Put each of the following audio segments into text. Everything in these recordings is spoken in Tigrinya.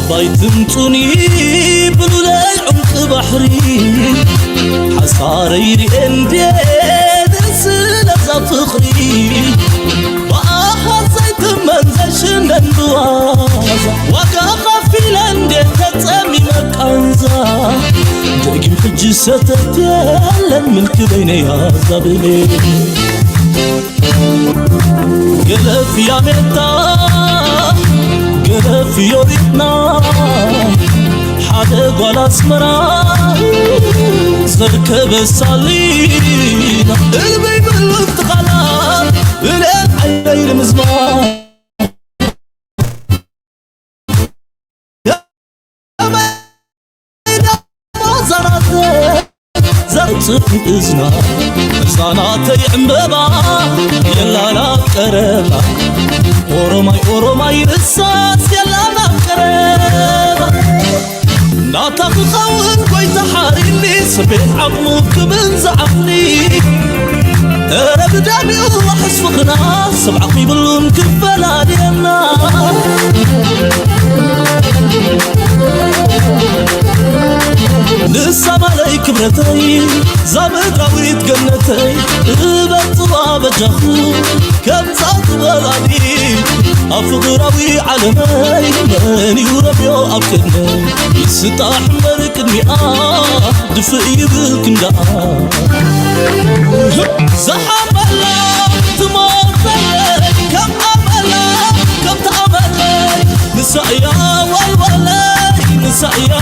ባይ ትምጹኒ ብሉለይ ዑምቂ ባሕሪ ሓሳረይ ርኤ እንዴ ስለዛ ፍቕሪ ብኣሃት ዘይትመን ዘይሽነን ብዋዛ ዋጋ ኸፊለ እንዴ ተጸሚመ ቃንዛ ደጊም ሕጂ ሰተት የለን ምልኪ በይነይ ኣዛብሌ ገለፍ ያሜታ ገለፍ ዮሪትና ሓደ ጓል ኣስመራ ዘርከበ ሳሊና እልበይ ብሉት ቃላት ብልኤል ዓይነይ ንምዝማር ዘርጽፍ እዝና ህፃናተይ ዕምበባ የላና ቀረባ ኦሮማይ ኦሮማይ ርሳስ የላና ቀረባ ናታ ክኸውን ጎይታ ሓሪኒ ስቤት ዓቕሙ ክብን ዝዓቕሊ እረ ብዳሚኡ ዋሕስ ፍቕርና ስብዓት ይብሉን ክፈላልየና ንሳ ማለይ ክብረተይ ዛምድራዊት ገነተይ እበጥዋ በጃኹ ከምዛ ትበላሊ ኣብ ፍቕራዊ ዓለመይ መን እዩ ረብዮ ኣብ ቅድመይ ይስጣሕ እምበር ቅድሚኣ ድፍእ ይብል ክንዳኣ ዝሓበላ ትሞተለይ ከም ኣመላ ከምቲ ኣመለይ ንሳ እያ ዋልዋለይ ንሳ እያ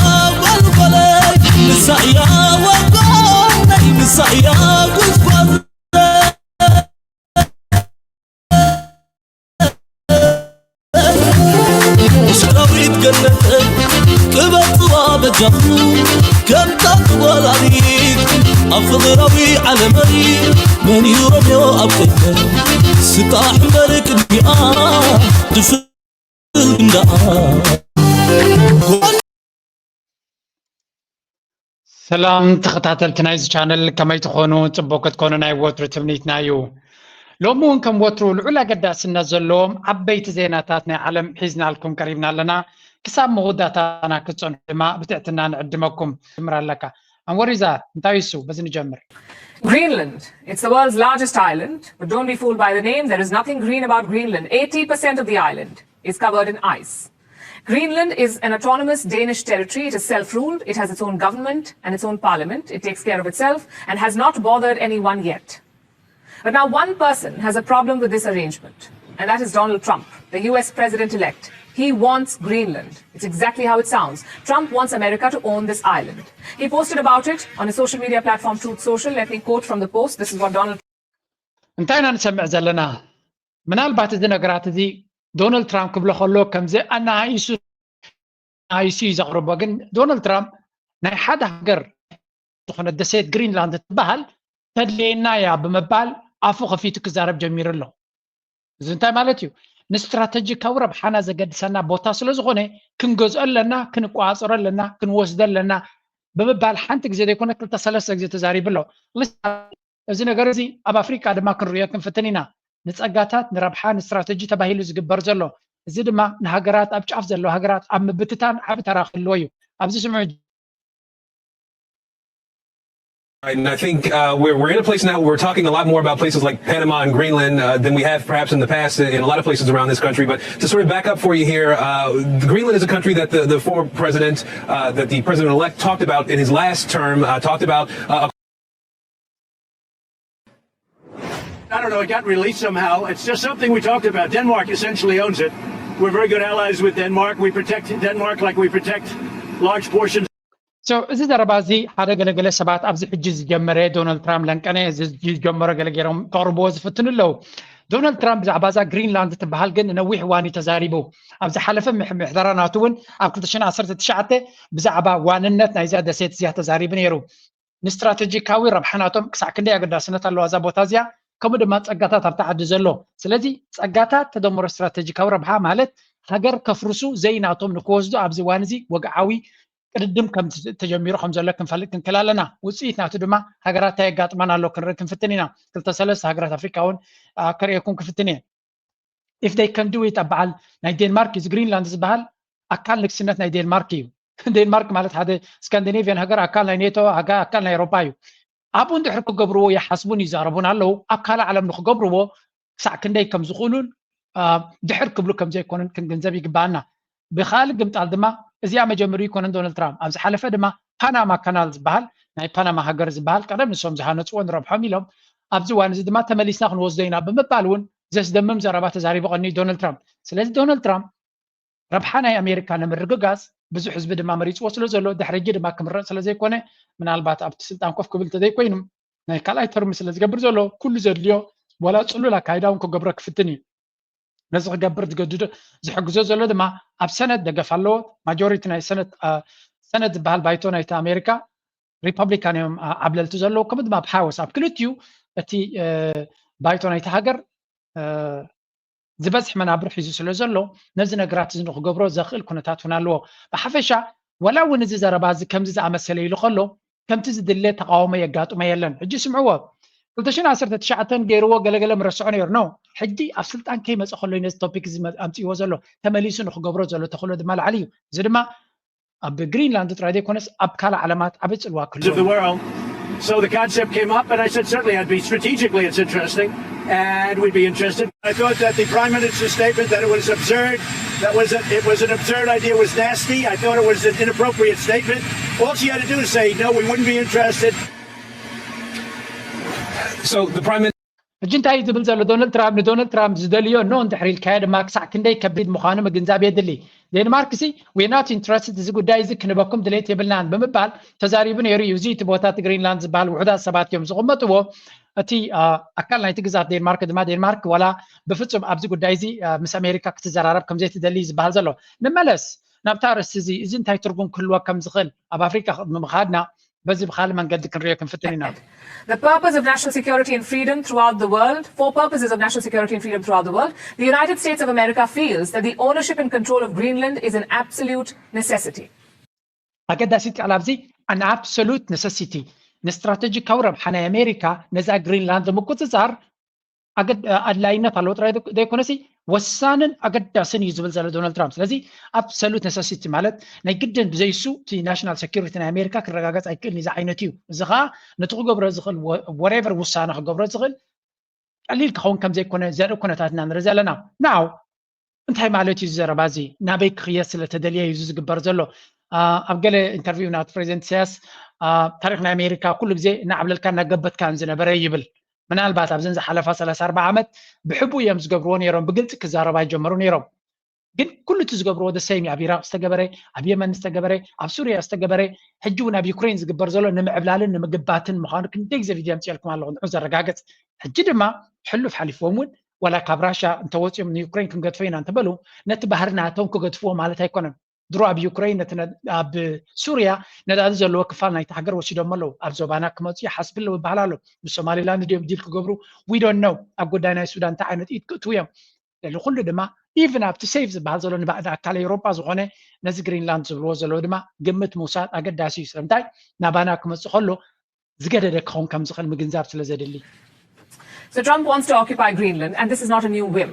ዋልዋለይ ንሳ እያ ዋልዋለይ ንሳ እያ ጉዝጓዝ ሰራዊት ገነተይ ቅበጥዋ በጃኹ ከምታ ትወላዲት ኣብ ፍቕራዊ ዓለመይ መን እዩ ረብዮ ኣብ ቅድመይ ስጣሕ እምበር ቅድሚኣ ድፍል እንዳኣ ሰላም ተኸታተልቲ ናይዚ ቻነል ከመይ ትኾኑ? ጽቡቕ ክትኮኑ ናይ ወትሩ ትምኒትና እዩ። ሎሚ እውን ከም ወትሩ ልዑል ኣገዳስነት ዘለዎም ዓበይቲ ዜናታት ናይ ዓለም ሒዝናልኩም ቀሪብና ኣለና። ክሳብ መወዳእታና ክትጸንሑ ድማ ብትሕትና ንዕድመኩም። ትምር ኣለካ ኣንወር ይዛር እንታይ እሱ በዚ ንጀምር። Greenland. It's the world's largest island, but don't be fooled by the name. There is nothing green about Greenland. Eighty percent of the island is covered in ice. Greenland is an autonomous Danish territory. It is self ruled, it has its own government and its own parliament. It takes care of itself and has not bothered anyone yet. But now, one person has a problem with this arrangement, and that is Donald Trump, the U S president elect. He wants Greenland. It's exactly how it sounds. Trump wants America to own this island. He posted about it on his social media platform, Truth Social. Let me quote from the post. This is what Donald እንታይ ኢና ንሰምዕ ዘለና? ምናልባት እዚ ነገራት እዚ ዶናልድ ትራምፕ ክብሎ ከሎ ከምዚ ኣናኢሱ ኣናኢሱ እዩ ዘቕርቦ። ግን ዶናልድ ትራምፕ ናይ ሓደ ሃገር ዝኾነ ደሴት ግሪንላንድ ትበሃል ተድልየና እያ ብምባል ኣፉ ከፊቱ ክዛረብ ጀሚሩ ኣሎ። እዚ እንታይ ማለት እዩ? ንስትራተጂካዊ ረብሓና ዘገድሰና ቦታ ስለ ዝኾነ ክንገዝኦ ኣለና፣ ክንቆፃፀሮ ኣለና፣ ክንወስዶ ኣለና ብምባል ሓንቲ ግዜ ዘይኮነ ክልተ ሰለስተ ግዜ ተዛሪቡ ኣሎ። እዚ ነገር እዚ ኣብ ኣፍሪቃ ድማ ክንርእዮ ክንፍትን ኢና። ንጸጋታት ንረብሓ ንስትራተጂ ተባሂሉ ዝግበር ዘሎ፣ እዚ ድማ ንሃገራት ኣብ ጫፍ ዘለዋ ሃገራት ኣብ ምብትታን ዓቢ ተራ ክህልዎ እዩ። ኣብዚ ስምዑ። Right, and I think uh, we're, we're in a place now where we're talking a lot more about places like Panama and Greenland uh, than we have perhaps in the past in a lot of places around this country. But to sort of back up for you here, uh, Greenland is a country that the, the former president, uh, that the president-elect talked about in his last term, uh, talked about uh, I don't know, it got released somehow. It's just something we talked about. Denmark essentially owns it. We're very good allies with Denmark. We protect Denmark like we protect large portions. So እዚ ዘረባ እዚ ሓደ ገለገለ ሰባት ኣብዚ ሕጂ ዝጀመረ ዶናልድ ትራምፕ ለንቀነ ዝጀመረ ገለ ገይሮም ከቕርብዎ ዝፍትኑ ኣለዉ። ዶናልድ ትራምፕ ብዛዕባ እዛ ግሪንላንድ ትበሃል ግን ነዊሕ እዋን እዩ ተዛሪቡ። ኣብ ዝሓለፈ ምሕደራ ናቱ እውን ኣብ ክልተ ሽሕን ዓሰርተ ትሽዓተ ብዛዕባ ዋንነት ናይዛ ደሴት እዚኣ ተዛሪቡ ነይሩ። ንስትራተጂካዊ ረብሓ ናቶም ክሳዕ ክንደይ ኣገዳስነት ኣለዋ እዛ ቦታ እዚኣ፣ ከምኡ ድማ ጸጋታት ኣብታ ዓዲ ዘሎ። ስለዚ ጸጋታት ተደምሮ ስትራተጂካዊ ረብሓ ማለት ሃገር ከፍርሱ ዘይናቶም ንክወስዱ ኣብዚ እዋን እዚ ወግዓዊ ቅድድም ከም ተጀሚሩ ከም ዘሎ ክንፈልጥ ክንክእል ኣለና። ውፅኢት ናቱ ድማ ሃገራት እንታይ የጋጥማን ኣሎ ክንርኢ ክንፍትን ኢና። ክልተ ሰለስተ ሃገራት ኣፍሪካ እውን ከርእየኩም ክፍትን እየ። If they can do it ኣብ በዓል ናይ ዴንማርክ እዚ ግሪንላንድ ዝበሃል ኣካል ንግስነት ናይ ዴንማርክ እዩ። ዴንማርክ ማለት ሓደ ስካንዲኔቪያን ሃገር፣ ኣካል ናይ ኔቶ፣ ኣካ- ኣካል ናይ ኤውሮጳ እዩ። ኣብኡ እንድሕር ክገብርዎ ይሓስቡን ይዛረቡን ኣለዉ። ኣብ ካልእ ዓለም ንክገብርዎ ክሳዕ ክንደይ ከም ዝኽእሉን አ፣ ድሕር ክብሉ ከም ዘይኮኑን ክንግንዘብ ይግባኣና። ብኻልእ ግምጣል ድማ እዚኣ መጀመሪኡ ይኮነን ዶናልድ ትራምፕ። ኣብ ዝሓለፈ ድማ ፓናማ ካናል ዝበሃል ናይ ፓናማ ሃገር ዝበሃል ቀደም ንሶም ዝሃነፅዎ ንረብሖም ኢሎም ኣብዚ እዋን እዚ ድማ ተመሊስና ክንወስዶ ኢና ብምባል እውን ዘስደምም ዘረባ ተዛሪቡ ቀኒዩ ዶናልድ ትራምፕ። ስለዚ ዶናልድ ትራምፕ ረብሓ ናይ ኣሜሪካ ንምርግጋፅ ብዙሕ ህዝቢ ድማ መሪፅዎ ስለ ዘሎ ድሕሪ ሕጂ ድማ ክምረፅ ስለ ዘይኮነ ምናልባት ኣብቲ ስልጣን ኮፍ ክብል እንተዘይኮይኑ ናይ ካልኣይ ተርም ስለ ዝገብር ዘሎ ኩሉ ዘድልዮ ዋላ ፅሉል ኣካይዳ እውን ክገብሮ ክፍትን እዩ። ነዚ ክገብር ዝገድዶ ዝሕግዞ ዘሎ ድማ ኣብ ሰነት ደገፍ ኣለዎ። ማጆሪቲ ናይ ሰነት አ፣ ሰነት ዝበሃል ባይቶ ናይቲ ኣሜሪካ ሪፐብሊካን እዮም አ፣ ዓብለልቲ ዘለዉ። ከምኡ ድማ ኣብ ሃውስ ኣብ ክልቲኡ እቲ እ፣ ባይቶ ናይቲ ሃገር እ፣ ዝበዝሕ መናብር ሒዙ ስለ ዘሎ ነዚ ነገራት እዚ ንክገብሮ ዘኽእል ኩነታት እውን ኣለዎ። ብሓፈሻ ዋላ እውን እዚ ዘረባ እዚ ከምዚ ዝኣመሰለ ኢሉ ከሎ ከምቲ ዝድለ ተቃውሞ የጋጥሞ የለን። ሕጂ ስምዕዎ፣ ክልተ ሽሕን ዓሰርተ ትሽዓተን ገይርዎ ገለገለ ምረስዖ ነይሩ ነው። ሕጂ ኣብ ስልጣን ከይመፀ ከሎ እዩ ነዚ ቶፒክ እዚ መ- ኣምፅዎ ዘሎ፣ ተመሊሱ ንክገብሮ ዘሎ ተኽእሎ ድማ ላዕሊ እዩ። እዚ ድማ ኣብ ግሪንላንድ ጥራይ ዘይኮነስ ኣብ ካልእ ዓለማት ዓበይ ፅልዋ ክህልዎ of the world. So the concept came up, and I said, certainly, I'd be strategically, it's interesting, and we'd be interested. I thought that the prime minister's statement that it was absurd, that was a, it was an absurd idea, was nasty. I thought it was an inappropriate statement. All she had to do was say, no, we wouldn't be interested. So the prime minister. ሕጂ እንታይ እዩ ዝብል ዘሎ ዶናልድ ትራምፕ? ንዶናልድ ትራምፕ ዝደልዮ ኖ እንድሕር ኢልካዮ ድማ ክሳዕ ክንደይ ከቢድ ምዃኑ ምግንዛብ የድሊ። ዴንማርክ ሲ we're not interested፣ እዚ ጉዳይ እዚ ክንበኩም ድሌት የብልናን ብምባል ተዛሪቡ ነይሩ እዩ። እዚ እቲ ቦታ እቲ ግሪንላንድ ዝበሃል ውሑዳት ሰባት እዮም ዝቕመጥዎ። እቲ አ፣ ኣካል ናይቲ ግዛት ዴንማርክ ድማ ዴንማርክ ዋላ ብፍጹም ኣብዚ ጉዳይ እዚ አ፣ ምስ ኣሜሪካ ክትዘራረብ ከም ዘይትደሊ እዩ ዝበሃል ዘሎ። ንመለስ ናብታ ኣርእስቲ እዚ፣ እዚ እንታይ ትርጉም ክህልዎ ከም ዝኽእል ኣብ ኣፍሪካ ምኻድና በዚ ብኻልእ መንገዲ ክንሪኦ ክንፍትን ኢና። The purpose of national security and freedom throughout the world, for purposes of national security and freedom throughout the world, the United States of America feels that the ownership and control of Greenland is an absolute necessity. ኣገዳሲት ቃል ኣብዚ an absolute necessity፣ ንስትራቴጂካዊ ረብሓ ናይ ኣሜሪካ ነዛ ግሪንላንድ ንምቁፅፃር ኣገድ- ኣድላይነት ኣለዎ ጥራይ ዘይኮነሲ ወሳንን ኣገዳስን እዩ ዝብል ዘሎ ዶናልድ ትራምፕ። ስለዚ absolute necessity ማለት ናይ ግድን ብዘይሱ እቲ ናሽናል ሴኩሪቲ ናይ ኣሜሪካ ክረጋገፅ ኣይክእልን እዩ ዓይነት እዩ። እዚ ከዓ ነቲ ክገብሮ ዝኽእል whatever ውሳነ ክገብሮ ዝኽእል ቀሊል ክኸውን ከም ዘይኮነ ዘርኢ ኩነታት ኢና ንርኢ ዘለና። ናው እንታይ ማለት እዩ እዚ ዘረባ እዚ? ናበይ ክኽየድ ስለ ተደልየ እዩ እዚ ዝግበር ዘሎ? አ፣ ኣብ ገለ ኢንተርቪው ናቱ ፕሬዚደንት ኢሳያስ አ፣ ታሪክ ናይ ኣሜሪካ ኩሉ ግዜ እናዓብለልካ እናገበትካን ዝነበረ ይብል። ምናልባት ኣብዘን ዝሓለፋ ሰላሳ ኣርባዓ ዓመት ብሕቡ እዮም ዝገብርዎ ነይሮም፣ ብግልፂ ክዛረቡ ኣይጀመሩ ነይሮም። ግን ኩሉ እቲ ዝገብርዎ the same እዩ። ኣብ ኢራቅ ዝተገበረ፣ ኣብ የመን ዝተገበረ፣ ኣብ ሱርያ ዝተገበረ፣ ሕጂ እውን ኣብ ዩክሬን ዝግበር ዘሎ ንምዕብላልን ንምግባትን ምዃኑ ክንደይ ግዜ ቪድዮ ኣምፅኤልኩም ኣለኹ ንዑ ዘረጋግፅ። ሕጂ ድማ ሕሉፍ ሓሊፍዎም እውን ዋላ ካብ ራሻ እንተወፂኦም ንዩክሬን ክንገድፎ ኢና እንተበሉ ነቲ ባህሪ ናቶም ክገድፍዎ ማለት ኣይኮነን። ድሮ ኣብ ዩክሬን ነቲ ነ- ኣብ ሱርያ ነዳዲ ዘለዎ ክፋል ናይቲ ሃገር ወሲዶም ኣለዉ። ኣብ ዞባና ክመፁ ይሓስብ ኣለዉ ይበሃል ኣሎ። ምስ ሶማሊላንድ ድዮም ዲል ክገብሩ we don't know። ኣብ ጉዳይ ናይ ሱዳን እንታይ ዓይነት ኢድ ክእትዉ እዮም? ልዕሊ ኩሉ ድማ ኢቭን ኣብቲ ሴፍ ዝበሃል ዘሎ ንባዕዲ ኣካል ኤውሮጳ ዝኾነ ነዚ ግሪንላንድ ዝብልዎ ዘለዉ ድማ ግምት ምውሳድ ኣገዳሲ እዩ። ስለምንታይ ናባና ክመፅእ ከሎ ዝገደደ ክኸውን ከም ዝኽእል ምግንዛብ ስለ ዘድሊ። So Trump wants to occupy Greenland, and this is not a new whim.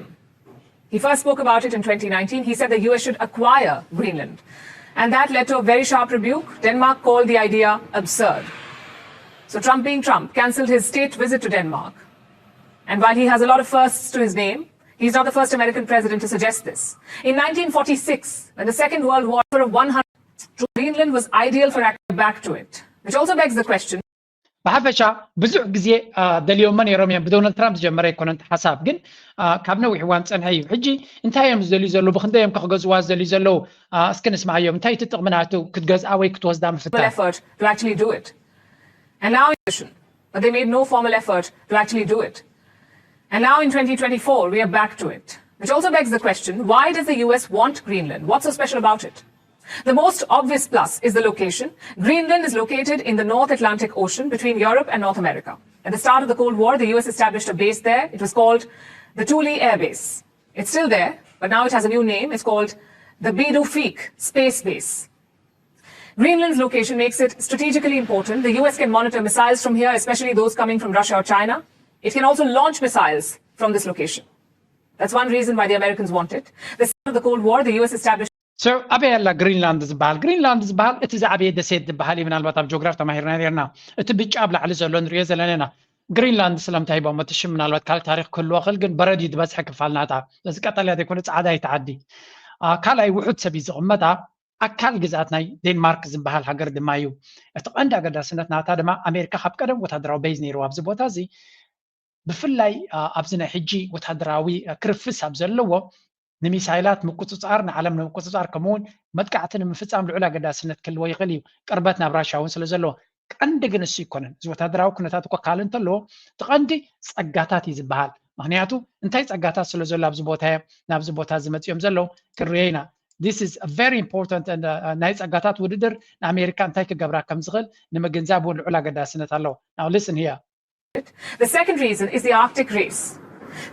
He first spoke about it in twenty nineteen. He said the U S should acquire Greenland. And that led to a very sharp rebuke. Denmark called the idea absurd. So Trump, being Trump, cancelled his state visit to Denmark. And while he has a lot of firsts to his name, he's not the first American president to suggest this. In nineteen forty-six, when the Second World War of one hundred, Greenland was ideal for access back to it, which also begs the question. ብሓፈሻ ብዙሕ ግዜ አ፣ ደልዮሞ ነይሮም እዮም። ብዶናልድ ትራምፕ ዝጀመረ ኣይኮነን እቲ ሓሳብ ግን አ፣ ካብ ነዊሕ እዋን ፀንሐ እዩ። ሕጂ እንታይ እዮም ዝደልዩ ዘለዉ? ብክንደይ እዮም ከ ክገዝዋ ዝደልዩ ዘለዉ? አ፣ እስኪ ንስማዓዮም። እንታይ እቲ ጥቕሚ ናቱ ክትገዝኣ ወይ ክትወስዳ ምፍታን? effort to actually do it. And now, but they made no formal effort to actually do it. And now in twenty twenty-four, we are back to it. Which also begs the question, why does the U S want Greenland? What's so special about it? The most obvious plus is the location. Greenland is located in the North Atlantic Ocean between Europe and North America. At the start of the Cold War, the U S established a base there. It was called the Thule Air Base. It's still there, but now it has a new name. It's called the Bidufik Space Base. Greenland's location makes it strategically important. The U S can monitor missiles from here, especially those coming from Russia or China. It can also launch missiles from this location. That's one reason why the Americans want it. The start of the Cold War, the U S established So ኣበይ ኣላ ግሪንላንድ ዝበሃል? ግሪንላንድ ዝበሃል እቲ ዝዓበየ ደሴት ዝበሃል እዩ። ምናልባት ኣብ ጂኦግራፊ ተማሂርና ነርና። እቲ ብጫ ኣብ ላዕሊ ዘሎ ንሪኦ ዘለና ኢና። ግሪንላንድ ስለምንታይ ሂቦም እቲ ሽም? ምናልባት ካልእ ታሪኽ ክህልዎ ክእል፣ ግን በረድ እዩ ዝበዝሐ ክፋል ናታ። እዚ ቀጠልያ ዘይኮነ ጻዕዳ እዩ እቲ ዓዲ። ካልኣይ ውሑድ ሰብ እዩ ዝቕመጣ። ኣካል ግዝኣት ናይ ዴንማርክ ዝበሃል ሃገር ድማ እዩ። እቲ ቀንዲ ኣገዳስነት ናታ ድማ ኣሜሪካ ካብ ቀደም ወታደራዊ ቤዝ ነይርዋ ኣብዚ ቦታ እዚ። ብፍላይ ኣብዚ ናይ ሕጂ ወታደራዊ ክርፍስ ኣብ ዘለዎ ንሚሳይላት ምቁፅፃር፣ ንዓለም ንምቁፅፃር ከምኡውን መጥቃዕቲ ንምፍፃም ልዑል ኣገዳስነት ክህልዎ ይኽእል እዩ። ቅርበት ናብ ራሻ እውን ስለ ዘለዎ። ቀንዲ ግን እሱ ይኮነን። እዚ ወታደራዊ ኩነታት እኮ ካልእ እንተለዎ እቲ ቀንዲ ጸጋታት እዩ ዝበሃል። ምክንያቱ እንታይ ጸጋታት ስለ ዘሎ ኣብዚ ቦታ እዮም ናብዚ ቦታ ዝመፅኦም ዘለዉ ክርዮ ኢና። This is a very important and ናይ ጸጋታት ውድድር ንኣሜሪካ እንታይ ክገብራ ከም ዝኽእል ንምግንዛብ እውን ልዑል ኣገዳስነት ኣለዎ። Now listen here. The second reason is the Arctic race.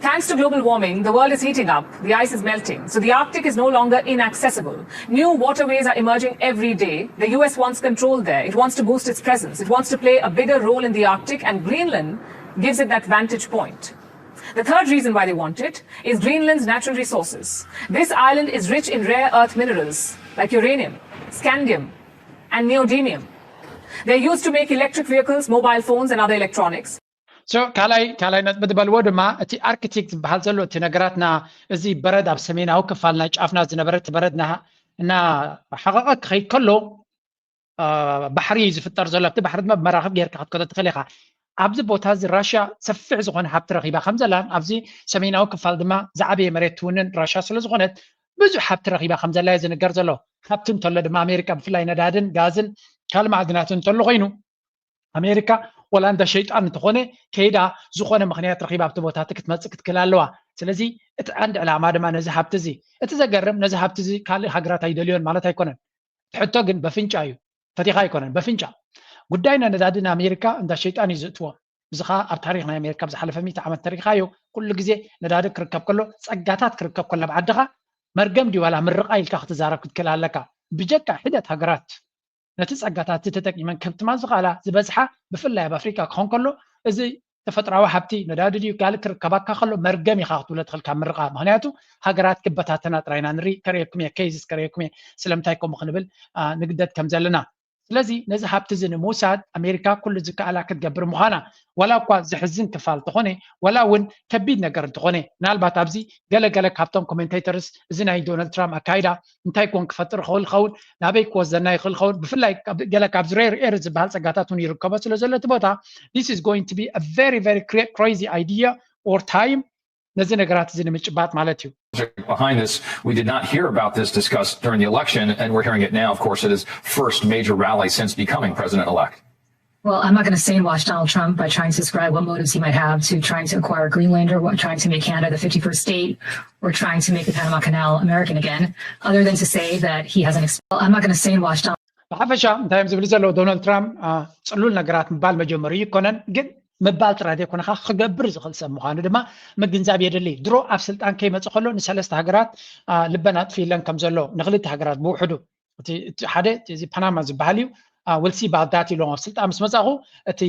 Thanks to global warming, the world is heating up, the ice is melting, so the Arctic is no longer inaccessible. New waterways are emerging every day. The U S wants control there. It wants to boost its presence. It wants to play a bigger role in the Arctic, and Greenland gives it that vantage point. The third reason why they want it is Greenland's natural resources. This island is rich in rare earth minerals like uranium, scandium, and neodymium. They're used to make electric vehicles, mobile phones, and other electronics. So ካልኣይ ካልኣይ ነጥቢ ዝበልዎ ድማ እቲ ኣርክቲክ ዝበሃል ዘሎ እቲ ነገራትና እዚ በረድ ኣብ ሰሜናዊ ክፋል ናይ ጫፍና ዝነበረ እቲ በረድ እናሓቐቐ ክኸይድ ከሎ ባሕሪ እዩ ዝፍጠር ዘሎ። ኣብቲ ባሕሪ ድማ ብመራኽብ ጌርካ ክትከዶ ትኽእል ኢኻ። ኣብዚ ቦታ እዚ ራሽያ ሰፊሕ ዝኾነ ሃብቲ ረኺባ ከም ዘላን ኣብዚ ሰሜናዊ ክፋል ድማ ዝዓበየ መሬት ትውንን ራሽያ ስለ ዝኾነት ብዙሕ ሃብቲ ረኺባ ከም ዘላ እዩ ዝንገር ዘሎ። ሃብቲ እንተሎ ድማ ኣሜሪካ ብፍላይ ነዳድን ጋዝን ካልእ ማዕድናትን እንተሎ ኮይኑ ኣሜሪካ ወላ እንዳ ሸይጣን እንተኾነ ከይዳ ዝኾነ ምኽንያት ረኺባ ኣብቲ ቦታ እቲ ክትመፅእ ክትክእል ኣለዋ። ስለዚ እቲ ቀንዲ ዕላማ ድማ ነዚ ሃብቲ እዚ እቲ ዘገርም ነዚ ሃብቲ እዚ ካልእ ሃገራት ኣይደልዮን ማለት ኣይኮነን። እቲ ሕቶ ግን በፍንጫ እዩ። ፈቲኻ ኣይኮነን በፍንጫ። ጉዳይ ናይ ነዳዲ ንኣሜሪካ እንዳ ሸይጣን እዩ ዝእትዎ። እዚ ከዓ ኣብ ታሪክ ናይ ኣሜሪካ ብዝሓለፈ ሚእቲ ዓመት ተሪኻዮ ኩሉ ግዜ ነዳዲ ክርከብ ከሎ ጸጋታት ክርከብ ከሎ ኣብ ዓድኻ መርገም ድዩ ዋላ ምርቓ ኢልካ ክትዛረብ ክትክእል ኣለካ። ብጀካ ሒደት ሃገራት ነቲ ጸጋታት ተጠቂመን ከብትማ ዝኽእላ ዝበዝሓ ብፍላይ ኣብ ኣፍሪካ ክኾን ከሎ እዚ ተፈጥራዊ ሃብቲ ነዳዲ ድዩ ካልእ ክርከባካ ከሎ መርገም ኢኻ ክትብሎ ትኽእል ካብ ምርቓ። ምክንያቱ ሃገራት ክበታተና ጥራይ ኢና ንርኢ። ከርእየኩም እየ፣ ኬዝስ ከርእየኩም እየ ስለምንታይ ከምኡ ክንብል ንግደድ ከም ዘለና። ስለዚ ነዚ ሃብቲ እዚ ንምውሳድ ኣሜሪካ ኩሉ ዝከኣላ ክትገብር ምዃና ዋላ እኳ ዘሕዝን ክፋል ተኾነ ዋላ እውን ከቢድ ነገር እንተኾነ ምናልባት ኣብዚ ገለገለ ካብቶም ኮሜንቴተርስ እዚ ናይ ዶናልድ ትራምፕ ኣካይዳ እንታይ ኮን ክፈጥር ይኽእል ይኸውን ናበይ ክወስደና ይኽእል ይኸውን ብፍላይ ገለ ካብዚ ሬር ኤር ዝበሃል ፀጋታት እውን ይርከቦ ስለ ዘሎ እቲ ቦታ this is going to be a very very crazy idea or time ነዚ ነገራት እዚ ንምጭባጥ ማለት እዩ። Behind this, we did not hear about this discussed during the election, and we're hearing it now. Of course, it is first major rally since becoming president-elect. Well, I'm not going to sandwash Donald Trump by trying to describe what motives he might have to trying to acquire Greenlander, or trying to make Canada the fifty-first state, or trying to make the Panama Canal American again, other than to say that he has an. Well, I'm not going to sandwash Donald. ብሓፈሻ እንታይ እዮም ዝብሉ ዘለዉ ዶናልድ ትራምፕ ፅሉል ነገራት ምባል መጀመሩ ይኮነን ግን ምባል ጥራይ ዘይኮነ ከዓ ክገብር ዝኽእል ሰብ ምዃኑ ድማ ምግንዛብ የድሊ። ድሮ ኣብ ስልጣን ከይመፀ ከሎ ንሰለስተ ሃገራት ልበን ኣጥፊለን ከም ዘሎ ንክልተ ሃገራት ብውሕዱ እቲ ሓደ እዚ ፓናማ ዝበሃል እዩ። We'll see about that ኢሎም ኣብ ስልጣን ምስ መፃኹ እቲ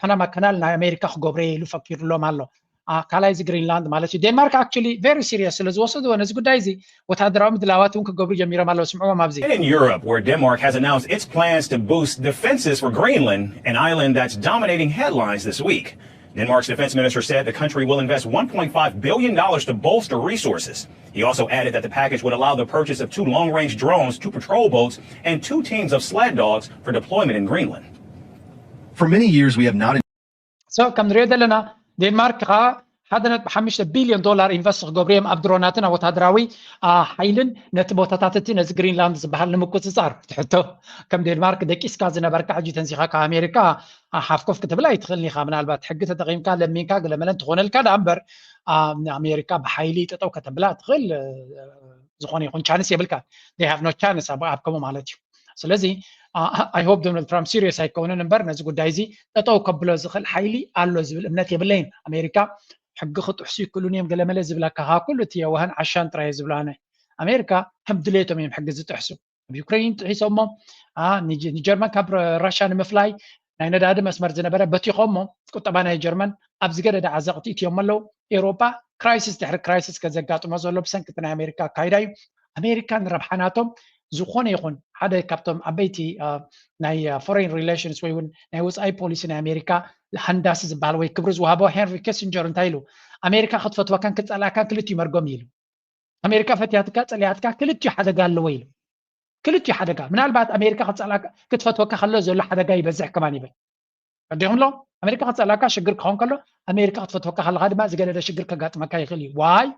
ፓናማ ካናል ናይ ኣሜሪካ ክገብሮ ኢሉ ፈኪሩሎም ኣሎ። ካልኣይ እዚ ግሪንላንድ ማለት እዩ። ዴንማርክ actually very serious ስለ ዝወሰድዎ ነዚ ጉዳይ እዚ ወታደራዊ ምድላዋት እውን ክገብሩ ጀሚሮም ኣለዉ። ስምዕዎም ኣብዚ። In Europe, where Denmark has announced its plans to boost defenses for Greenland, an island that's dominating headlines this week. Denmark's defense minister said the country will invest one point five billion dollars to bolster resources. He also added that the package would allow the purchase of two long range drones, two patrol boats, and two teams of sled dogs for deployment in Greenland. For many years, we have not. So ከም ንሪኦ ዘለና ዴንማርክ ከዓ ሓደ ነጥቢ ሓሙሽተ ቢልዮን ዶላር ኢንቨስት ክገብሩ እዮም ኣብ ድሮናትን ኣብ ወታደራዊ ሓይልን ነቲ ቦታታት እቲ ነዚ ግሪንላንድ ዝበሃል ንምቁፅፃር። ትሕቶ ከም ዴንማርክ ደቂስካ ዝነበርካ ሕጂ ተንሲኻ ካብ ኣሜሪካ ሓፍኮፍ ክትብል ኣይትኽእልን ኢኻ። ምናልባት ሕጊ ተጠቒምካ ለሚንካ ገለመለ እንትኾነልካ ደኣ እምበር ንኣሜሪካ ብሓይሊ ጠጠው ከተብላ ትኽእል ዝኾነ ይኹን ቻንስ የብልካ። They have no chance ኣብ ከምኡ ማለት እዩ። ስለዚ I hope ዶናልድ ትራምፕ ሲሪየስ ኣይከውንን እምበር ነዚ ጉዳይ እዚ ጠጠው ከብሎ ዝኽእል ሓይሊ ኣሎ ዝብል እምነት የብለይን። ኣሜሪካ ሕጊ ክጥሕሱ ይክእሉን እዮም ገለመለ ዝብለካ ካብ ኩሉ እቲ የዋህን ዓሻን ጥራይ ዝብሎ ኣነ። ኣሜሪካ ከም ድሌቶም እዮም ሕጊ ዝጥሕሱ። ኣብ ዩክሬን ጥሒሶሞ፣ ንጀርመን ካብ ራሻ ንምፍላይ ናይ ነዳዲ መስመር ዝነበረ በቲኾሞ ቁጠባ ናይ ጀርመን ኣብ ዝገደደ ዓዘቕቲ እትዮሞ ኣለዉ። ኤውሮጳ ክራይሲስ ድሕሪ ክራይሲስ ከዘጋጥሞ ዘሎ ብሰንኪ እቲ ናይ ኣሜሪካ ኣካይዳ እዩ። ኣሜሪካ ንረብሓ ናቶም ዝኾነ ይኹን ሓደ ካብቶም ዓበይቲ ናይ ፎሬን ሪሌሽንስ ወይ እውን ናይ ወፃኢ ፖሊሲ ናይ ኣሜሪካ ሃንዳሲ ዝበሃል ወይ ክብሪ ዝወሃቦ ሄንሪ ኪሲንጀር እንታይ ኢሉ? ኣሜሪካ ክትፈትወካን ክትፀላእካን ክልቲኡ መርገም ኢሉ። ኣሜሪካ ፈትያትካ ፀሊያትካ ክልቲኡ ሓደጋ ኣለዎ ኢሉ። ክልቲኡ ሓደጋ ምናልባት ኣሜሪካ ክትፀላእካ ክትፈትወካ ከሎ ዘሎ ሓደጋ ይበዝሕ ከማን ይብል። ረዲኹም ኣሎ ኣሜሪካ ክትፀላእካ ሽግር ክኸውን ከሎ ኣሜሪካ ክትፈትወካ ከለካ ድማ ዝገደደ ሽግር ከጋጥመካ ይኽእል እዩ። ዋይ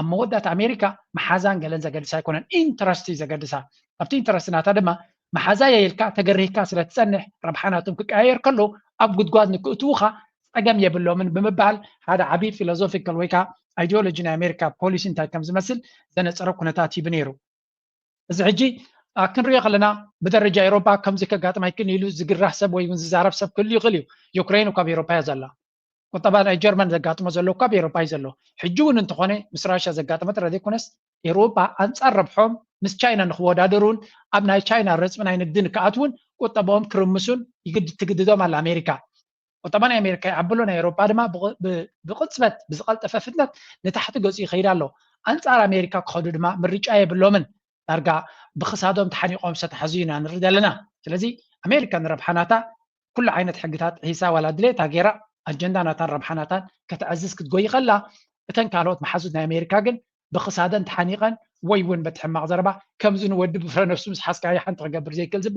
ኣብ መወዳእታ ኣሜሪካ መሓዛን ገለን ዘገድሳ ኣይኮነን። ኢንትረስት እዩ ዘገድሳ። ኣብቲ ኢንትረስት ናታ ድማ መሓዛየ ኢልካ ተገሪህካ ስለ ትፀንሕ ረብሓ ናቶም ክቀያየር ከሎ ኣብ ጉድጓድ ንክእትዉኻ ፀገም የብሎምን ብምባል ሓደ ዓብዪ ፊሎዞፊካል ወይ ከዓ ኣይዲዮሎጂ ናይ ኣሜሪካ ፖሊሲ እንታይ ከም ዝመስል ዘነፀረ ኩነታት ሂቡ ነይሩ። እዚ ሕጂ ክንሪኦ ከለና ብደረጃ ኤሮፓ ከምዚ ከጋጥም ኣይክእልን ኢሉ ዝግራህ ሰብ ወይ እውን ዝዛረብ ሰብ ክህሉ ይኽእል እዩ። ዩክሬን እኳ ኣብ ኤሮፓ እያ ዘላ። ቁጠባ ናይ ጀርመን ዘጋጥሞ ዘሎ እኳ ኣብ ኤሮፓ እዩ ዘሎ። ሕጂ እውን እንተኾነ ምስ ራሽያ ዘጋጠመ ጥራይ ዘይኮነስ ኤሮፓ ኣንፃር ረብሖም ምስ ቻይና ንክወዳደሩን ኣብ ናይ ቻይና ረፅሚ ናይ ንግዲ ንክኣትውን ቁጠባኦም ክርምሱን ይግድ ትግድዶም ኣላ ኣሜሪካ። ቁጠባ ናይ ኣሜሪካ ይዓብሎ ናይ ኤሮፓ ድማ ብቕፅበት ብዝቐልጠፈ ፍጥነት ንታሕቲ ገፁ ይኸይድ ኣሎ። ኣንፃር ኣሜሪካ ክኸዱ ድማ ምርጫ የብሎምን። ዳርጋ ብክሳዶም ተሓኒቆም ዝተታሕዙ ኢና ንርኢ ዘለና። ስለዚ ኣሜሪካ ንረብሓ ናታ ኩሉ ዓይነት ሕግታት ሒሳ ዋላ ድሌታ ገይራ ኣጀንዳ ናታን ረብሓ ናታን ከተዕዝዝ ክትጎይ ከላ እተን ካልኦት መሓዙት ናይ ኣሜሪካ ግን ብክሳደን ተሓኒቀን ወይ እውን በቲ ሕማቕ ዘረባ ከምዚ ንወዲ ብፍረ ነፍሱ ምስ ሓዝካዮ ሓንቲ ክገብር ዘይክእል ዝበ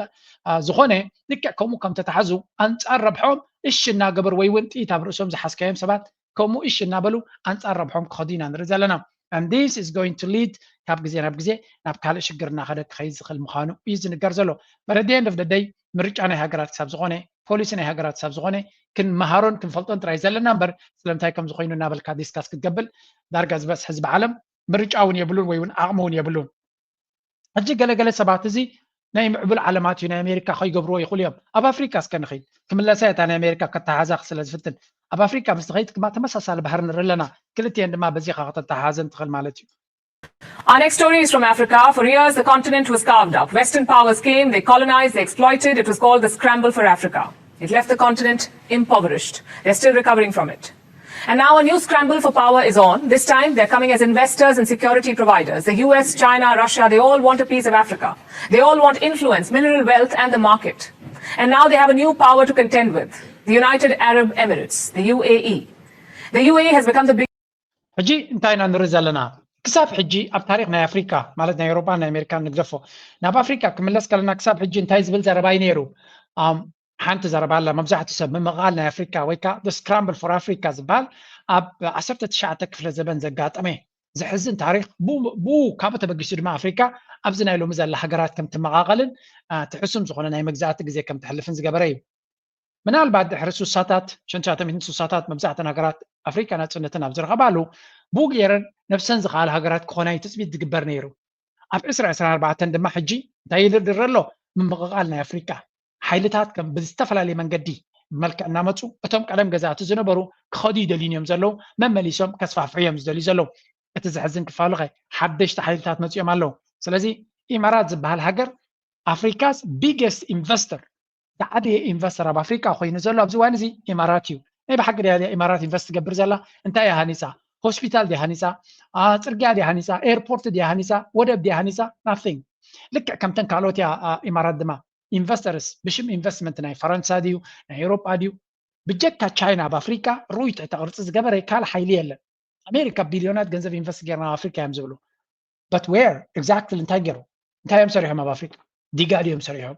ዝኾነ ልክዕ ከምኡ ከም ተታሕዙ ኣንፃር ረብሖም እሺ እናገበሩ ወይ እውን ጥይት ኣብ ርእሶም ዝሓዝካዮም ሰባት ከምኡ እሺ እናበሉ ኣንፃር ረብሖም ክኸዱ ኢና ንርኢ ዘለና። And this is going to lead ካብ ግዜ ናብ ግዜ ናብ ካልእ ሽግር እናኸደ ክኸይድ ዝኽእል ምዃኑ እዩ ዝንገር ዘሎ። But at the end of the day ምርጫ ናይ ሃገራት ክሳብ ዝኾነ ፖሊሲ ናይ ሃገራት ክሳብ ዝኾነ ክንመሃሮን ክንፈልጦን ጥራይ ዘለና እምበር ስለምንታይ ከም ዝኾይኑ እናበልካ ዲስካስ ክትገብር ዳርጋ ዝበዝሕ ህዝቢ ዓለም ምርጫ እውን የብሉን ወይ እውን ዓቕሚ እውን የብሉን። ሕጂ ገለገለ ሰባት እዚ ናይ ምዕቡል ዓለማት እዩ ናይ ኣሜሪካ ከይገብርዎ ይኽእሉ እዮም። ኣብ ኣፍሪካ እስከ ንኸይድ ክምለሳ እታ ናይ ኣሜሪካ ከተሓዛ ስለ ዝፍትን ኣብ ኣፍሪካ ምስ ትኸይድ ድማ ተመሳሳሊ ባህር ንርኢ ኣለና። ክልቲኤን ድማ በዚኻ ከተተሓሓዘን ትኽእል ማለት እዩ። Our next story is from Africa. For years, the continent was carved up. Western powers came, they colonized, they exploited. It was called the scramble for Africa. It left the continent impoverished. They're still recovering from it. And now a new scramble for power is on. This time, they're coming as investors and security providers. The U S, China, Russia, they all want a piece of Africa. They all want influence, mineral wealth, and the market. And now they have a new power to contend with, the United Arab Emirates, the U A E. The U A E has become the big ሕጂ እንታይ ኢና ንርኢ ዘለና? ክሳብ ሕጂ ኣብ ታሪክ ናይ ኣፍሪካ ማለት ናይ ኤውሮጳን ናይ ኣሜሪካን ንግደፎ፣ ናብ ኣፍሪካ ክምለስ ከለና ክሳብ ሕጂ እንታይ ዝብል ዘረባ እዩ ነይሩ? ሓንቲ ዘረባ ኣላ። መብዛሕትኡ ሰብ ምምቕቓል ናይ ኣፍሪካ ወይ ከዓ the scramble for Africa ዝበሃል ኣብ ዓሰርተ ትሽዓተ ክፍለ ዘበን ዘጋጠመ ዘሕዝን ታሪክ፣ ብኡ ካብኡ ተበጊሱ ድማ ኣፍሪካ ኣብዚ ናይ ሎሚ ዘላ ሃገራት ከም ትመቓቐልን ትሕሱም ዝኾነ ናይ መግዛእቲ ግዜ ከም ትሕልፍን ዝገበረ እዩ። ምናልባት ድሕሪ ሱሳታት ሽንሻተ ሚእትን ሱሳታት መብዛሕተን ሃገራት ኣፍሪካ ናፅነትን ኣብ ዝረኸባሉ ብኡ ገይረን ነብሰን ዝኸኣል ሃገራት ክኾና እዩ ትፅቢት ዝግበር ነይሩ። ኣብ ዕስራ ዕስራን ኣርባዕተን ድማ ሕጂ እንታይ ይድርድር ኣሎ? ምምቕቓል ናይ ኣፍሪካ ሓይልታት ከም ብዝተፈላለየ መንገዲ ብመልክዕ እናመፁ እቶም ቀደም ገዛእቲ ዝነበሩ ክኸዱ ይደልዩን እዮም ዘለዉ። መመሊሶም ከስፋፍሑ እዮም ዝደልዩ ዘለዉ። እቲ ዘሕዝን ክፋሉ ኸ ሓደሽቲ ሓይልታት መፂኦም ኣለዉ። ስለዚ ኢማራት ዝበሃል ሃገር ኣፍሪካስ ቢገስት ኢንቨስተር ዝዓበየ ኢንቨስተር ኣብ ኣፍሪካ ኮይኑ ዘሎ ኣብዚ እዋን እዚ ኢማራት እዩ። ናይ ብሓቂ ድያ ኢማራት ኢንቨስት ትገብር ዘላ? እንታይ እያ ሃኒፃ? ሆስፒታል ድያ ሃኒፃ? ፅርግያ ድያ ሃኒፃ? ኤርፖርት ድያ ሃኒፃ? ወደብ ድያ ሃኒፃ? ናቲንግ። ልክዕ ከምተን ካልኦት እያ ኢማራት ድማ ኢንቨስተርስ ብሽም ኢንቨስትመንት ናይ ፈረንሳ ድዩ ናይ ኤውሮጳ ድዩ? ብጀካ ቻይና ኣብ ኣፍሪካ ርኡይ ትሕተ ቅርፂ ዝገበረ ካልእ ሓይሊ የለን። ኣሜሪካ ቢልዮናት ገንዘብ ኢንቨስት ጌርና ኣብ ኣፍሪካ እዮም ዝብሉ። But where exactly እንታይ ገይሩ? እንታይ እዮም ሰሪሖም ኣብ ኣፍሪካ? ዲጋ ድዮም ሰሪሖም?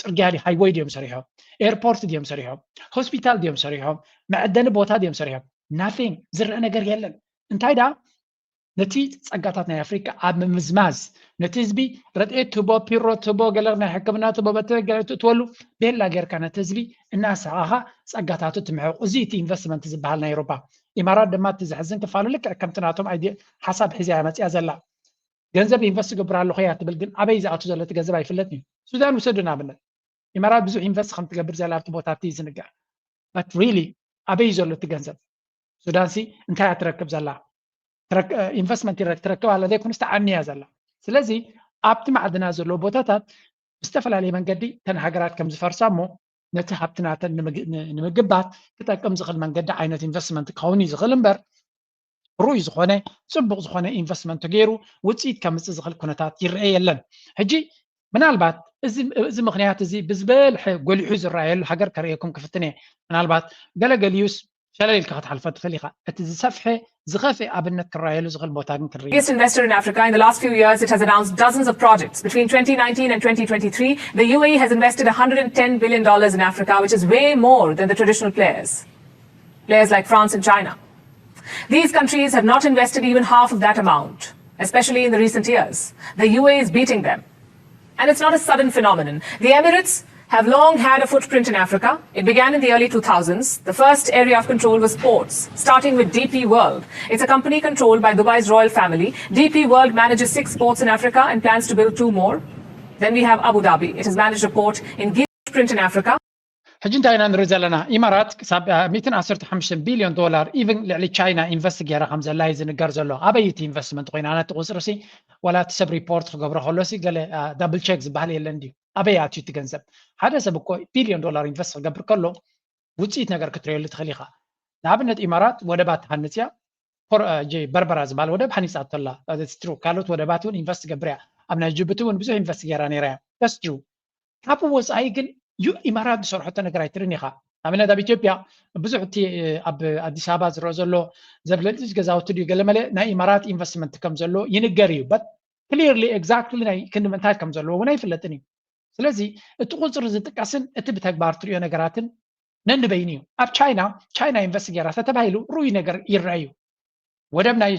ጽርግያ ድዩ ሃይወይ ድዮም ሰሪሖም? ኤርፖርት ድዮም ሰሪሖም? ሆስፒታል ድዮም ሰሪሖም? መዐደኒ ቦታ ድዮም ሰሪሖም? Nothing። ዝረአ ነገር የለን። እንታይ ደኣ ነቲ ጸጋታት ናይ ኣፍሪካ ኣብ ምምዝማዝ ነቲ ህዝቢ ረድኤት ትህቦ፣ ፒሮ ትህቦ፣ ገለ ናይ ሕክምና ትህቦ፣ በተ ገለ ትእትወሉ ቤላ ጌርካ ነቲ ህዝቢ እናሰኣኻ ጸጋታቱ ትምሕቕ። እዚ እቲ ኢንቨስትመንት ዝበሃል ናይ ኤውሮፓ። ኢማራት ድማ እቲ ዘሕዝን ክፋሉ ልክዕ ከምቲ ናቶም ኣይዲ ሓሳብ ሒዛ እያ መጽያ ዘላ። ገንዘብ ኢንቨስት ይገብር ኣለኹ እያ ትብል፣ ግን ኣበይ ዝኣቱ ዘሎ እቲ ገንዘብ ኣይፍለጥን እዩ። ሱዳን ውሰዱ ንኣብነት። ኢማራት ብዙሕ ኢንቨስት ከም ትገብር ዘላ ኣብቲ ቦታ ኣብቲ እዩ ዝንገር። But really ኣበይ እዩ ዘሎ እቲ ገንዘብ? ሱዳንሲ እንታይ እያ ትረክብ ዘላ? ኢንቨስትመንት ትረክብ ኣላ ዘይኮነስ ተዓኒ እያ ዘላ። ስለዚ ኣብቲ ማዕድናት ዘለዎ ቦታታት ብዝተፈላለየ መንገዲ እተን ሃገራት ከም ዝፈርሳ እሞ ነቲ ሃብቲ ናተን ንምግባት ክጠቅም ዝኽእል መንገዲ ዓይነት ኢንቨስትመንት ክኸውን እዩ ዝኽእል እምበር ሩይ ዝኾነ ጽቡቕ ዝኾነ ኢንቨስትመንት ተገይሩ ውፅኢት ከምፅእ ዝኽእል ኩነታት ይረአ የለን። ሕጂ ምናልባት እዚ ምክንያት እዚ ብዝበልሐ ጎሊሑ ዝረኣየሉ ሃገር ከርእየኩም ክፍትን እየ። ምናልባት ገለገሊዩስ ሸለል ኢልካ ክትሓልፎ ትኽእል ኢኻ። እቲ ዝሰፍሐ ዝኸፍኤ ኣብነት ክረኣየሉ ዝኽእል ቦታ ግን ክርኢ። Biggest investor in Africa. In the last few years, it has announced dozens of projects. Between twenty nineteen and twenty twenty-three, the U A E has invested one hundred ten billion dollars in Africa, which is way more than the traditional players, players like France and China. These countries have not invested even half of that amount, especially in the recent years. The U A E is beating them. And it's not a sudden phenomenon. The Emirates have long had a footprint in Africa. It began in the early two thousands. The first area of control was ports, starting with D P World. It's a company controlled by Dubai's royal family. D P World manages six ports in Africa and plans to build two more. Then we have Abu Dhabi. It has managed a port in Guinea, footprint in Africa. ሕጂ እንታይ ኢና ንርኢ ዘለና? ኢማራት ክሳብ ሚእትን ዓሰርተ ሓሙሽተ ቢልዮን ዶላር፣ ኢቨን ልዕሊ ቻይና ኢንቨስት ገይራ ከም ዘላ እዩ ዝንገር ዘሎ። ኣበይ እቲ ኢንቨስትመንት ኮይና? ነቲ ቁፅሪ ሲ ዋላ እቲ ሰብ ሪፖርት ክገብሮ ከሎ ሲ ገለ ዳብል ቸክ ዝበሃል የለን ድዩ? ኣበይ ኣትዩ እቲ ገንዘብ? ሓደ ሰብ እኮ ቢልዮን ዶላር ኢንቨስት ክገብር ከሎ ውፅኢት ነገር ክትርእየሉ ትኽእል ኢኻ። ንኣብነት ኢማራት ወደባት ትሃንፅ እያ። በርበራ ዝበሃል ወደብ ሃኒፃ ተላ ትሩ ካልኦት ወደባት እውን ኢንቨስት ትገብር እያ። ኣብ ናይ ጅቡቲ እውን ብዙሕ ኢንቨስት ገይራ ነይራ እያ። ስ ካብኡ ወፃኢ ግን ዩ ኢማራት ዝሰርሖቶ ነገር ኣይትርን ኢኻ። ኣብነት ኣብ ኢትዮጵያ ብዙሕ እቲ ኣብ ኣዲስ ኣበባ ዝረአ ዘሎ ዘብለጭ ገዛውቲ ድዩ ገለመለ ናይ ኢማራት ኢንቨስትመንት ከም ዘሎ ይንገር እዩ። በት ክሊርሊ ኤግዛክትሊ ናይ ክንዲ ምንታይ ከም ዘለዎ እውን ኣይፍለጥን እዩ። ስለዚ እቲ ቁፅሪ ዝጥቀስን እቲ ብተግባር ትሪኦ ነገራትን ነንበይኑ እዩ። ኣብ ቻይና ቻይና ኢንቨስት ገይራ ተተባሂሉ ርኡይ ነገር ይረአ እዩ። ወደብ ናይ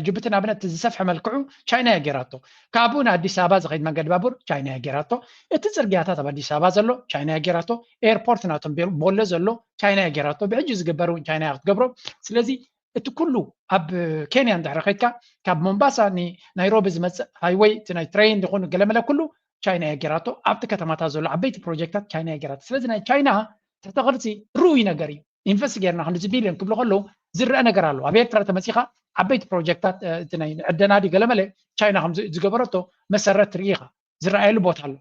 ጅቡቲ ንኣብነት ዝሰፍሐ መልክዑ ቻይና እያ ገይራቶ። ካብኡ ንኣዲስ ኣበባ ዝኸይድ መንገዲ ባቡር ቻይና እያ ገይራቶ። እቲ ፅርግያታት ኣብ ኣዲስ ኣበባ ዘሎ ቻይና እያ ገይራቶ። ኤርፖርት ናቶም ቦሎ ዘሎ ቻይና እያ ገይራቶ። ብሕጂ ዝግበር እውን ቻይና እያ ክትገብሮ። ስለዚ እቲ ኩሉ ኣብ ኬንያ እንድሕሪ ከይድካ ካብ ሞምባሳ ንናይሮቢ ዝመፅእ ሃይወይ እቲ ናይ ትሬን ዝኾኑ ገለመለ ኩሉ ቻይና እያ ገይራቶ። ኣብቲ ከተማታት ዘሎ ዓበይቲ ፕሮጀክታት ቻይና እያ ገይራቶ። ስለዚ ናይ ቻይና ትሕተ ቅርፂ ርኡይ ነገር እዩ። ኢንቨስት ጌርና ክንድዚ ቢልዮን ክብሉ ከለዉ ዝረአ ነገር ኣሎ። ኣብ ኤርትራ ተመፂኻ ዓበይቲ ፕሮጀክታት እቲ ናይ ዕደና ድዩ ገለመለ ቻይና ከም ዝገበረቶ መሰረት ትርኢ ኢኻ። ዝረኣየሉ ቦታ ኣሎ።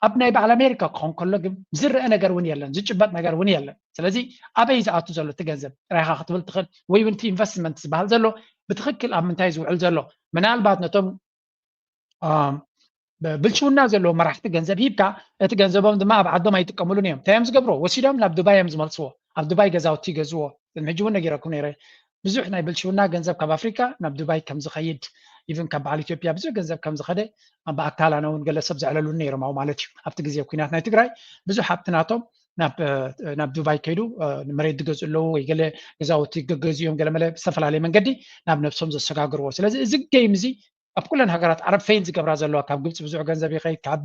ኣብ ናይ በዓል ኣሜሪካ ክኸውን ከሎ ግን ዝረአ ነገር እውን የለን፣ ዝጭበጥ ነገር እውን የለን። ስለዚ ኣበይ ዝኣቱ ዘሎ እቲ ገንዘብ ጥራይኻ ክትብል ትኽእል ወይ እውን እቲ ኢንቨስትመንት ዝበሃል ዘሎ ብትኽክል ኣብ ምንታይ ዝውዕል ዘሎ ምናልባት ነቶም ብልሽውና ዘለዎ መራሕቲ ገንዘብ ሂብካ እቲ ገንዘቦም ድማ ኣብ ዓዶም ኣይጥቀምሉን እዮም። እንታይ እዮም ዝገብርዎ? ወሲዶም ናብ ዱባይ እዮም ዝመልስዎ። ኣብ ዱባይ ገዛውቲ ይገዝዎ። ቅድሚ ሕጂ እውን ነጊረኩም ነይረ። ብዙሕ ናይ ብልሽውና ገንዘብ ካብ ኣፍሪካ ናብ ዱባይ ከም ዝኸይድ ኢቭን ካብ በዓል ኢትዮጵያ ብዙሕ ገንዘብ ከም ዝኸደ ብኣካል ኣነ እውን ገለ ሰብ ዘዕለሉኒ ነይሮም ኣብኡ ማለት እዩ። ኣብቲ ግዜ ኩናት ናይ ትግራይ ብዙሕ ሃብቲ ናቶም ናብ ዱባይ ከይዱ መሬት ዝገዝኡ ኣለዉ ወይ ገለ ገዛውቲ ገገዝኡ እዮም ገለመለ ብዝተፈላለየ መንገዲ ናብ ነብሶም ዘሰጋግርዎ። ስለዚ እዚ ጌም እዚ ኣብ ኩለን ሃገራት ዓረብ ፌል ዝገብራ ዘለዋ ካብ ግብፂ ብዙሕ ገንዘብ ይኸይድ ካብ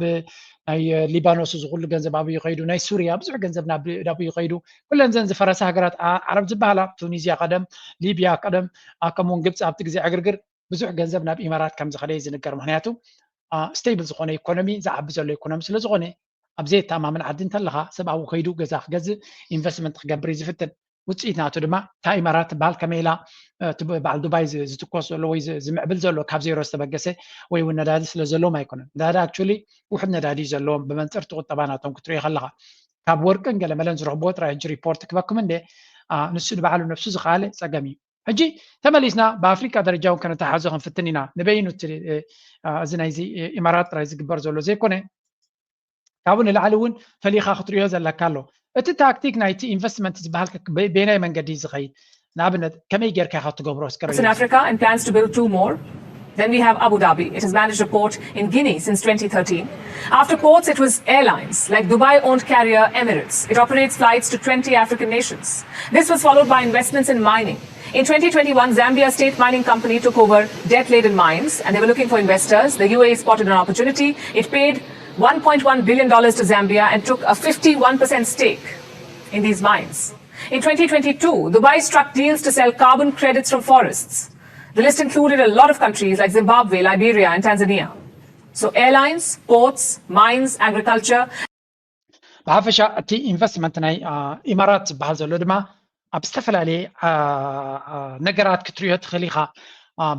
ናይ ሊባኖስ እዚ ኩሉ ገንዘብ ኣብዩ ይኸይዱ ናይ ሱሪያ ብዙሕ ገንዘብ ናብዩ ይኸይዱ ኩለን ዘን ዝፈረሳ ሃገራት ዓረብ ዝበሃላ ቱኒዝያ ቀደም ሊብያ ቀደም ከምኡውን ግብፂ ኣብቲ ግዜ ዕግርግር ብዙሕ ገንዘብ ናብ ኢማራት ከም ዝኸደ ዝንገር ምክንያቱ ስቴብል ዝኾነ ኢኮኖሚ ዝዓቢ ዘሎ ኢኮኖሚ ስለዝኾነ ኣብ ዘየተኣማምን ዓዲ እንተለኻ ሰብ ኣብኡ ከይዱ ገዛ ክገዝእ ኢንቨስትመንት ክገብር እዩ ዝፍትን ውፅኢት ናቱ ድማ እታ ኢማራት ትበሃል ከመይ ኢላ በዓል ዱባይ ዝትኮስ ዘሎ ወይ ዝምዕብል ዘሎ ካብ ዜሮ ዝተበገሰ ወይ እውን ነዳዲ ስለ ዘለዎም ኣይኮነን ነዳዲ ኣክቹሊ ውሕድ ነዳዲ እዩ ዘለዎም ብመንፅር እቲ ቁጠባ ናቶም ክትሪኦ ከለኻ ካብ ወርቅን ገለመለን ዝረኽብዎ ጥራይ ሕጂ ሪፖርት ክበኩም እንደ ንሱ ንባዕሉ ነብሱ ዝኸኣለ ፀገም እዩ ሕጂ ተመሊስና ብኣፍሪካ ደረጃ እውን ከነተሓዞ ክንፍትን ኢና ንበይኑ እዚ ናይዚ ኢማራት ጥራይ ዝግበር ዘሎ ዘይኮነ ካብኡ ንላዕሊ እውን ፈሊኻ ክትሪኦ ዘለካ ኣሎ እቲ ታክቲክ ናይቲ ኢንቨስትመንት ዝበሃል በየናይ መንገዲ ዝኸይድ ንኣብነት ከመይ ጌርካ ኢኻ ትገብሮ እስከ in Africa and plans to build two more. Then we have Abu Dhabi. It has managed a port in Guinea since twenty thirteen. After ports, it was airlines like Dubai owned carrier Emirates. It operates flights to twenty African nations. This was followed by investments in mining. In twenty twenty-one, Zambia state mining company took over debt laden mines and they were looking for investors. The U A E spotted an opportunity. It paid one point one billion dollars to Zambia and took a fifty-one percent stake in these mines. In twenty twenty-two, Dubai struck deals to sell carbon credits from forests. The list included a lot of countries like Zimbabwe, Liberia, and Tanzania. So, airlines, ports, mines, agriculture. ብሓፈሻ እቲ ኢንቨስትመንት ናይ ኢማራት ዝበሃል ዘሎ ድማ ኣብ ዝተፈላለየ ነገራት ክትሪኦ ትኽእል ኢኻ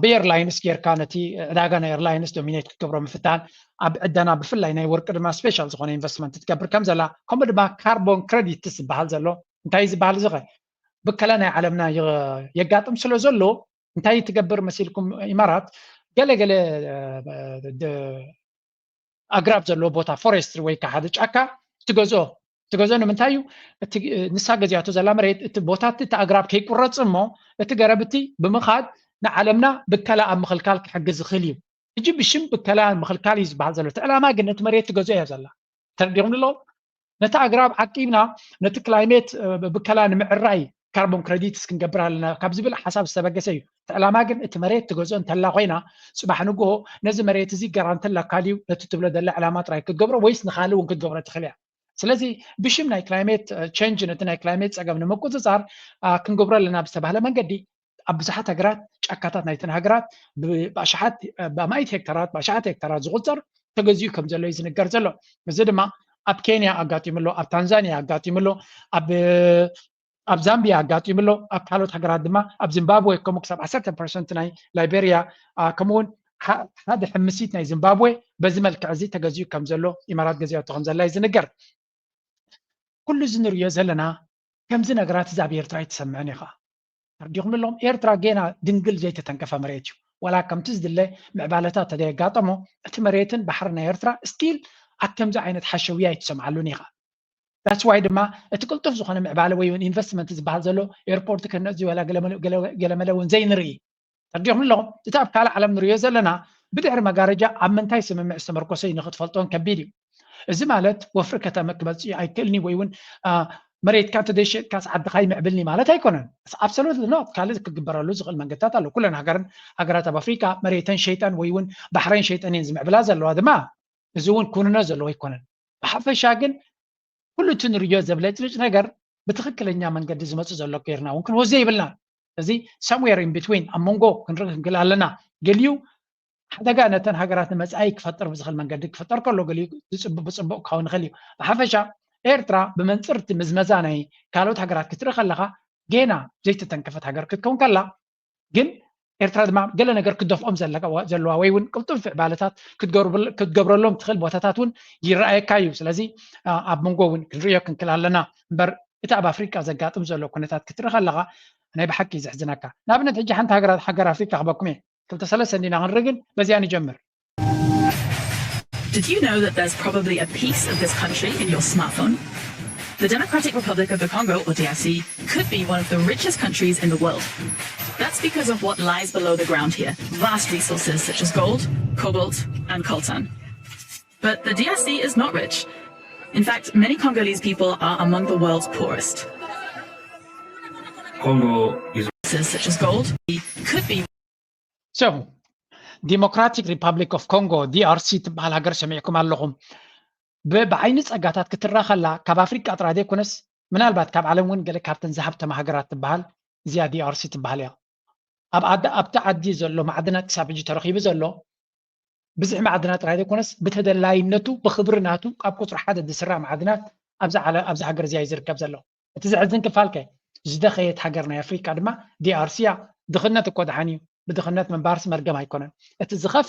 ብኤርላይንስ ጌርካ ነቲ ዕዳጋ ናይ ኤርላይንስ ዶሚኔት ክትገብሮ ምፍታን ኣብ ዕደና ብፍላይ ናይ ወርቂ ድማ ስፔሻል ዝኾነ ኢንቨስትመንት ትገብር ከም ዘላ ከምኡ ድማ ካርቦን ክረዲትስ ዝበሃል ዘሎ እንታይ ዝበሃል እዚ ብከለ ናይ ዓለምና የጋጥም ስለ ዘሎ እንታይ ትገብር መሲልኩም? ኢማራት ገለ ገለ ኣግራብ ዘለዎ ቦታ፣ ፎሬስትሪ ወይ ከዓ ሓደ ጫካ ትገዝኦ። ትገዝኦ ንምንታይ እዩ? ንሳ ገዚኣቶ ዘላ መሬት፣ እቲ ቦታ እቲ ኣግራብ ከይቁረፅ እሞ እቲ ገረብ እቲ ብምኻድ ንዓለምና ብከላ ኣብ ምኽልካል ክሕግዝ ዝኽእል እዩ። ሕጂ ብሽም ብከላ ምኽልካል እዩ ዝበሃል ዘሎ። እቲ ዕላማ ግን ነቲ መሬት ትገዝኦ እያ ዘላ። ተረዲኹም ኣለኹም? ነቲ ኣግራብ ዓቂብና ነቲ ክላይሜት ብከላ ንምዕራይ ካርቦን ክረዲትስ ክንገብር ኣለና ካብ ዝብል ሓሳብ ዝተበገሰ እዩ። እቲ ዕላማ ግን እቲ መሬት ትገዝኦ እንተላ ኮይና፣ ፅባሕ ንግሆ ነዚ መሬት እዚ ጋራንቲ ኣለካ ድዩ ነቲ ትብሎ ዘላ ዕላማ ጥራይ ክትገብሮ ወይስ ንኻልእ እውን ክትገብሮ ትኽእል እያ። ስለዚ ብሽም ናይ ክላይሜት ቸንጅ ነቲ ናይ ክላይሜት ፀገም ንምቁፅፃር ክንገብሮ ኣለና ብዝተባህለ መንገዲ ኣብ ብዙሓት ሃገራት ጫካታት ናይተን ሃገራት ብኣሽሓት ብኣማኢት ሄክታራት ብኣሽሓት ሄክታራት ዝቁፀር ተገዚኡ ከም ዘሎ እዩ ዝንገር ዘሎ። እዚ ድማ ኣብ ኬንያ ኣጋጢሙ ኣሎ፣ ኣብ ታንዛኒያ ኣጋጢሙ ኣሎ፣ ኣብ ኣብ ዛምቢያ ኣጋጢሙ ኣሎ፣ ኣብ ካልኦት ሃገራት ድማ ኣብ ዚምባብዌ ከምኡ ክሳብ ዓሰርተ ፐርሰንት ናይ ላይቤሪያ ከምኡውን ሓደ ሕምሲት ናይ ዚምባብዌ በዚ መልክዕ እዚ ተገዚኡ ከም ዘሎ ኢማራት ገዚኣቶ ከም ዘላ እዩ ዝንገር። ኩሉ እዚ ንሪኦ ዘለና ከምዚ ነገራት እዚ ኣብ ኤርትራ ኣይተሰምዐን እዩ ከዓ። ተረዲኹም ኣለኹም? ኤርትራ ጌና ድንግል ዘይተተንከፈ መሬት እዩ። ዋላ ከምቲ ዝድለ ምዕባለታት ተዘየጋጠሞ እቲ መሬትን ባሕሪ ናይ ኤርትራ ስቲል ኣብ ከምዚ ዓይነት ሓሸውያ ኣይተሰምዓሉን እዩ ከዓ። ዳትስ ዋይ ድማ እቲ ቅልጡፍ ዝኾነ ምዕባለ ወይ እውን ኢንቨስትመንት ዝበሃል ዘሎ ኤርፖርት ክህነፅ ዝወላ ገለመለ እውን ዘይንርኢ። ተረዲኹም ኣለኹም? እቲ ኣብ ካልእ ዓለም ንሪኦ ዘለና ብድሕሪ መጋረጃ ኣብ ምንታይ ስምምዕ ዝተመርኮሰ እዩ ንክትፈልጦን ከቢድ እዩ። እዚ ማለት ወፍሪ ከተመ ክመፅእ ኣይክእልኒ ወይ እውን መሬትካ እንተዘይሸጥካስ ዓድኻ ይምዕብልኒ ማለት ኣይኮነን። ኣብሶሉት ኖት ካልእ ክግበረሉ ዝኽእል መንገድታት ኣሎ። ኩለን ሃገርን ሃገራት ኣብ ኣፍሪካ መሬተን ሸይጠን ወይ እውን ባሕረን ሸይጠን እየን ዝምዕብላ ዘለዋ ድማ። እዚ እውን ኩንነ ዘለዎ ኣይኮነን። ብሓፈሻ ግን ኩሉ እቲ ንሪኦ ዘብለጭልጭ ነገር ብትኽክለኛ መንገዲ ዝመፅእ ዘሎ ጌርና እውን ክንወስዶ የብልና። እዚ ሰምዌር ኢን ቢትዊን ኣብ መንጎ ክንርኢ ክንክእል ኣለና። ገሊኡ ሓደጋ ነተን ሃገራት ንመፃኢ ክፈጥር ብዝኽእል መንገዲ ክፍጠር ከሎ ገሊኡ ዝፅቡቅ ብፅቡቅ ክኸውን ይኽእል እዩ። ብሓፈሻ ኤርትራ ብመንፅርቲ ምዝመዛ ናይ ካልኦት ሃገራት ክትርኢ ከለካ ጌና ዘይተተንከፈት ሃገር ክትከውን ከላ ግን ኤርትራ ድማ ገለ ነገር ክትደፍኦም ዘለዋ ወይ እውን ቅልጡፍ ምዕባለታት ክትገብረሎም ትኽእል ቦታታት እውን ይረኣየካ እዩ። ስለዚ ኣብ መንጎ እውን ክንርእዮ ክንክእል ኣለና እምበር እቲ ኣብ ኣፍሪቃ ዘጋጥም ዘሎ ኩነታት ክትርኢ ከለካ ናይ ብሓቂ እዩ ዘሕዝነካ። ንኣብነት ሕጂ ሓንቲ ሃገር ኣፍሪቃ ክበኩም እየ። ክልተ ሰለስተ እንዲና ክንርኢ ግን በዚኣ ንጀምር። Did you know that there's probably a piece of this country in your smartphone? The Democratic Republic of the Congo, or D R C, could be one of the richest countries in the world. That's because of what lies below the ground here, vast resources such as gold, cobalt, and coltan. But the D R C is not rich. In fact, many Congolese people are among the world's poorest. Congo is such as gold could be So, Democratic Republic of Congo, D R C ትበሃል ሃገር ሰሚዕኩም ኣለኹም። ብዓይኒ ጸጋታት ክትረኣ ከላ ካብ ኣፍሪቃ ጥራይ ዘይኮነስ ምናልባት ካብ ዓለም እውን ገለ ካብተን ዝሃብተማ ሃገራት ትበሃል እዚኣ D R C ትበሃል እያ። ኣብ ዓዲ ኣብቲ ዓዲ ዘሎ ማዕድናት ክሳብ ሕጂ ተረኺቡ ዘሎ ብዝሒ ማዕድናት ጥራይ ዘይኮነስ ብተደላይነቱ ብክብሪ ናቱ ካብ ቁፅሪ ሓደ ዝስራዕ ማዕድናት ኣብዚ ዓለ ኣብዚ ሃገር እዚኣ እዩ ዝርከብ ዘሎ። እቲ ዘሕዝን ክፋል ከ ዝደኸየት ሃገር ናይ ኣፍሪቃ ድማ D R C እያ። ድኽነት እኮ ደሓን እዩ። ብድኽነት ምንባርስ መርገም ኣይኮነን። እቲ ዝኸፈ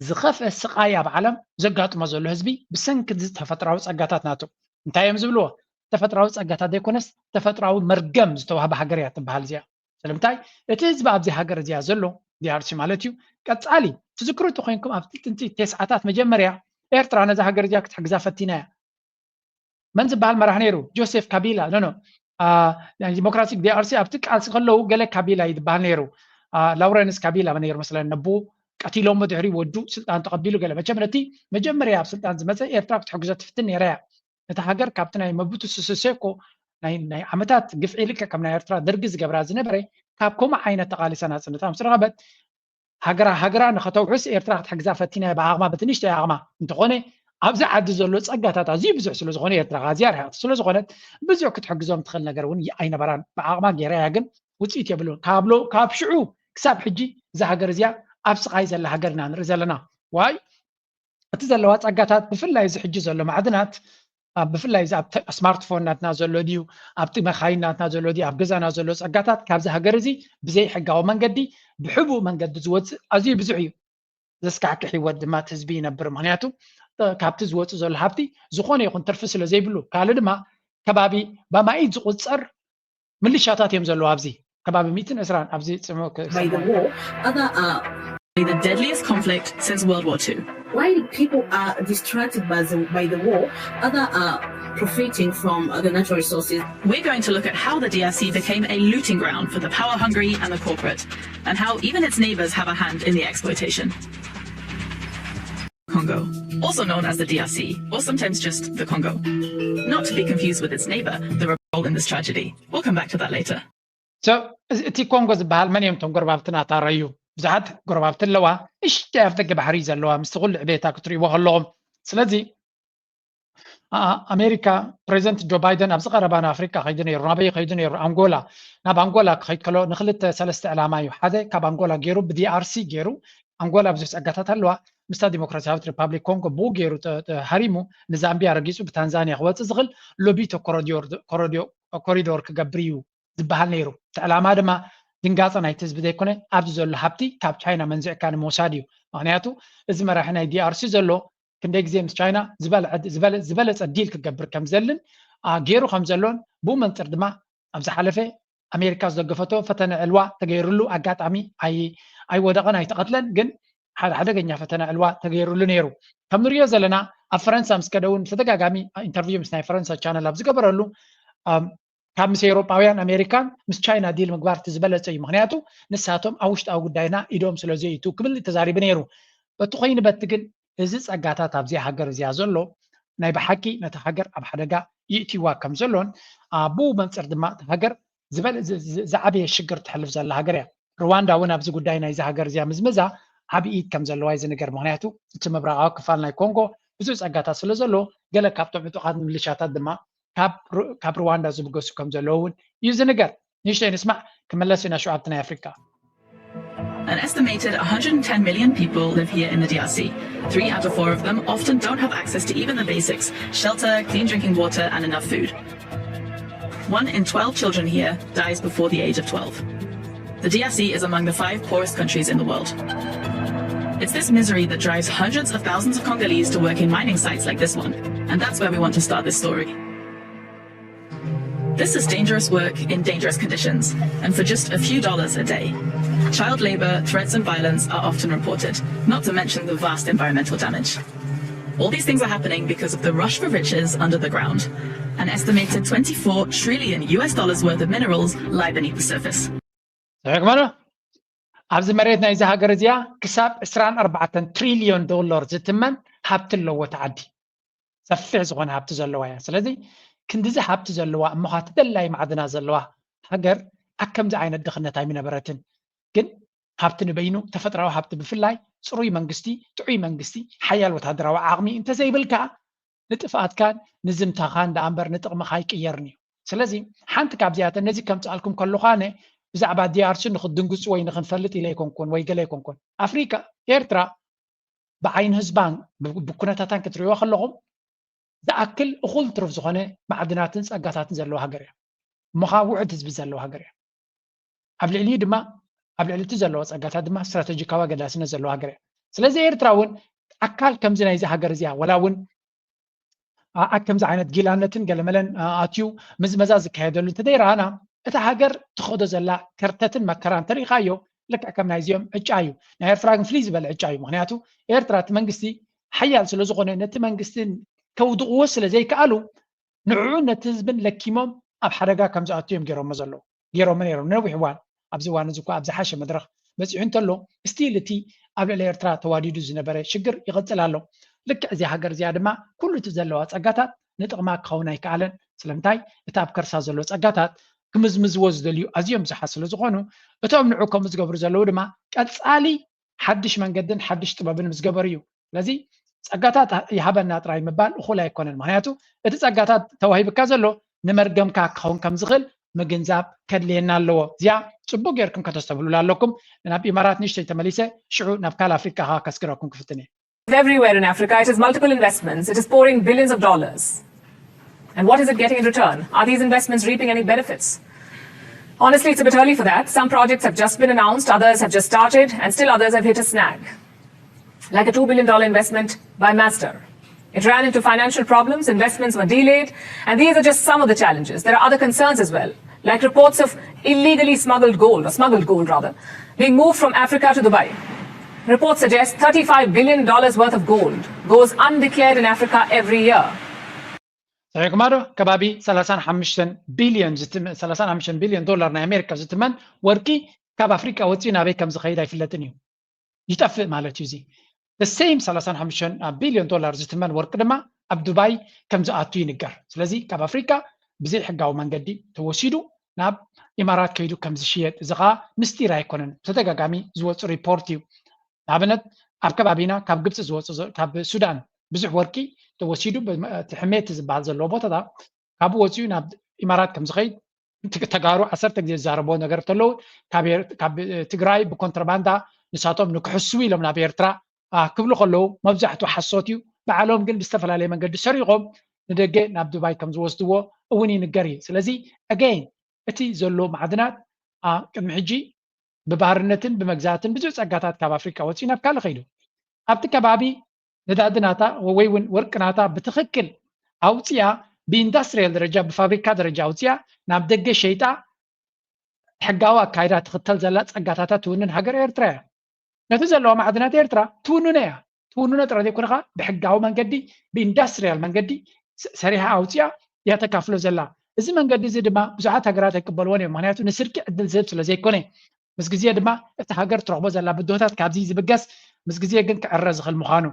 ዝኸፍአ ስቓይ ኣብ ዓለም ዘጋጥሞ ዘሎ ህዝቢ ብሰንኪ እዚ ተፈጥራዊ ጸጋታት ናቱ። እንታይ እዮም ዝብልዎ? ተፈጥራዊ ጸጋታት ዘይኮነስ ተፈጥራዊ መርገም ዝተዋህበ ሃገር እያ ትበሃል እዚኣ። ስለምንታይ እቲ ህዝቢ ኣብዚ ሃገር እዚኣ ዘሎ D R C ማለት እዩ። ቀጻሊ ትዝክሩ እንተኮይንኩም ኣብቲ ጥንቲ ቴስዓታት መጀመርያ ኤርትራ ነዛ ሃገር እዚኣ ክትሕግዛ ፈቲና እያ። መን ዝበሃል መራሕ ነይሩ? ጆሴፍ ካቢላ ኖ ኖ ናይ ዲሞክራቲክ D R C ኣብቲ ቃልሲ ከለዉ ገለ ካቢላ እዩ ዝበሃል ነይሩ። ላውረንስ ካቢላ ነይሩ መስለኒ ነብኡ ቀቲሎሞ ድሕሪ ወዱ ስልጣን ተቐቢሉ ገለ መቸም ነቲ መጀመርያ ኣብ ስልጣን ዝመፀ ኤርትራ ክትሕግዞ ትፍትን ነይራ እያ። እታ ሃገር ካብቲ ናይ መቡቱ ስሰሴኮ ናይ ናይ ዓመታት ግፍዒ ልክዕ ከም ናይ ኤርትራ ደርጊ ዝገብራ ዝነበረ ካብ ከምኡ ዓይነት ተቓሊሳ ናፅነታ ምስ ረኸበት ሃገራ ሃገራ ንኸተውሕስ ኤርትራ ክትሕግዛ ፈቲና እያ ብዓቕማ በቲ ንእሽተይ ዓቕማ እንተኾነ ኣብዚ ዓዲ ዘሎ ፀጋታት ኣዝዩ ብዙሕ ስለ ዝኾነ ኤርትራ ኣዝያ ርሕቕቲ ስለ ዝኾነት ብዙሕ ክትሕግዞም ትኽእል ነገር እውን ኣይነበራን ብዓቕማ ገይራ እያ ግን ውፅኢት የብሉን ካብ ሎ ካብ ሽዑ ክሳብ ሕጂ እዛ ሃገር እዚኣ ኣብ ስቓይ ዘላ ሃገር ኢና ንርኢ ዘለና ዋይ እቲ ዘለዋ ጸጋታት ብፍላይ እዚ ሕጂ ዘሎ ማዕድናት ብፍላይ እዚ ኣብ ስማርትፎን ናትና ዘሎ ድዩ ኣብቲ መኻይን ናትና ዘሎ ድዩ ኣብ ገዛና ዘሎ ጸጋታት ካብዚ ሃገር እዚ ብዘይ ሕጋዊ መንገዲ ብሕቡእ መንገዲ ዝወፅእ ኣዝዩ ብዙሕ እዩ ዘስካሕክሕ ህይወት ድማ እቲ ህዝቢ ይነብር ምክንያቱ ካብቲ ዝወፅእ ዘሎ ሃብቲ ዝኾነ ይኹን ትርፊ ስለ ዘይብሉ ካልእ ድማ ከባቢ በማኢት ዝቁፀር ምልሻታት እዮም ዘለዉ ኣብዚ ከባቢ ሚእትን ዕስራን ኣብዚ ጽምው by the war, other are The deadliest conflict since World War Two. While people are distracted by the, by the war, other are profiting from the natural resources. We're going to look at how the D R C became a looting ground for the power hungry and the corporate, and how even its neighbors have a hand in the exploitation. Congo, also known as the D R C, or sometimes just the Congo. Not to be confused with its neighbor, the Rwanda, in this tragedy. We'll come back to that later. እቲ ኮንጎ ዝበሃል መን እዮም እቶም ጎረባብትና ታረዩ? ብዙሓት ጎረባብቲ ኣለዋ። እሽተይ ኣፍ ደገ ባሕሪ ዘለዋ ምስቲ ኩሉ ዕቤታ ክትርእይዎ ከለኹም። ስለዚ ኣሜሪካ ፕሬዚደንት ጆ ባይደን ኣብዚ ቀረባ ንኣፍሪካ ከይዱ ነይሩ። ናበይ ከይዱ ነይሩ? ኣንጎላ። ናብ ኣንጎላ ክኸይድ ከሎ ንክልተ ሰለስተ ዕላማ እዩ። ሓደ ካብ ኣንጎላ ገይሩ ብዲኣርሲ ገይሩ ኣንጎላ ብዙሕ ፀጋታት ኣለዋ። ምስታ ዲሞክራሲያዊት ሪፓብሊክ ኮንጎ ብኡ ገይሩ ሃሪሙ ንዛምቢያ ረጊፁ ብታንዛኒያ ክወፅእ ዝኽእል ሎቢቶ ኮሪዶር ክገብር እዩ ዝበሃል ነይሩ። እቲ ዕላማ ድማ ድንጋፀ ናይቲ ህዝቢ ዘይኮነ ኣብዚ ዘሎ ሃብቲ ካብ ቻይና መንዚዕካ ንምውሳድ እዩ። ምክንያቱ እዚ መራሒ ናይ ዲኣርሲ ዘሎ ክንደይ ግዜ ምስ ቻይና ዝበለፀ ዲል ክገብር ከምዘልን ገይሩ ከምዘሎን ብኡ መንፅር ድማ ኣብ ዝሓለፈ ኣሜሪካ ዝደገፈቶ ፈተነ ዕልዋ ተገይሩሉ ኣጋጣሚ ኣይወደቐን ኣይተቐትለን፣ ግን ሓደ ሓደገኛ ፈተነ ዕልዋ ተገይሩሉ ነይሩ። ከም ንሪኦ ዘለና ኣብ ፈረንሳ ምስ ከደ እውን ተደጋጋሚ ኢንተርቪው ምስ ናይ ፈረንሳ ቻነል ኣብ ዝገበረሉ ካብ ምስ ኤውሮጳውያን ኣሜሪካን ምስ ቻይና ዲል ምግባር እቲ ዝበለፀ እዩ፣ ምክንያቱ ንሳቶም ኣብ ውሽጣዊ ጉዳይና ኢዶም ስለ ዘእቱ ክብል ተዛሪቡ ነይሩ። በቲ ኮይኑ በቲ ግን እዚ ፀጋታት ኣብዚኣ ሃገር እዚኣ ዘሎ ናይ ብሓቂ ነታ ሃገር ኣብ ሓደጋ ይእትይዋ ከም ዘሎን ብኡ መንፅር ድማ እታ ሃገር ዝበለ ዝዓበየ ሽግር ትሕልፍ ዘላ ሃገር እያ። ሩዋንዳ እውን ኣብዚ ጉዳይ ናይዚ ሃገር እዚኣ ምዝምዛ ዓብዪ ኢድ ከም ዘለዋ እዩ ዝንገር። ምክንያቱ እቲ ምብራቓዊ ክፋል ናይ ኮንጎ ብዙሕ ፀጋታት ስለ ዘሎ ገለ ካብቶም ዕጡቓት ምልሻታት ድማ ካብ ሩዋንዳ ዝብገሱ ከም ዘለዉ እውን እዩ ዝንገር። ንእሽተይ ንስማዕ፣ ክመለስ ኢና ሽዑ ኣብቲ ናይ ኣፍሪካ። An estimated one hundred ten million people live here in the D R C. Three out of four of them often don't have access to even the basics: shelter, clean drinking water, and enough food. One in twelve children here dies before the age of twelve. The D R C is among the five poorest countries in the world. It's this misery that drives hundreds of thousands of Congolese to work in mining sites like this one, and that's where we want to start this story. This is dangerous work in dangerous conditions, and for just a few dollars a day. Child labor, threats, and violence are often reported, not to mention the vast environmental damage. All these things are happening because of the rush for riches under the ground. An estimated twenty-four trillion U S dollars worth of minerals lie beneath the surface. ሰሚዕኩምና? ኣብዚ መሬት ናይዚ ሃገር እዚኣ ክሳብ ዕስራን ኣርባዕተን ትሪልዮን ዶላር ዝትመን ሃብቲ ኣለዎ እቲ ዓዲ። ሰፊሕ ዝኾነ ሃብቲ ዘለዋ እያ። ስለዚ ክንዲዚ ሃብቲ ዘለዋ እሞ ኸዓ ትደላይ ማዕድናት ዘለዋ ሃገር ኣብ ከምዚ ዓይነት ድኽነት ኣይምነበረትን። ግን ሃብቲ ንበይኑ፣ ተፈጥራዊ ሃብቲ ብፍላይ፣ ፅሩይ መንግስቲ፣ ጥዑይ መንግስቲ፣ ሓያል ወታደራዊ ዓቕሚ እንተዘይብልካ ንጥፍኣትካን ንዝምታኻን ደኣ እምበር ንጥቕምኻ ኣይቅየርን እዩ። ስለዚ ሓንቲ ካብዚኣተን ነዚ ከምፅኣልኩም ከለኹ ኣነ ብዛዕባ ዲኣርሲ ንክትድንግፁ ወይ ንክንፈልጥ ኢለ ኣይኮንኩን ወይ ገለ ኣይኮንኩን። ኣፍሪካ፣ ኤርትራ ብዓይኒ ህዝባን ብኩነታታን ክትሪእዋ ከለኹም ዝኣክል እኹል ትሩፍ ዝኾነ ማዕድናትን ፀጋታትን ዘለዋ ሃገር እያ። እሞ ኸዓ ውዕድ ህዝቢ ዘለዋ ሃገር እያ። ኣብ ልዕሊኡ ድማ ኣብ ልዕሊ እቲ ዘለዎ ፀጋታት ድማ ስትራተጂካዊ ኣገዳስነት ዘለዋ ሃገር እያ። ስለዚ ኤርትራ እውን ኣካል ከምዚ ናይዚ ሃገር እዚኣ ወላ እውን ኣብ ከምዚ ዓይነት ጊላነትን ገለመለን ኣትዩ ምዝመዛ ዝካየደሉ እንተዘይረኣና እታ ሃገር ትኸዶ ዘላ ከርተትን መከራ እንተሪኢኻዮ ልክዕ ከም ናይዚኦም ዕጫ እዩ። ናይ ኤርትራ ግን ፍልይ ዝበለ ዕጫ እዩ። ምክንያቱ ኤርትራ እቲ መንግስቲ ሓያል ስለ ዝኾነ ነቲ መንግስቲ ከውድቕዎ ስለ ዘይከኣሉ ንዕኡን ነቲ ህዝብን ለኪሞም ኣብ ሓደጋ ከም ዝኣቱ እዮም ገይሮሞ ዘለዉ ገይሮሞ ነይሮም ነዊሕ እዋን። ኣብዚ እዋን እዚ እኳ ኣብ ዝሓሸ መድረኽ በፂሑ እንተሎ ስቲል እቲ ኣብ ልዕሊ ኤርትራ ተዋዲዱ ዝነበረ ሽግር ይቕፅል ኣሎ። ልክዕ እዚኣ ሃገር እዚኣ ድማ ኩሉ እቲ ዘለዋ ፀጋታት ንጥቕማ ክኸውን ኣይከኣለን። ስለምንታይ? እቲ ኣብ ከርሳ ዘሎ ፀጋታት ክምዝምዝዎ ዝደልዩ ኣዝዮም ብዙሓት ስለ ዝኾኑ እቶም ንዑ ከምኡ ዝገብሩ ዘለዉ ድማ ቀፃሊ ሓድሽ መንገድን ሓድሽ ጥበብን ምስ ገበሩ እዩ። ስለዚ ፀጋታት ይሃበና ጥራይ ምባል እኹል ኣይኮነን። ምክንያቱ እቲ ፀጋታት ተዋሂብካ ዘሎ ንመርገምካ ክኸውን ከም ዝኽእል ምግንዛብ ከድልየና ኣለዎ። እዚኣ ፅቡቅ ጌርኩም ከተስተብህሉላ ኣለኩም። ናብ ኢማራት ንእሽተይ ተመሊሰ ሽዑ ናብ ካልእ ኣፍሪቃ ከስግረኩም ክፍትን እየ። Everywhere in Africa, it is multiple investments. It is pouring billions of dollars. And what is it getting in return? Are these investments reaping any benefits? Honestly, it's a bit early for that. Some projects have just been announced, others have just started, and still others have hit a snag. Like a two billion dollar investment by Masdar. It ran into financial problems, investments were delayed, and these are just some of the challenges. There are other concerns as well. Like reports of illegally smuggled gold, or smuggled gold rather, being moved from Africa to Dubai. Reports suggest thirty-five billion dollars worth of gold goes undeclared in Africa every year. ሰሚዕኩማ ዶ? ከባቢ ሰላሳን ሓሙሽተን ቢልዮን ዝትመ- ሰላሳን ሓሙሽተን ቢልዮን ዶላር ናይ ኣሜሪካ ዝትመን ወርቂ ካብ ኣፍሪካ ወፂኡ ናበይ ከም ዝኸይድ ኣይፍለጥን እዩ። ይጠፍእ ማለት እዩ። እዚ ሴም ሰላሳን ሓሙሽተን ቢልዮን ዶላር ዝትመን ወርቂ ድማ ኣብ ዱባይ ከም ዝኣቱ ይንገር። ስለዚ ካብ ኣፍሪካ ብዘይ ሕጋዊ መንገዲ ተወሲዱ ናብ ኢማራት ከይዱ ከም ዝሽየጥ፣ እዚ ከዓ ምስጢር ኣይኮነን፣ ብተደጋጋሚ ዝወፁ ሪፖርት እዩ። ንኣብነት ኣብ ከባቢና ካብ ግብፂ ዝወፁ ዘ- ካብ ሱዳን ብዙሕ ወርቂ ተወሲዱ፣ ብ- እቲ ሕሜቲ ዝበሃል ዘለዎ ቦታታት ካብኡ ወፂኡ ናብ ኢማራት ከም ዝኸይድ፣ እቲ ተጋሩ ዓሰርተ ግዜ ዝዛረብዎ ነገር እንተለዉ፣ ካብ ኤር- ካብ ትግራይ ብኮንትሮባንዳ ንሳቶም ንክሕስዉ ኢሎም ናብ ኤርትራ ኣ፣ ክብሉ ከለዉ፣ መብዛሕትኡ ሓሶት እዩ። ባዕሎም ግን ብዝተፈላለየ መንገዲ ሰሪቖም ንደገ ናብ ዱባይ ከም ዝወስድዎ እውን ይንገር እዩ። ስለዚ ኣገይን እቲ ዘሎ ማዕድናት ኣ፣ ቅድሚ ሕጂ ብባርነትን ብመግዛእትን ብዙሕ ጸጋታት ካብ ኣፍሪካ ወፂኡ ናብ ካልእ ከይዱ፣ ኣብቲ ከባቢ ነዳዲ ናታ ወይ እውን ወርቂ ናታ ብትኽክል ኣውፅያ፣ ብኢንዳስትሪያል ደረጃ ብፋብሪካ ደረጃ ኣውፅያ ናብ ደገ ሸይጣ ሕጋዊ ኣካይዳ ትኽተል ዘላ ጸጋታታ ትውንን ሃገር ኤርትራ እያ። ነቲ ዘለዋ ማዕድናት ኤርትራ ትውንኖ እያ። ትውንኖ ጥራይ ዘይኮነ ከዓ ብሕጋዊ መንገዲ ብኢንዳስትሪያል መንገዲ ስ- ሰሪሓ ኣውፅያ እያ ተካፍሎ ዘላ። እዚ መንገዲ እዚ ድማ ብዙሓት ሃገራት ኣይቅበልዎን እዮም፣ ምክንያቱ ንስርቂ ዕድል ዝህብ ስለ ዘይኮነ። ምስ ግዜ ድማ እቲ ሃገር ትረኽቦ ዘላ ብድሆታት ካብዚ ዝብገስ፣ ምስ ግዜ ግን ክዕረ ዝኽእል ምዃኑ።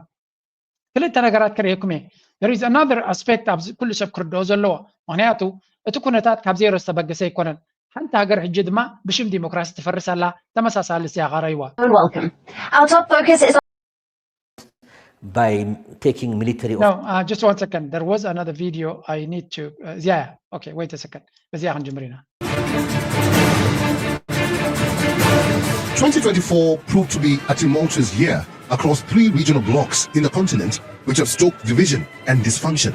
ክልተ ነገራት ከርእየኩም እየ። There is another aspect ኣብዚ ኩሉ ሰብ ክርድኦ ዘለዎ፣ ምክንያቱ እቲ ኩነታት ካብ ዜሮ ዝተበገሰ ኣይኮነን። ሓንቲ ሃገር ሕጂ ድማ ብሽም ዲሞክራሲ ትፈርስ ኣላ። ተመሳሳሊ እስቲ ኣቓረይዋ። Welcome. Our top focus is by taking military No, uh, just one second. There was another video I need to. Uh, yeah, okay, wait a second. በዚኣ ክንጅምር ኢና። twenty twenty-four proved to be a tumultuous year across three regional blocs in the continent, which have stoked division and dysfunction.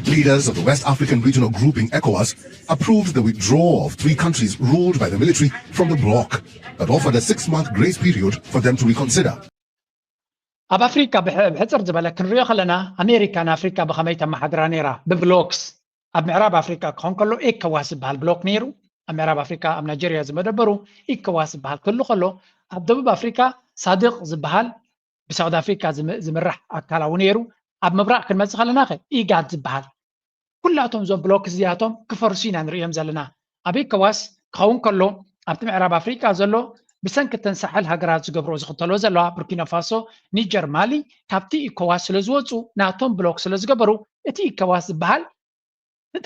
Leaders of the West African regional grouping ECOWAS approved the withdrawal of three countries ruled by the military from the bloc, but offered a six-month grace period for them to reconsider. ኣብ ኣፍሪካ ብሕ- ብሕፅር ዝበለ ክንሪኦ ከለና፣ ኣሜሪካ ንኣፍሪካ ብኸመይ ተመሓድራ ነይራ? ብብሎክስ። ኣብ ምዕራብ ኣፍሪካ ክኸውን ከሎ ኤኮዋስ ዝበሃል ብሎክ ነይሩ። ኣብ ምዕራብ ኣፍሪካ ኣብ ናይጀርያ ዝመደበሩ ኤኮዋስ ዝበሃል ክህሉ ከሎ፣ ኣብ ደቡብ ኣፍሪካ ሳድቅ ዝበሃል ብሳውት ኣፍሪካ ዝም- ዝምራሕ ኣካላዊ ነይሩ። ኣብ ምብራቅ ክንመፅእ ከለና ከ ኢጋድ ዝበሃል። ኩላቶም እዞም ብሎክ እዚኣቶም ክፈርሱ ኢና ንርእዮም ዘለና። ኣብ ኤኮዋስ ክኸውን ከሎ፣ ኣብቲ ምዕራብ ኣፍሪካ ዘሎ ብሰንኪ እተን ሳሕል ሃገራት ዝገብሮ ዝኽተሎ ዘለዋ ቡርኪና ፋሶ፣ ኒጀር፣ ማሊ ካብቲ ኢኮዋስ ስለ ዝወፁ፣ ናቶም ብሎክ ስለ ዝገበሩ፣ እቲ ኢኮዋስ ዝበሃል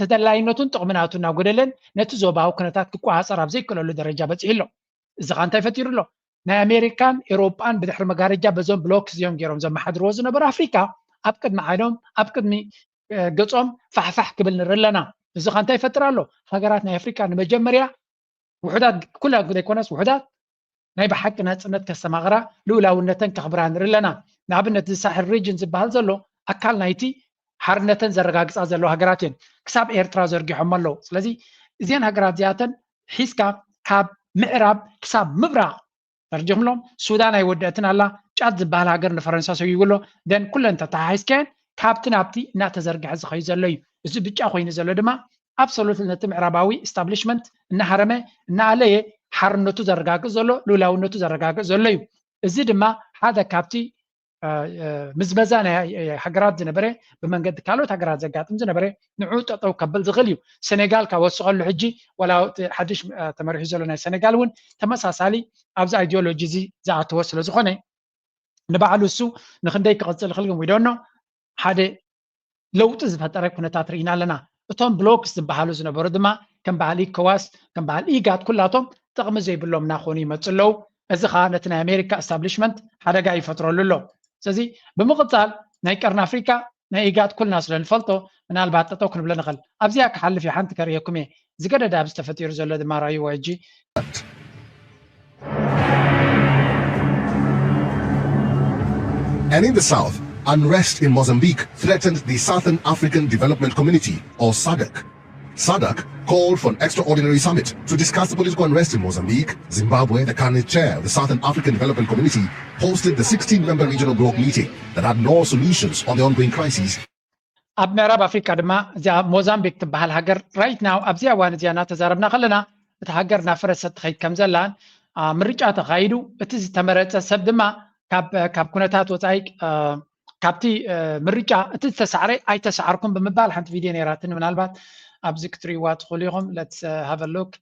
ተደላይነቱን ጥቕሚ ናቱ እናጎደለን ነቲ ዞባዊ ኩነታት ክቆፃፀር ኣብ ዘይክእለሉ ደረጃ በፂሑ ኣሎ። እዚ ኸ እንታይ ፈጢሩ ኣሎ? ናይ ኣሜሪካን ኤሮጳን ብድሕሪ መጋረጃ በዞም ብሎክ እዚኦም ገይሮም ዘመሓድርዎ ዝነበሩ ኣፍሪካ ኣብ ቅድሚ ዓይኖም ኣብ ቅድሚ ገጾም ፋሕፋሕ ክብል ንርኢ ኣለና። እዚ ኸ እንታይ ይፈጥር ኣሎ? ሃገራት ናይ ኣፍሪካ ንመጀመርያ ውሑዳት፣ ኩላ ዘይኮነስ ውሑዳት ናይ ብሓቂ ናጽነት ከስተማቕራ፣ ልኡላውነተን ከኽብራ ንርኢ ኣለና። ንኣብነት እዚ ሳሕል ሪጅን ዝበሃል ዘሎ ኣካል ናይቲ ሓርነተን ዘረጋግጻ ዘለዋ ሃገራት እየን። ክሳብ ኤርትራ ዘርጊሖሞ ኣለዉ። ስለዚ እዚአን ሃገራት እዚኣተን ሒዝካ ካብ ምዕራብ ክሳብ ምብራቕ ፈርጅምሎም። ሱዳን ኣይወደአትን ኣላ። ጫድ ዝበሃል ሃገር ንፈረንሳ ሰጉጉ ኣሎ። ደን ኩለን ተተሓሒዝካየን ካብቲ ናብቲ እናተዘርግሐ ዝኸዩ ዘሎ እዩ። እዚ ብጫ ኮይኑ ዘሎ ድማ ኣብሶሉት ነቲ ምዕራባዊ ኢስታብሊሽመንት እናሃረመ እናኣለየ ሓርነቱ ዘረጋግፅ ዘሎ፣ ልኡላውነቱ ዘረጋግፅ ዘሎ እዩ። እዚ ድማ ሓደ ካብቲ ምዝመዛ ናይ ሃገራት ዝነበረ፣ ብመንገዲ ካልኦት ሃገራት ዘጋጥም ዝነበረ ንዑ ጠጠው ከብል ዝኽእል እዩ። ሰኔጋል ካብ ወስኸሉ ሕጂ ዋላ እቲ ሓድሽ ተመሪሑ ዘሎ ናይ ሰኔጋል እውን ተመሳሳሊ ኣብዚ ኣይዲዮሎጂ እዚ ዝኣተወ ስለ ዝኾነ ንባዕሉ እሱ ንክንደይ ክቕፅል ይኽእል ግን ዊዶኖ ሓደ ለውጢ ዝፈጠረ ኩነታት ርኢና ኣለና። እቶም ብሎክስ ዝበሃሉ ዝነበሩ ድማ ከም በዓል ኢኮዋስ ከም በዓል ኢጋድ ኩላቶም ጥቕሚ ዘይብሎም እናኾኑ ይመፁ ኣለዉ። እዚ ከዓ ነቲ ናይ ኣሜሪካ እስታብሊሽመንት ሓደጋ ይፈጥረሉ ኣሎ። ስለዚ ብምቕፃል ናይ ቀርኒ ኣፍሪካ ናይ ኢጋድ ኩልና ስለ ንፈልጦ ምናልባት ጠጠው ክንብሎ ንኽእል። ኣብዚኣ ክሓልፍ እየ፣ ሓንቲ ከርእየኩም እየ። ዝገደደ ኣብዚ ተፈጢሩ ዘሎ ድማ ራእይዎ ሕጂ። And in the south, unrest in Mozambique threatened the Southern African Development Community, or SADC. SADC called for an extraordinary summit to discuss the political unrest in Mozambique, Zimbabwe. The current chair of the Southern African Development Community hosted the sixteen-member regional bloc meeting that had no solutions on the ongoing crises. ኣብ ምዕራብ ኣፍሪካ ድማ እዚኣ ሞዛምቢክ ትበሃል ሃገር right now ኣብዚ እዋን እዚኣ እናተዛረብና ከለና እታ ሃገር እናፈረሰት ትኸይድ ከም ዘላን ምርጫ ተኻይዱ እቲ ዝተመረፀ ሰብ ድማ ካብ ኩነታት ወፃኢ ካብቲ ምርጫ እቲ ዝተሳዕረ ኣይተሳዕርኩም ብምባል ሓንቲ ቪድዮ ነይራትኒ። ምናልባት ኣብዚ ክትርእይዋ ትኽእሉ ኢኹም። Let's have a look።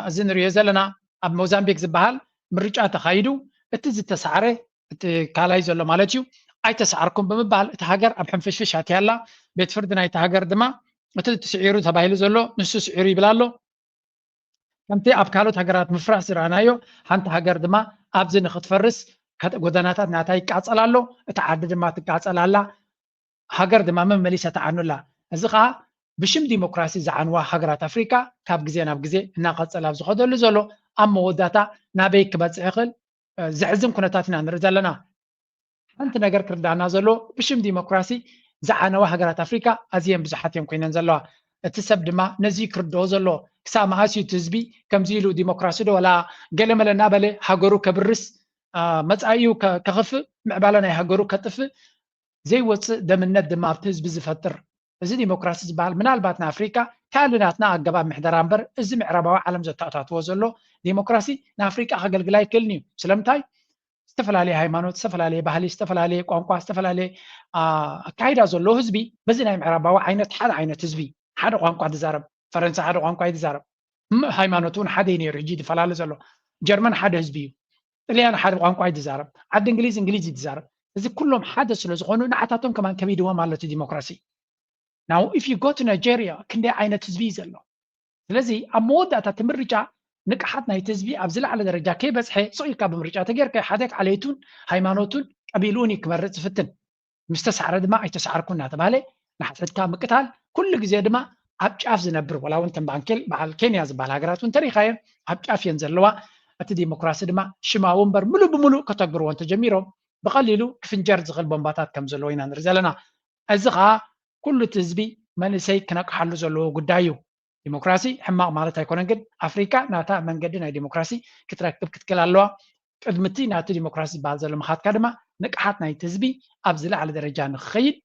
እዚ ንሪኦ ዘለና ኣብ ሞዛምቢክ ዝበሃል ምርጫ ተኻይዱ እቲ ዝተሳዕረ እቲ ካልኣይ ዘሎ ማለት እዩ ኣይተሳዕርኩም ብምባል እቲ ሃገር ኣብ ሕንፍሽፍሽ ኣትያ ኣላ። ቤት ፍርዲ ናይቲ ሃገር ድማ እቲ ስዒሩ ተባሂሉ ዘሎ ንሱ ስዒሩ ይብል ኣሎ። ከምቲ ኣብ ካልኦት ሃገራት ምፍራስ ዝረኣናዮ ሓንቲ ሃገር ድማ ኣብዚ ንክትፈርስ ጎደናታት ናታ ይቃፀል ኣሎ፣ እቲ ዓዲ ድማ ትቃፀል ኣላ፣ ሃገር ድማ መመሊሳ ትዓኑ ኣላ። እዚ ከዓ ብሽም ዲሞክራሲ ዝዓንዋ ሃገራት ኣፍሪካ ካብ ግዜ ናብ ግዜ እናቐፀለ ኣብ ዝኸደሉ ዘሎ ኣብ መወዳእታ ናበይ ክበፅሕ ይኽእል ዘሕዝን ኩነታት ኢና ንርኢ ዘለና። ሓንቲ ነገር ክርዳእና ዘለዎ ብሽም ዲሞክራሲ ዝዓነዋ ሃገራት ኣፍሪካ ኣዝየን ብዙሓት እየን ኮይነን ዘለዋ። እቲ ሰብ ድማ ነዚ ክርድኦ ዘለዎ ክሳብ መኣስ እዩ እቲ ህዝቢ ከምዚ ኢሉ ዲሞክራሲ ዶ ወላ ገለመለ እናበለ ሃገሩ ከብርስ መፃኢኡ ከኽፍእ ምዕባለ ናይ ሃገሩ ከጥፍእ ዘይወፅእ ደምነት ድማ ኣብቲ ህዝቢ ዝፈጥር እዚ ዲሞክራሲ ዝበሃል ምናልባት ንኣፍሪካ ካልእ ናትና ኣገባብ ምሕደራ እምበር እዚ ምዕራባዊ ዓለም ዘተኣታትዎ ዘሎ ዲሞክራሲ ንኣፍሪካ ከገልግል ኣይክእልን እዩ። ስለምንታይ? ዝተፈላለየ ሃይማኖት፣ ዝተፈላለየ ባህሊ፣ ዝተፈላለየ ቋንቋ፣ ዝተፈላለየ ኣካይዳ ዘለዎ ህዝቢ በዚ ናይ ምዕራባዊ ዓይነት ሓደ ዓይነት ህዝቢ ሓደ ቋንቋ ዝዛረብ ፈረንሳ ሓደ ቋንቋ እዩ ዝዛረብ። ሃይማኖት እውን ሓደ እዩ ነይሩ፣ ሕጂ ዝፈላለ ዘሎ። ጀርመን ሓደ ህዝቢ እዩ። ጥልያን ሓደ ቋንቋ እዩ ዝዛረብ። ዓዲ እንግሊዝ እንግሊዝ እዩ ዝዛረብ። እዚ ኩሎም ሓደ ስለ ዝኾኑ ንዓታቶም ከማን ከቢድዎም ኣሎ እቲ ዲሞክራሲ። Now if you go to Nigeria ክንደይ ዓይነት ህዝቢ እዩ ዘሎ። ስለዚ ኣብ መወዳእታ እቲ ምርጫ ንቅሓት ናይቲ ህዝቢ ኣብ ዝለዓለ ደረጃ ከይበፅሐ ስቕ ኢልካ ብምርጫ ተጌርካ ሓደ ዓሌቱን ሃይማኖቱን ቀቢልኡን እዩ ክመርፅ ዝፍትን። ምስ ተሳዕረ ድማ ኣይተሳዕርኩ እናተባሃለ ንሓሰድካ ምቅታል ኩሉ ግዜ ድማ ኣብ ጫፍ ዝነብር ወላ እውን ተንባንኬል በዓል ኬንያ ዝበሃል ሃገራት እውን ተሪኻየን ኣብ ጫፍ እየን ዘለዋ። እቲ ዲሞክራሲ ድማ ሽማዊ እምበር ሙሉእ ብሙሉእ ከተግብርዎ እንተጀሚሮም ብቐሊሉ ክፍንጀር ዝኽእል ቦምባታት ከም ዘለዎ ኢና ንርኢ ዘለና። እዚ ከዓ ኩሉ እቲ ህዝቢ መንእሰይ ክነቅሓሉ ዘለዎ ጉዳይ እዩ። ዲሞክራሲ ሕማቕ ማለት ኣይኮነን፣ ግን ኣፍሪካ ናታ መንገዲ ናይ ዲሞክራሲ ክትረክብ ክትክእል ኣለዋ። ቅድሚ እቲ ናቲ ዲሞክራሲ ዝበሃል ዘሎ ምኻድካ ድማ ንቅሓት ናይቲ ህዝቢ ኣብ ዝለዓለ ደረጃ ንክኸይድ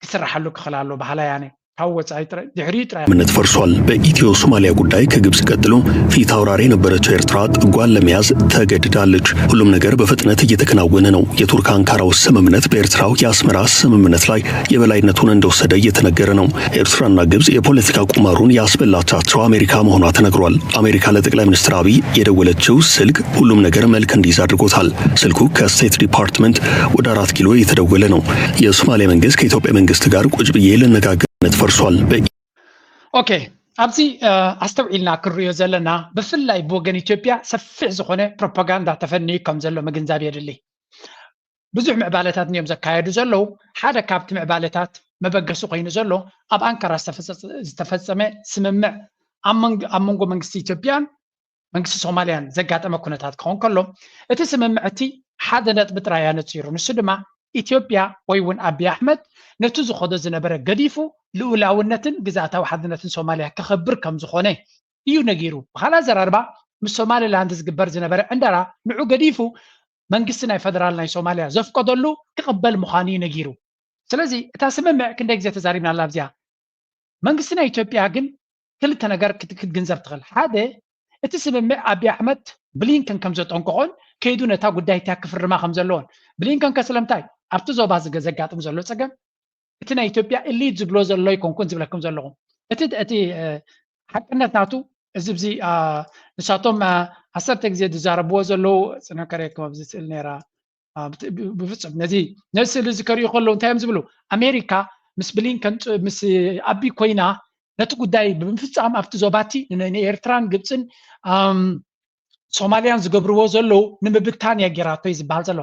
ክስራሓሉ ክኽእል ኣሎ በሃላይ ኣነ። ካብ ወፃኢ ድሕሪኡ ጥራይ። ምነት ፈርሷል። በኢትዮ ሶማሊያ ጉዳይ ከግብጽ ቀጥሎ ፊት አውራሪ የነበረችው ኤርትራ ጥጓን ለመያዝ ተገድዳለች። ሁሉም ነገር በፍጥነት እየተከናወነ ነው። የቱርክ አንካራው ስምምነት በኤርትራው የአስመራ ስምምነት ላይ የበላይነቱን እንደወሰደ እየተነገረ ነው። ኤርትራና ግብጽ የፖለቲካ ቁማሩን ያስበላቻቸው አሜሪካ መሆኗ ተነግሯል። አሜሪካ ለጠቅላይ ሚኒስትር አብይ የደወለችው ስልክ ሁሉም ነገር መልክ እንዲይዝ አድርጎታል። ስልኩ ከስቴት ዲፓርትመንት ወደ አራት ኪሎ የተደወለ ነው። የሶማሊያ መንግስት ከኢትዮጵያ መንግስት ጋር ቁጭ ብዬ ልነጋገር። ምነት ፈርሷል። ኦኬ፣ ኣብዚ ኣስተውዒልና ክንሪኦ ዘለና ብፍላይ ብወገን ኢትዮጵያ ሰፊሕ ዝኾነ ፕሮፓጋንዳ ተፈንዩ ከም ዘሎ ምግንዛብ የድሊ። ብዙሕ ምዕባለታት እዮም ዘካየዱ ዘለዉ። ሓደ ካብቲ ምዕባለታት መበገሲ ኮይኑ ዘሎ ኣብ ኣንካራ ዝተፈጸመ ስምምዕ ኣብ መንጎ መንግስቲ ኢትዮጵያን መንግስቲ ሶማልያን ዘጋጠመ ኩነታት ክኸውን ከሎ እቲ ስምምዕ እቲ ሓደ ነጥቢ ጥራይ ኣነፂሩ። ንሱ ድማ ኢትዮጵያ ወይ እውን ኣቢ ኣሕመድ ነቲ ዝኸዶ ዝነበረ ገዲፉ ልኡላውነትን ግዝኣታዊ ሓድነትን ሶማልያ ከኸብር ከም ዝኾነ እዩ ነጊሩ። ብኻልእ ኣዘራርባ ምስ ሶማሊላንድ ዝግበር ዝነበረ ዕንደራ ንዑ ገዲፉ መንግስቲ ናይ ፈደራል ናይ ሶማልያ ዘፍቀደሉ ክቕበል ምዃኑ እዩ ነጊሩ። ስለዚ እታ ስምምዕ ክንደይ ግዜ ተዛሪብናላ ኣብዚኣ። መንግስቲ ናይ ኢትዮጵያ ግን ክልተ ነገር ክትግንዘብ ትኽእል። ሓደ እቲ ስምምዕ ኣቢ ኣሕመድ ብሊንከን ከም ዘጠንቀቖን ከይዱ ነታ ጉዳይ እቲያ ክፍርማ ከም ዘለዎን። ብሊንከን ከስለምታይ ኣብቲ ዞባ ዘጋጥም ዘሎ ፀገም እቲ ናይ ኢትዮጵያ ኢሊት ዝብሎ ዘሎ ኣይኮንኩን ዝብለኩም ዘለኹ። እቲ እቲ ሓቅነት ናቱ እዚ ብዚ ንሳቶም ዓሰርተ ግዜ ዝዛረብዎ ዘለዉ ፅነከረኩም ኣብዚ ስእል ነይራ ብፍፁም ነዚ ነዚ ስእሊ እዚ ከሪኡ ከለዉ እንታይ እዮም ዝብሉ? ኣሜሪካ ምስ ብሊንከን ምስ ኣቢ ኮይና ነቲ ጉዳይ ብምፍፃም ኣብቲ ዞባቲ ንኤርትራን ግብፅን ሶማልያን ዝገብርዎ ዘለዉ ንምብታን እያ ጌራቶ እዩ ዝበሃል ዘሎ።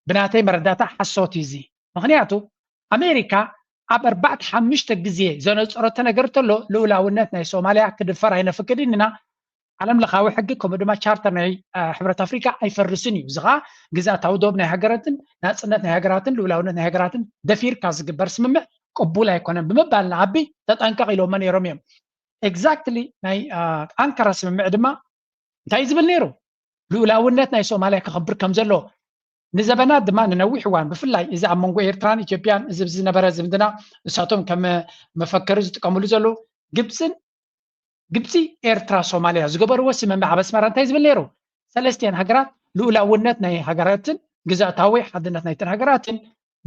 ብናተይ መረዳእታ ሓሶት እዩ እዚ። ምክንያቱ ኣሜሪካ ኣብ ኣርባዕተ ሓሙሽተ ግዜ ዘነፀረቶ ነገር ተሎ ልኡላውነት ናይ ሶማልያ ክድፈር ኣይነፍቅድን ኢና። ዓለም ለኻዊ ሕጊ ከምኡ ድማ ቻርተር ናይ ሕብረት ኣፍሪካ ኣይፈርስን እዩ። እዚ ከዓ ግዝኣታዊ ዶብ ናይ ሃገራትን ናፅነት ናይ ሃገራትን ልኡላውነት ናይ ሃገራትን ደፊርካ ዝግበር ስምምዕ ቅቡል ኣይኮነን ብምባል ንኣቢ ተጠንቀቕ ኢሎሞ ነይሮም እዮም። ኤግዛክትሊ ናይ ኣንካራ ስምምዕ ድማ እንታይ ዝብል ነይሩ? ልኡላውነት ናይ ሶማልያ ክኽብር ከም ዘለዎ ንዘበናት ድማ ንነዊሕ እዋን ብፍላይ እዚ ኣብ መንጎ ኤርትራን ኢትዮጵያን እዚ ዝነበረ ዝምድና እሳቶም ከም መፈከሪ ዝጥቀምሉ ዘለዉ ግብፅን ግብፂ ኤርትራ ሶማልያ ዝገበርዎ ስምምዕ ኣብ ኣስመራ እንታይ ዝብል ነይሩ? ሰለስቲአን ሃገራት ልኡላውነት ናይ ሃገራትን ግዛእታዊ ሓድነት ናይተን ሃገራትን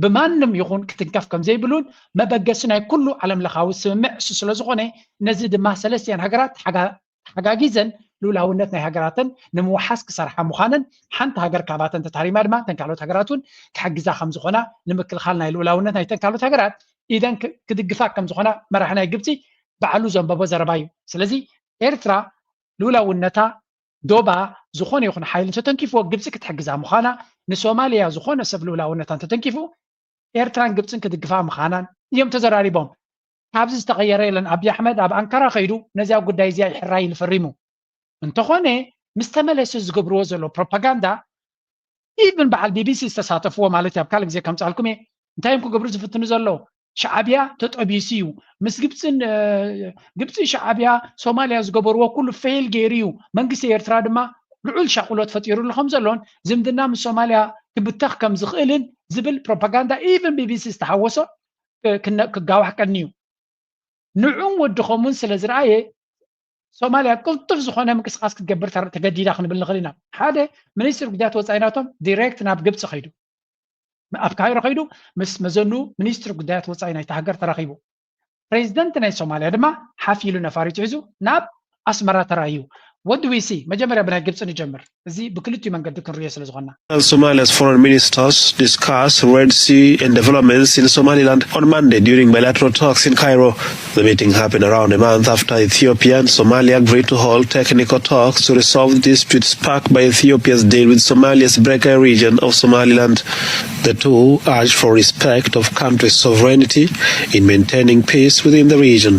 ብማንም ይኹን ክትንከፍ ከም ዘይብሉን መበገሲ ናይ ኩሉ ዓለም ለኻዊ ስምምዕ እሱ ስለ ዝኾነ ነዚ ድማ ሰለስቲአን ሃገራት ተሓጋጊዘን ልኡላውነት ናይ ሃገራተን ንምውሓስ ክሰርሓ ምዃነን ሓንቲ ሃገር ካብኣተን ተታሪማ ድማ እተን ካልኦት ሃገራት እውን ክሕግዛ ከም ዝኾና ንምክልኻል ናይ ልኡላውነት ናይተን ካልኦት ሃገራት ኢደን ክድግፋ ከም ዝኾና መራሒ ናይ ግብፂ ባዕሉ ዘንበቦ ዘረባ እዩ። ስለዚ ኤርትራ ልኡላውነታ ዶባ ዝኾነ ይኹን ሓይሊ እንተተንኪፍዎ ግብፂ ክትሕግዛ ምዃና ንሶማልያ ዝኾነ ሰብ ልኡላውነታ እንተተንኪፉ ኤርትራን ግብፅን ክድግፋ ምዃናን እዮም ተዘራሪቦም። ካብዚ ዝተቐየረ የለን። ኣብይ ኣሕመድ ኣብ ኣንካራ ከይዱ ነዚኣ ጉዳይ እዚኣ ይሕራይ ኢሉ ፈሪሙ። እንተኾነ ምስ ተመለሰ ዝገብርዎ ዘሎ ፕሮፓጋንዳ ኢቭን በዓል ቢቢሲ ዝተሳተፍዎ ማለት እዩ። ኣብ ካልእ ግዜ ከምፃልኩም እየ እንታይ እዮም ክገብሩ ዝፍትኑ ዘለዉ? ሻዕብያ ተጠቢሱ እዩ ምስ ግብፅን ግብፂ ሻዕብያ ሶማልያ ዝገበርዎ ኩሉ ፌል ገይሩ እዩ። መንግስቲ ኤርትራ ድማ ልዑል ሻቕሎት ፈጢሩሉ ከም ዘሎን ዝምድና ምስ ሶማልያ ክብተኽ ከም ዝኽእልን ዝብል ፕሮፓጋንዳ ኢቭን ቢቢሲ ዝተሓወሶ ክጋዋሕ ቀንዩ። ንዑን ወድኸሙን ስለ ዝረኣየ ሶማልያ ቅልጡፍ ዝኾነ ምንቅስቃስ ክትገብር ተገዲዳ ክንብል ንኽእል ኢና። ሓደ ሚኒስትሪ ጉዳያት ወፃኢ ናቶም ዲሬክት ናብ ግብፂ ከይዱ ኣብ ካይሮ ከይዱ ምስ መዘኑ ሚኒስትሪ ጉዳያት ወፃኢ ናይቲ ሃገር ተራኺቡ። ፕሬዚደንት ናይ ሶማልያ ድማ ሓፍ ኢሉ ነፋሪት ሒዙ ናብ ኣስመራ ተራእዩ። What do we see? መጀመርያ ብናይ ግብፂ ንጀምር። እዚ ብክልቲኡ መንገዲ ክንሪኦ ስለ ዝኾንና። Somalia's foreign ministers discussed Red Sea and developments in Somaliland on Monday during bilateral talks in Cairo. The meeting happened around a month after Ethiopia and Somalia agreed to hold technical talks to resolve disputes sparked by Ethiopia's deal with Somalia's Brega region of Somaliland. The two urged for respect of countries' sovereignty in maintaining peace within the region.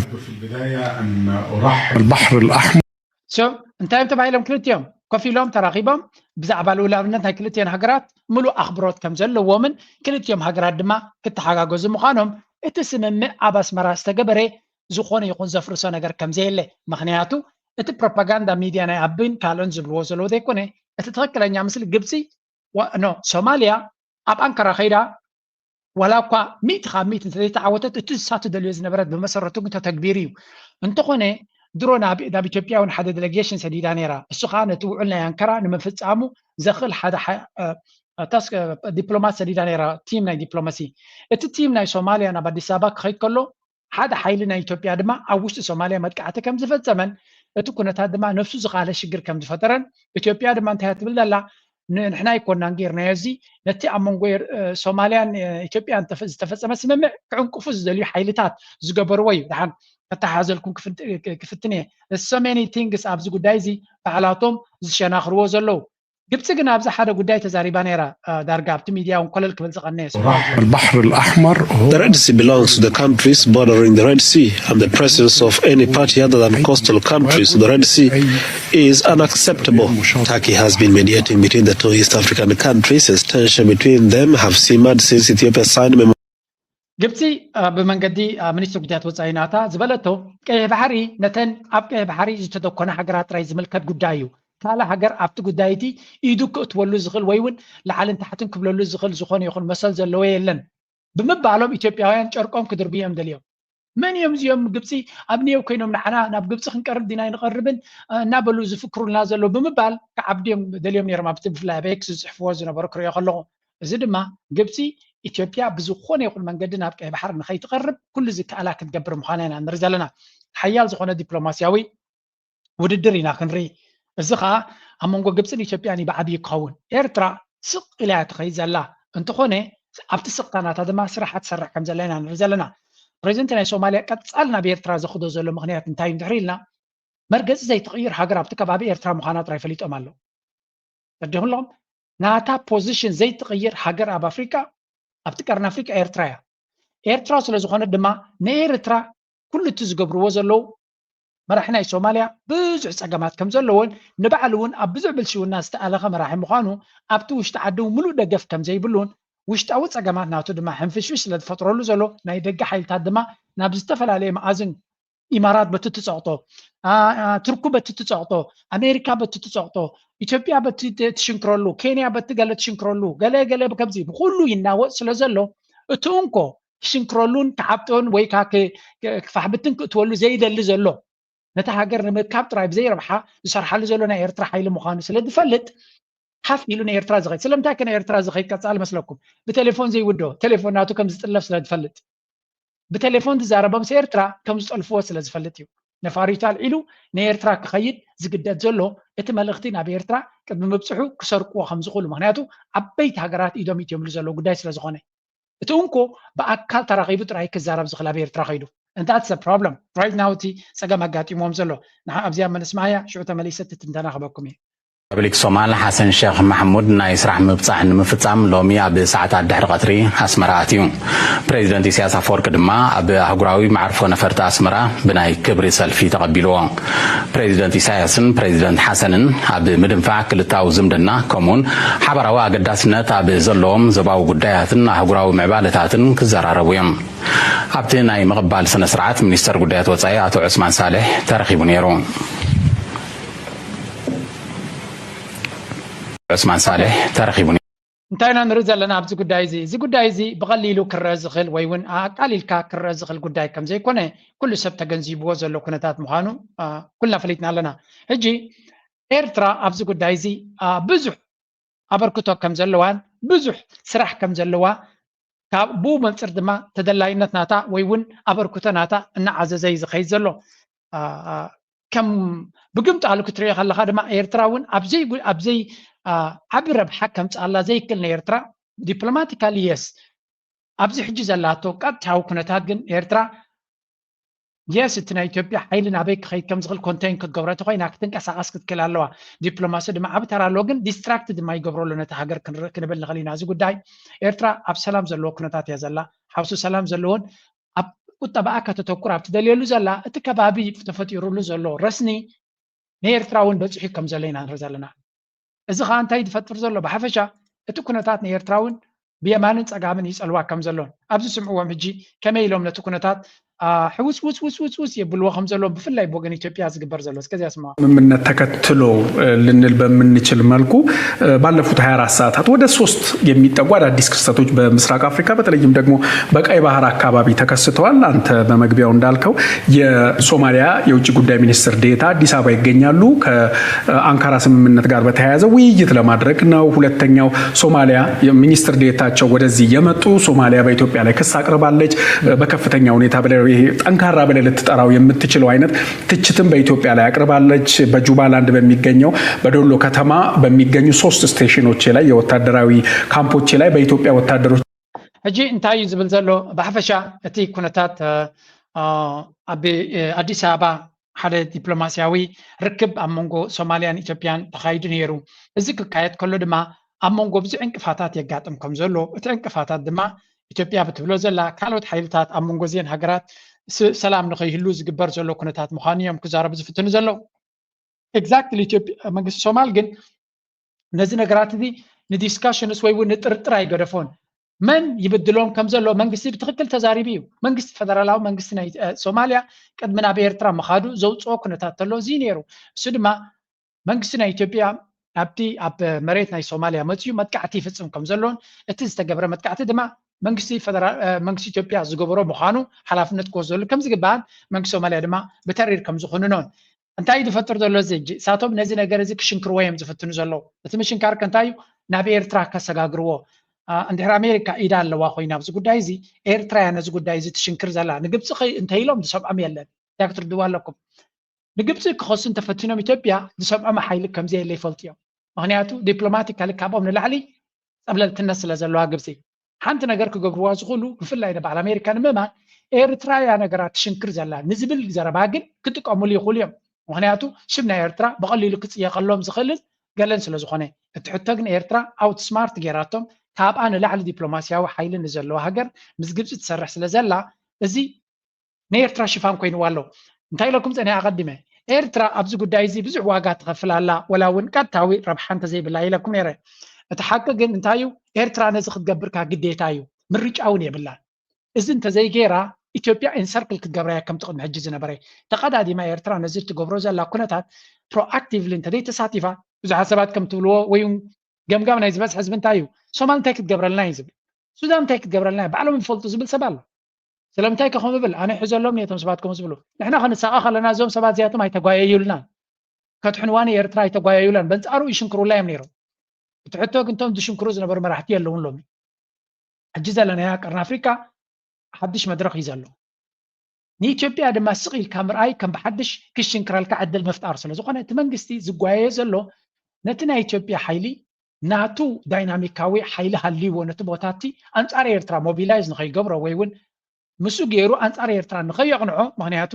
البحر الأحمر So እንታይ እዮም ተባሂሎም? ክልቲኦም ኮፍ ኢሎም ተራኺቦም ብዛዕባ ልኡላውነት ናይ ክልቲኦን ሃገራት ምሉእ ኣኽብሮት ከም ዘለዎምን ክልቲኦም ሃገራት ድማ ክተሓጋገዙ ምዃኖም እቲ ስምምዕ ኣብ ኣስመራ ዝተገበረ ዝኾነ ይኹን ዘፍርሶ ነገር ከም ዘየለ። ምኽንያቱ እቲ ፕሮፓጋንዳ ሚድያ ናይ ኣብን ካልኦን ዝብልዎ ዘለዉ ዘይኮነ እቲ ትኽክለኛ ምስሊ ግብፂ ኖ ሶማልያ ኣብ ኣንካራ ከይዳ ዋላ እኳ ሚእቲ ካብ ሚእቲ እንተዘይተዓወተት እቲ ንሳ ትደልዮ ዝነበረት ብመሰረቱ ግን ተተግቢሩ እዩ። እንተኾነ ድሮ ናብ ኢትዮጵያ እውን ሓደ ዴሌጌሽን ሰዲዳ ነይራ። እሱ ከዓ ነቲ ውዕል ናይ ኣንካራ ንምፍፃሙ ዘኽእል ሓደ ታስክ ዲፕሎማት ሰዲዳ ነይራ፣ ቲም ናይ ዲፕሎማሲ። እቲ ቲም ናይ ሶማልያ ናብ ኣዲስ ኣበባ ክኸይድ ከሎ ሓደ ሓይሊ ናይ ኢትዮጵያ ድማ ኣብ ውሽጢ ሶማልያ መጥቃዕቲ ከም ዝፈፀመን እቲ ኩነታት ድማ ነብሱ ዝኻለ ሽግር ከም ዝፈጠረን ኢትዮጵያ ድማ እንታይ ትብል ዘላ ንሕና ኣይኮናን ጌርናዮ እዚ ነቲ ኣብ መንጎ ሶማልያን ኢትዮጵያን ዝተፈፀመ ስምምዕ ክዕንቅፉ ዝደልዩ ሓይልታት ዝገበርዎ እዩ። ደሓን ከተሓዘልኩም ክፍትን እየ። So many things ኣብዚ ጉዳይ እዚ ባዕላቶም ዝሸናኽርዎ ዘለዉ። ግብፂ ግን ኣብዚ ሓደ ጉዳይ ተዛሪባ ነይራ። ዳርጋ ኣብቲ ሚድያ እውን ኮለል ክብል ዝቐነየ البحر الأحمر The Red Sea belongs to the countries bordering the Red Sea, and the presence of any party other than coastal countries to the Red Sea is unacceptable. Turkey has been mediating between the two East African countries as tension between them have simmered since Ethiopia signed memorandum. ግብፂ ብመንገዲ ሚኒስትሪ ጉዳያት ወፃኢ ናታ ዝበለቶ ቀይሕ ባሕሪ ነተን ኣብ ቀይሕ ባሕሪ ዝተደኮነ ሃገራት ጥራይ ዝምልከት ጉዳይ እዩ። ካልእ ሃገር ኣብቲ ጉዳይ እቲ ኢዱ ክእትወሉ ዝኽእል ወይ እውን ላዕልን ታሕትን ክብለሉ ዝኽእል ዝኾነ ይኹን መሰል ዘለዎ የለን ብምባሎም ኢትዮጵያውያን ጨርቆም ክድርብዩ እዮም ደልዮም። መን እዮም እዚኦም ግብፂ ኣብ ኒዮው ኮይኖም ንዓና ናብ ግብፂ ክንቀርብ ዲና ኣይንቐርብን እናበሉ ዝፍክሩልና ዘለዉ ብምባል ክዓብዱ እዮም ደልዮም ነይሮም። ኣብቲ ብፍላይ ኣብ ኤክስ ዝፅሕፍዎ ዝነበሩ ክሪኦ ከለኹ እዚ ድማ ግብፂ ኢትዮጵያ ብዝኾነ ይኹን መንገዲ ናብ ቀይ ባሕሪ ንኸይትቐርብ ኩሉ ዝከኣላ ክትገብር ምዃና ኢና ንርኢ ዘለና። ሓያል ዝኾነ ዲፕሎማስያዊ ውድድር ኢና ክንርኢ። እዚ ከዓ ኣብ መንጎ ግብፅን ኢትዮጵያን እዩ ብዓብዪ ክኸውን። ኤርትራ ስቕ ኢላ እያ ትኸይድ ዘላ። እንተኾነ ኣብቲ ስቕታ ናታ ድማ ስራሓ ትሰርሕ ከም ዘላ ኢና ንርኢ ዘለና። ፕሬዚደንት ናይ ሶማልያ ቀፃሊ ናብ ኤርትራ ዘኽዶ ዘሎ ምኽንያት እንታይ እዩ እንድሕር ኢልና መርገፂ ዘይትቕይር ሃገር ኣብቲ ከባቢ ኤርትራ ምዃና ጥራይ ፈሊጦም ኣለዉ። ተረዲኹም ኣለኹም? ናታ ፖዚሽን ዘይትቕይር ሃገር ኣብ ኣፍሪቃ ኣብቲ ቀርኒ ኣፍሪቃ ኤርትራ እያ። ኤርትራ ስለ ዝኾነት ድማ ንኤርትራ ኩሉ እቲ ዝገብርዎ ዘለዉ መራሒ ናይ ሶማልያ ብዙሕ ፀገማት ከም ዘለዎን ንባዕሉ እውን ኣብ ብዙሕ ብልሽውና ዝተኣለኸ መራሒ ምዃኑ ኣብቲ ውሽጢ ዓዲ እውን ምሉእ ደገፍ ከም ዘይብሉን ውሽጣዊ ፀገማት ናቱ ድማ ሕንፍሽፍሽ ስለ ዝፈጥረሉ ዘሎ ናይ ደገ ሓይልታት ድማ ናብ ዝተፈላለየ መኣዝን ኢማራት በቲ ትጸቕጦ፣ ቱርኩ በቲ ትጸቕጦ፣ ኣሜሪካ በቲ ትጸቕጦ፣ ኢትዮጵያ በቲ ትሽንክረሉ፣ ኬንያ በቲ ገለ ትሽንክረሉ፣ ገለ ገለ ከምዚ ብኩሉ ይናወጽ ስለ ዘሎ፣ እቲ እንኮ ክሽንክረሉን ክዓብጦን ወይ ከዓ ክፋሕብትን ክእትወሉ ዘይደሊ ዘሎ፣ ነታ ሃገር ንምርካብ ጥራይ ብዘይ ረብሓ ዝሰርሓሉ ዘሎ ናይ ኤርትራ ሓይሊ ምዃኑ ስለ ዝፈልጥ፣ ሓፍ ኢሉ ንኤርትራ ዝኸይድ። ስለምንታይ ከ ንኤርትራ ዝኸይድ ቀጻሊ መስለኩም? ብቴሌፎን ዘይውዶ፣ ቴሌፎን ናቱ ከም ዝጥለፍ ስለ ዝፈልጥ። ብቴሌፎን ዝዛረቦም ሲ ኤርትራ ከም ዝጠልፍዎ ስለ ዝፈልጥ እዩ። ነፋሪቱ ኣልዒሉ ንኤርትራ ክኸይድ ዝግደድ ዘሎ፣ እቲ መልእኽቲ ናብ ኤርትራ ቅድሚ ምብጽሑ ክሰርቅዎ ከም ዝኽእሉ። ምኽንያቱ ዓበይቲ ሃገራት ኢዶም ይትየምሉ ዘለዉ ጉዳይ ስለ ዝኾነ። እቲ እንኮ ብኣካል ተራኺቡ ጥራይ ክዛረብ ዝኽእል ኣብ ኤርትራ ከይዱ። And that's the problem right now። እቲ ጸገም ኣጋጢሞም ዘሎ ንዓ ኣብዚኣ መንስማያ ሽዑ ተመሊሰ እቲ ትንተና ክበኩም እየ። ሪፐብሊክ ሶማል ሓሰን ሸክ ማሕሙድ ናይ ስራሕ ምብጻሕ ንምፍጻም ሎሚ ኣብ ሰዓታት ድሕሪ ቀትሪ ኣስመራ ኣትዩ። ፕሬዚደንት ኢሳያስ ኣፈወርቂ ድማ ኣብ ኣህጉራዊ መዓርፎ ነፈርቲ ኣስመራ ብናይ ክብሪ ሰልፊ ተቐቢልዎ። ፕሬዚደንት ኢሳያስን ፕሬዚደንት ሓሰንን ኣብ ምድንፋዕ ክልታዊ ዝምድና ከምኡውን ሓባራዊ ኣገዳስነት ኣብ ዘለዎም ዞባዊ ጉዳያትን ኣህጉራዊ ምዕባለታትን ክዘራረቡ እዮም። ኣብቲ ናይ ምቕባል ስነ ስርዓት ሚኒስተር ጉዳያት ወጻኢ ኣቶ ዑስማን ሳልሕ ተረኺቡ ነይሩ። ዑስማን ሳልሕ ተረኺቡ ነይሩ። እንታይ ኢና ንርኢ ዘለና ኣብዚ ጉዳይ እዚ? እዚ ጉዳይ እዚ ብቐሊሉ ክረአ ዝኽእል ወይ እውን ኣቃሊልካ ክረአ ዝኽእል ጉዳይ ከም ዘይኮነ ኩሉ ሰብ ተገንዚብዎ ዘሎ ኩነታት ምዃኑ ኩልና ፈሊጥና ኣለና። ሕጂ ኤርትራ ኣብዚ ጉዳይ እዚ ብዙሕ ኣበርክቶ ከም ዘለዋን ብዙሕ ስራሕ ከም ዘለዋ ካብ ብኡ መንፅር ድማ ተደላይነት ናታ ወይ እውን ኣበርክቶ ናታ እናዓዘዘ እዩ ዝኸይድ ዘሎ። ከም ብግምጣሉ ክትሪኦ ከለካ ድማ ኤርትራ እውን ኣብዘይ ኣብዘይ ዓቢ ረብሓ ከምፅኣላ ዘይክእል ንኤርትራ ዲፕሎማቲካሊ የስ ኣብዚ ሕጂ ዘላቶ ቀጥታዊ ኩነታት ግን ኤርትራ የስ እቲ ናይ ኢትዮጵያ ሓይሊ ናበይ ክኸይድ ከም ዝኽእል ኮንቴን ክትገብሮ እንተኮይና ክትንቀሳቀስ ክትክእል ኣለዋ። ዲፕሎማሲ ድማ ዓቢ ተራ ኣለዎ፣ ግን ዲስትራክት ድማ ይገብሮ ኣሎ ነቲ ሃገር ክንብል ንኽእል ኢና። እዚ ጉዳይ ኤርትራ ኣብ ሰላም ዘለዎ ኩነታት እያ ዘላ። ሓውሲ ሰላም ዘለዎን ኣብ ቁጠባኣ ከተተኩር ኣብ ትደልየሉ ዘላ እቲ ከባቢ ተፈጢሩሉ ዘሎ ረስኒ ንኤርትራ እውን በፂሑ ከም ዘሎ ኢና ንርኢ ዘለና። እዚ ከዓ እንታይ ዝፈጥር ዘሎ? ብሓፈሻ እቲ ኩነታት ንኤርትራ እውን ብየማንን ጸጋምን ይጸልዋ ከም ዘሎን ኣብዚ ስምዕዎም ሕጂ ከመይ ኢሎም ነቲ ኩነታት ሕውስ ውስ ውስ ውስ ውስ የብልዎ ከም ዘለዎም ብፍላይ ብወገን ኢትዮጵያ ዝግበር ዘሎ እስከዚያ ስማ ስምምነት ተከትሎ ልንል በምንችል መልኩ ባለፉት ሃያ አራት ሰዓታት ወደ ሶስት የሚጠጉ አዳዲስ ክስተቶች በምስራቅ አፍሪካ በተለይም ደግሞ በቀይ ባህር አካባቢ ተከስተዋል። አንተ በመግቢያው እንዳልከው የሶማሊያ የውጭ ጉዳይ ሚኒስትር ዴታ አዲስ አበባ ይገኛሉ። ከአንካራ ስምምነት ጋር በተያያዘ ውይይት ለማድረግ ነው። ሁለተኛው ሶማሊያ ሚኒስትር ዴታቸው ወደዚህ የመጡ ሶማሊያ በኢትዮጵያ ላይ ክስ አቅርባለች። በከፍተኛ ሁኔታ ጠንካራ ብለህ ልትጠራው የምትችለው አይነት ትችትም በኢትዮጵያ ላይ አቅርባለች። በጁባላንድ በሚገኘው በዶሎ ከተማ በሚገኙ ሶስት ስቴሽኖች ላይ የወታደራዊ ካምፖች ላይ በኢትዮጵያ ወታደሮች ሕጂ እንታይ እዩ ዝብል ዘሎ? ብሓፈሻ እቲ ኩነታት ኣብ ኣዲስ ኣበባ ሓደ ዲፕሎማስያዊ ርክብ ኣብ መንጎ ሶማልያን ኢትዮጵያን ተኻይዱ ነይሩ። እዚ ክካየድ ከሎ ድማ ኣብ መንጎ ብዙሕ ዕንቅፋታት የጋጥም ከም ዘሎ፣ እቲ ዕንቅፋታት ድማ ኢትዮጵያ ብትብሎ ዘላ ካልኦት ሓይልታት ኣብ መንጎ እዚአን ሃገራት ሰላም ንኸይህሉ ዝግበር ዘሎ ኩነታት ምዃኑ እዮም ክዛረቡ ዝፍትኑ ዘለዉ። ኤግዛክትሊ ኢትዮጵያ መንግስቲ ሶማል ግን ነዚ ነገራት እዚ ንዲስካሽንስ ወይ እውን ንጥርጥር ኣይገደፎን። መን ይብድሎም ከም ዘሎ መንግስቲ ብትክክል ተዛሪቡ እዩ። መንግስቲ ፈደራላዊ መንግስቲ ናይ ሶማልያ ቅድሚ ናብ ኤርትራ ምኻዱ ዘውፅኦ ኩነታት ተሎ እዚ ነይሩ። እሱ ድማ መንግስቲ ናይ ኢትዮጵያ ኣብቲ ኣብ መሬት ናይ ሶማልያ መፅዩ መጥቃዕቲ ይፍፅም ከም ዘሎን እቲ ዝተገብረ መጥቃዕቲ ድማ መንግስቲ ኢትዮጵያ ዝገበሮ ምዃኑ ሓላፍነት ክወስደሉ ከም ዝግባእን መንግስቲ ሶማልያ ድማ ብተሪር ከም ዝኹንኖን እንታይ ዝፈጥር ዘሎ እዚ ሕጂ እሳቶም ነዚ ነገር እዚ ክሽንክርዎ እዮም ዝፍትኑ ዘለዉ። እቲ ምሽንካር ከ እንታይ እዩ? ናብ ኤርትራ ከሰጋግርዎ። እንድሕር ኣሜሪካ ኢዳ ኣለዋ ኮይና ኣብዚ ጉዳይ እዚ ኤርትራ እያ ነዚ ጉዳይ እዚ ትሽንክር ዘላ። ንግብፂ ከ እንተኢሎም ዝሰምዖም የለን። እንታይ ክትርድዋ ኣለኩም? ንግብፂ ክኸሱ እንተፈቲኖም ኢትዮጵያ ዝሰምዖም ሓይሊ ከምዘየለ ይፈልጡ እዮም። ምክንያቱ ዲፕሎማቲካሊ ካብኦም ንላዕሊ ፀብለልትነት ስለ ዘለዋ ግብፂ ሓንቲ ነገር ክገብርዋ ዝኽእሉ ብፍላይ ንበዓል ኣሜሪካ ንምእማን ኤርትራ እያ ነገራት ትሽንክር ዘላ ንዝብል ዘረባ ግን ክጥቀሙሉ ይኽእሉ እዮም። ምክንያቱ ሽም ናይ ኤርትራ ብቐሊሉ ክፅየቐሎም ዝኽእልን ገለን ስለ ዝኾነ። እቲ ሕቶ ግን ኤርትራ ኣውትስማርት ጌራቶም ካብኣ ንላዕሊ ዲፕሎማስያዊ ሓይሊ ንዘለዋ ሃገር ምስ ግብፂ ትሰርሕ ስለ ዘላ እዚ ንኤርትራ ሽፋን ኮይንዋ ኣሎ። እንታይ ኢለኩም ፀኒሐ ኣቐዲመ? ኤርትራ ኣብዚ ጉዳይ እዚ ብዙሕ ዋጋ ትኸፍል ኣላ፣ ወላ እውን ቀጥታዊ ረብሓ እንተዘይብላ ኢለኩም ነይረ። እቲ ሓቂ ግን እንታይ እዩ? ኤርትራ ነዚ ክትገብር ከኣ ግዴታ እዩ፣ ምርጫ እውን የብላን። እዚ እንተዘይገይራ ኢትዮጵያ ኢንሰርክል ክትገብራ እያ። ከምቲ ቅድሚ ሕጂ ዝነበረ ተቐዳዲማ ኤርትራ ነዚ እትገብሮ ዘላ ኩነታት ፕሮኣክቲቭሊ እንተዘይተሳቲፋ፣ ብዙሓት ሰባት ከም ትብልዎ ወይ እውን ገምጋም ናይ ዝበዝሐ ህዝቢ እንታይ እዩ፣ ሶማል እንታይ ክትገብረልና እዩ ዝብል፣ ሱዳን እንታይ ክትገብረልና እዩ፣ ባዕሎም ይፈልጡ ዝብል ሰብ ኣሎ። ስለምንታይ ከ ከምኡ ብል? ኣነ ይሕዘሎም እየ እቶም ሰባት ከምኡ ዝብሉ። ንሕና ክንሳቐ ከለና እዞም ሰባት እዚኣቶም ኣይተጓየዩልናን፣ ከድሕንዋ ንኤርትራ ኣይተጓየዩላን። በንጻሩ ይሽንክሩላ እዮም ነይሮም። እቲ ሕቶ ግን እቶም ዝሽንክሩ ዝነበሩ መራሕቲ የለውን ሎሚ። ሕጂ ዘለናያ ቀርኒ ኣፍሪቃ ሓድሽ መድረኽ እዩ ዘሎ። ንኢትዮጵያ ድማ ስቕ ኢልካ ምርኣይ ከም ብሓድሽ ክሽንክረልካ ዕድል ምፍጣር ስለ ዝኾነ፣ እቲ መንግስቲ ዝጓየዮ ዘሎ ነቲ ናይ ኢትዮጵያ ሓይሊ ናቱ ዳይናሚካዊ ሓይሊ ሃልይዎ ነቲ ቦታ እቲ ኣንጻር ኤርትራ ሞቢላይዝ ንኸይገብሮ ወይ እውን ምስኡ ገይሩ ኣንጻር ኤርትራ ንኸየቕንዖ፣ ምኽንያቱ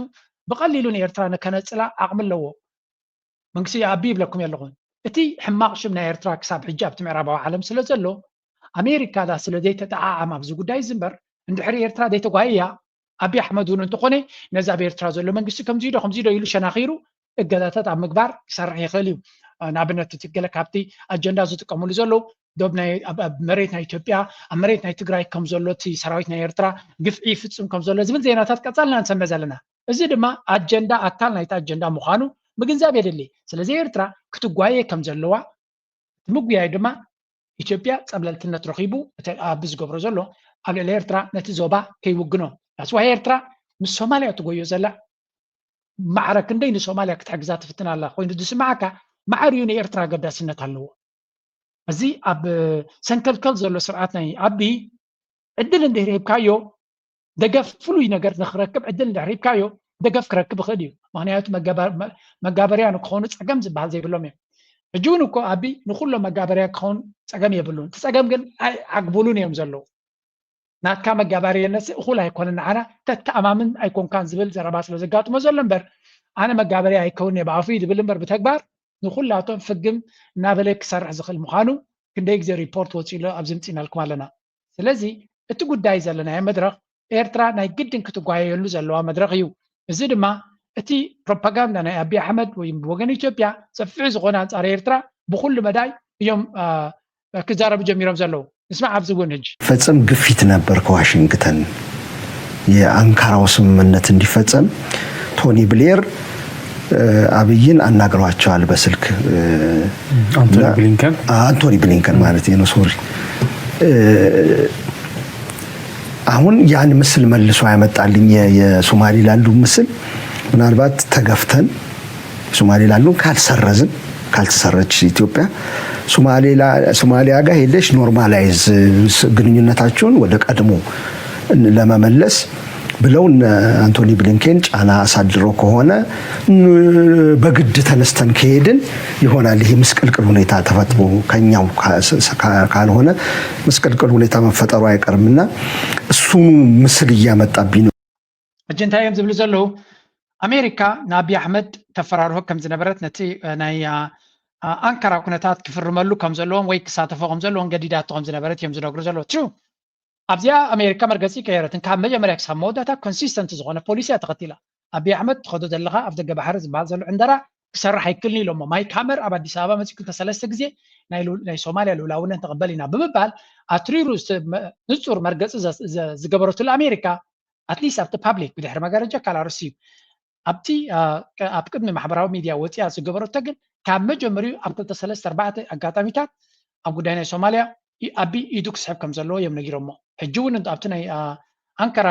ብቐሊሉ ንኤርትራ ንከነጽላ ዓቕሚ ኣለዎ። መንግስቲ ኣቢ ይብለኩም ኣለኹን። እቲ ሕማቕ ሽም ናይ ኤርትራ ክሳብ ሕጂ ኣብቲ ምዕራባዊ ዓለም ስለ ዘሎ፣ ኣሜሪካ ዳ ስለ ዘይተጠዓዓም ኣብዚ ጉዳይ እዚ እምበር፣ እንድሕሪ ኤርትራ ዘይተጓየያ፣ ኣቢ ኣሕመድ እውን እንተኾነ ነዚ ኣብ ኤርትራ ዘሎ መንግስቲ ከምዚ ዶ ከምዚ ዶ ኢሉ ሸናኺሩ እገዛታት ኣብ ምግባር ክሰርሕ ይኽእል እዩ። ንኣብነት እቲ ገለ ካብቲ ኣጀንዳ ዝጥቀምሉ ዘለዉ ዶብ ናይ ኣብ ኣብ መሬት ናይ ኢትዮጵያ፣ ኣብ መሬት ናይ ትግራይ ከም ዘሎ እቲ ሰራዊት ናይ ኤርትራ ግፍዒ ይፍጽም ከም ዘሎ ዝብል ዜናታት ቀጻልና ንሰምዕ ዘለና። እዚ ድማ ኣጀንዳ ኣካል ናይቲ ኣጀንዳ ምዃኑ ምግንዛብ የድሊ። ስለዚ ኤርትራ ክትጓየ ከም ዘለዋ፣ እቲ ምጉያይ ድማ ኢትዮጵያ ጸብለልትነት ረኺቡ እቲ ኣቢ ዝገብሮ ዘሎ ኣብ ልዕሊ ኤርትራ ነቲ ዞባ ከይውግኖ። ዳስዋይ ኤርትራ ምስ ሶማልያ ትጎዮ ዘላ ማዕረ ክንደይ ንሶማልያ ክትሕግዛ ትፍትን ኣላ ኮይኑ ዝስምዓካ፣ ማዕር እዩ ንኤርትራ ኣገዳስነት ኣለዎ። እዚ ኣብ ሰንከልከል ዘሎ ስርዓት ናይ ኣቢ ዕድል እንድሕር ሂብካዮ፣ ደገፍ ፍሉይ ነገር ንክረክብ ዕድል እንድሕር ሂብካዮ፣ ደገፍ ክረክብ ይኽእል እዩ። ምኽንያቱ መጋባ- መ- መጋበርያ ንክኾኑ ጸገም ዝበሃል ዘይብሎም እዮም። ሕጂ እውን እኮ ኣቢ ንኩሎም መጋበርያ ክኸውን ጸገም የብሉን። እቲ ጸገም ግን ኣይዓግቡሉን እዮም ዘለዉ። ናትካ መጋባርያነት እኹል ኣይኮነን። ንዓና ተተኣማምን ኣይኮንካን ዝብል ዘረባ ስለ ዘጋጥሞ ዘሎ እምበር፣ ኣነ መጋበርያ ኣይከውን እየ ብኣፉ እዩ ዝብል እምበር፣ ብተግባር ንኩላቶም ፍግም እናበለ ክሰርሕ ዝኽእል ምዃኑ ክንደይ ግዜ ሪፖርት ወፂኡሎ ኣብዚ ምፂናልኩም ኣለና። ስለዚ እቲ ጉዳይ ዘለናዮ መድረኽ ኤርትራ ናይ ግድን ክትጓየየሉ ዘለዋ መድረኽ እዩ። እዚ ድማ እቲ ፕሮፓጋንዳ ናይ ኣቢ ኣሕመድ ወይ ብወገን ኢትዮጵያ ሰፊሕ ዝኾነ ኣንጻር ኤርትራ ብኩሉ መዳይ እዮም አ፣ ክዛረቡ ጀሚሮም ዘለዉ። ንስማዕ ኣብዚ እውን ሕጂ። ፈጽም ግፊት ነበር ከዋሽንግተን። የአንካራው ስምምነት እንዲፈጸም ቶኒ ብሌር እ፣ አብይን አናግረዋቸዋል በስልክ። እ፣ አንቶኒ እና- ብሊንከን። አ፣ አንቶኒ ብሊንከን ማለት ነው። ሶሪ። እ፣ አሁን ያን ምስል መልሶ ያመጣልኝ የ- የሶማሊላንዱ ምስል። ምናልባት ተገፍተን ሶማሊላንዱን ካልሰረዝን፣ ካልተሰረች ኢትዮጵያ፣ ሶማሌላ- ሶማሊያ ጋር ሄደሽ ኖርማላይዝ ስ- ግንኙነታችሁን ወደ ቀድሞ ለመመለስ ብለው እነ አንቶኒ ብሊንኬን ጫና አሳድሮ ከሆነ፣ ን- በግድ ተነስተን ከሄድን ይሆናል ይሄ ምስቅልቅል ሁኔታ ተፈጥሮ። ከኛው ካ- ስ- ስ- ካ- ካልሆነ ምስቅልቅል ሁኔታ መፈጠሩ አይቀርምና እሱኑ ምስል እያመጣብኝ ነው። ሕጂ እንታይ እዮም ዝብሉ ዘለዉ? ኣሜሪካ ንኣቢ ኣሕመድ ተፈራርሆ ከም ዝነበረት፣ ነቲ እ፣ ናይ ኣ- ኣ- ኣንካራ ኩነታት ክፍርመሉ ከም ዘለዎም ወይ ክሳተፎ ከም ዘለዎም ገዲዳቶ ከም ዝነበረት እዮም ዝነግሩ ዘለዉ። ትሩ ኣብዚኣ ኣሜሪካ መርገፂ ቀየረትን ካብ መጀመርያ ክሳብ መወዳእታ ኮንሲስተንት ዝኾነ ፖሊሲ እያ ተኸቲላ። ኣቢ ኣሕመድ ትኸዶ ዘለኻ ኣብ ደገ ባሕሪ ዝበሃል ዘሎ ዕንደራ ክሰርሕ ኣይክልን ኢሎሞ። ማይክ ሃመር ኣብ ኣዲስ ኣበባ መፂኡ ክልተ ሰለስተ ግዜ ናይ ሉ- ናይ ሶማልያ ልኡላውነት ንቕበል ኢና ብምባል ኣትሪሩ ዝተ- መ- ንፁር መርገፂ ዘ- ዘ- ዝገበረትሉ ኣሜሪካ ኣትሊስት ኣብቲ ፓብሊክ ብድሕሪ መጋረጃ ካልኣርሲ እዩ። ኣብቲ አ፣ ቅ- ኣብ ቅድሚ ማሕበራዊ ሚድያ ወፂኣ ዝገበረቶ ግን ካብ መጀመሪኡ ኣብ ክልተ ሰለስተ ኣርባዕተ ኣጋጣሚታት ኣብ ጉዳይ ናይ ሶማልያ ኢ- ኣቢ ኢዱ ክስሕብ ከም ዘለዎ እዮም ነጊሮሞ። ሕጂ እውን ኣብቲ ናይ አ፣ ኣንካራ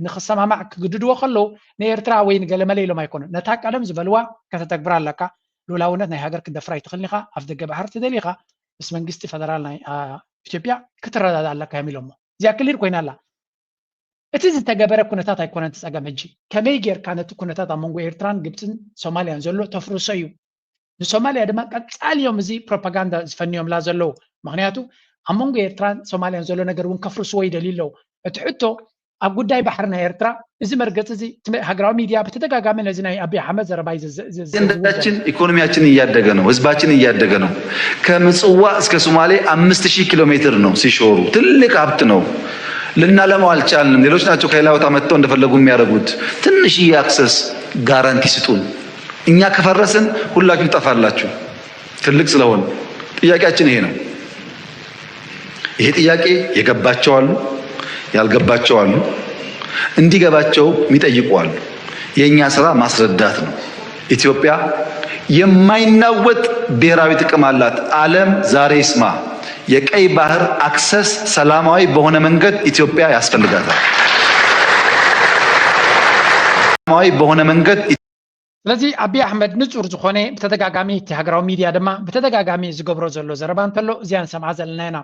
ንክሰማማዕ ክግድድዎ ከለዉ ንኤርትራ ወይ ንገለመለ ኢሎም ኣይኮኑን። ነታ ቀደም ዝበልዋ ከተተግብራ ኣለካ። ሉላውነት ናይ ሃገር ክደፍራ ኣይትኽእልን ኢኻ። ኣፍ ደገ ባሕሪ ተደሊኻ ምስ መንግስቲ ፈደራል ናይ አ፣ ኢትዮጵያ ክትረዳዳ ኣለካ እዮም ኢሎሞ። እዚኣ ክሊር ኮይና ኣላ። እቲ ዝተገበረ ኩነታት ኣይኮነን እቲ ጸገም። ሕጂ ከመይ ጌርካ ነቲ ኩነታት ኣብ መንጎ ኤርትራን ግብጽን ሶማልያን ዘሎ ተፍርሶ እዩ። ንሶማልያ ድማ ቀጻሊ እዮም እዚ ፕሮፓጋንዳ ዝፈንዮምላ ዘለዉ። ምኽንያቱ ኣብ መንጎ ኤርትራን ሶማልያን ዘሎ ነገር እውን ከፍርስዎ ይደልዩ ኣለዉ። እቲ ሕቶ ኣብ ጉዳይ ባሕሪ ናይ ኤርትራ እዚ መርገጺ እዚ እቲ ሃገራዊ ሚድያ ብተደጋጋሚ ነዚ ናይ ኣቢ ኣሕመድ ዘረባ እዩ ዘ- ዘ- ዘ- አጀንዳችን ኢኮኖሚያችን እያደገ ነው፣ ህዝባችን እያደገ ነው። ከምጽዋ እስከ ሶማሌ አምስት ሺህ ኪሎ ሜትር ነው ሲሾሩ፣ ትልቅ ሀብት ነው። ልናለማው አልቻልንም። ሌሎች ናቸው ከሌላ ቦታ መጥተው እንደፈለጉ የሚያደርጉት። ትንሽዬ አክሰስ ጋራንቲ ስጡን። እኛ ከፈረስን ሁላችሁ ትጠፋላችሁ። ትልቅ ስለሆን ጥያቄያችን ይሄ ነው። ይሄ ጥያቄ የገባቸው አሉ፣ ያልገባቸው አሉ። እንዲገባቸው የሚጠይቁ አሉ። የእኛ ስራ ማስረዳት ነው። ኢትዮጵያ የማይናወጥ ብሔራዊ ጥቅም አላት። ዓለም ዛሬ ይስማ። የቀይ ባህር አክሰስ ሰላማዊ በሆነ መንገድ ኢትዮጵያ ያስፈልጋታል። ሰላማዊ በሆነ መንገድ ስለዚ ኣቢ ኣሕመድ ንጹር ዝኾነ ብተደጋጋሚ እቲ ሃገራዊ ሚድያ ድማ ብተደጋጋሚ ዝገብሮ ዘሎ ዘረባ እንተሎ እዚኣ ንሰምዓ ዘለና ኢና።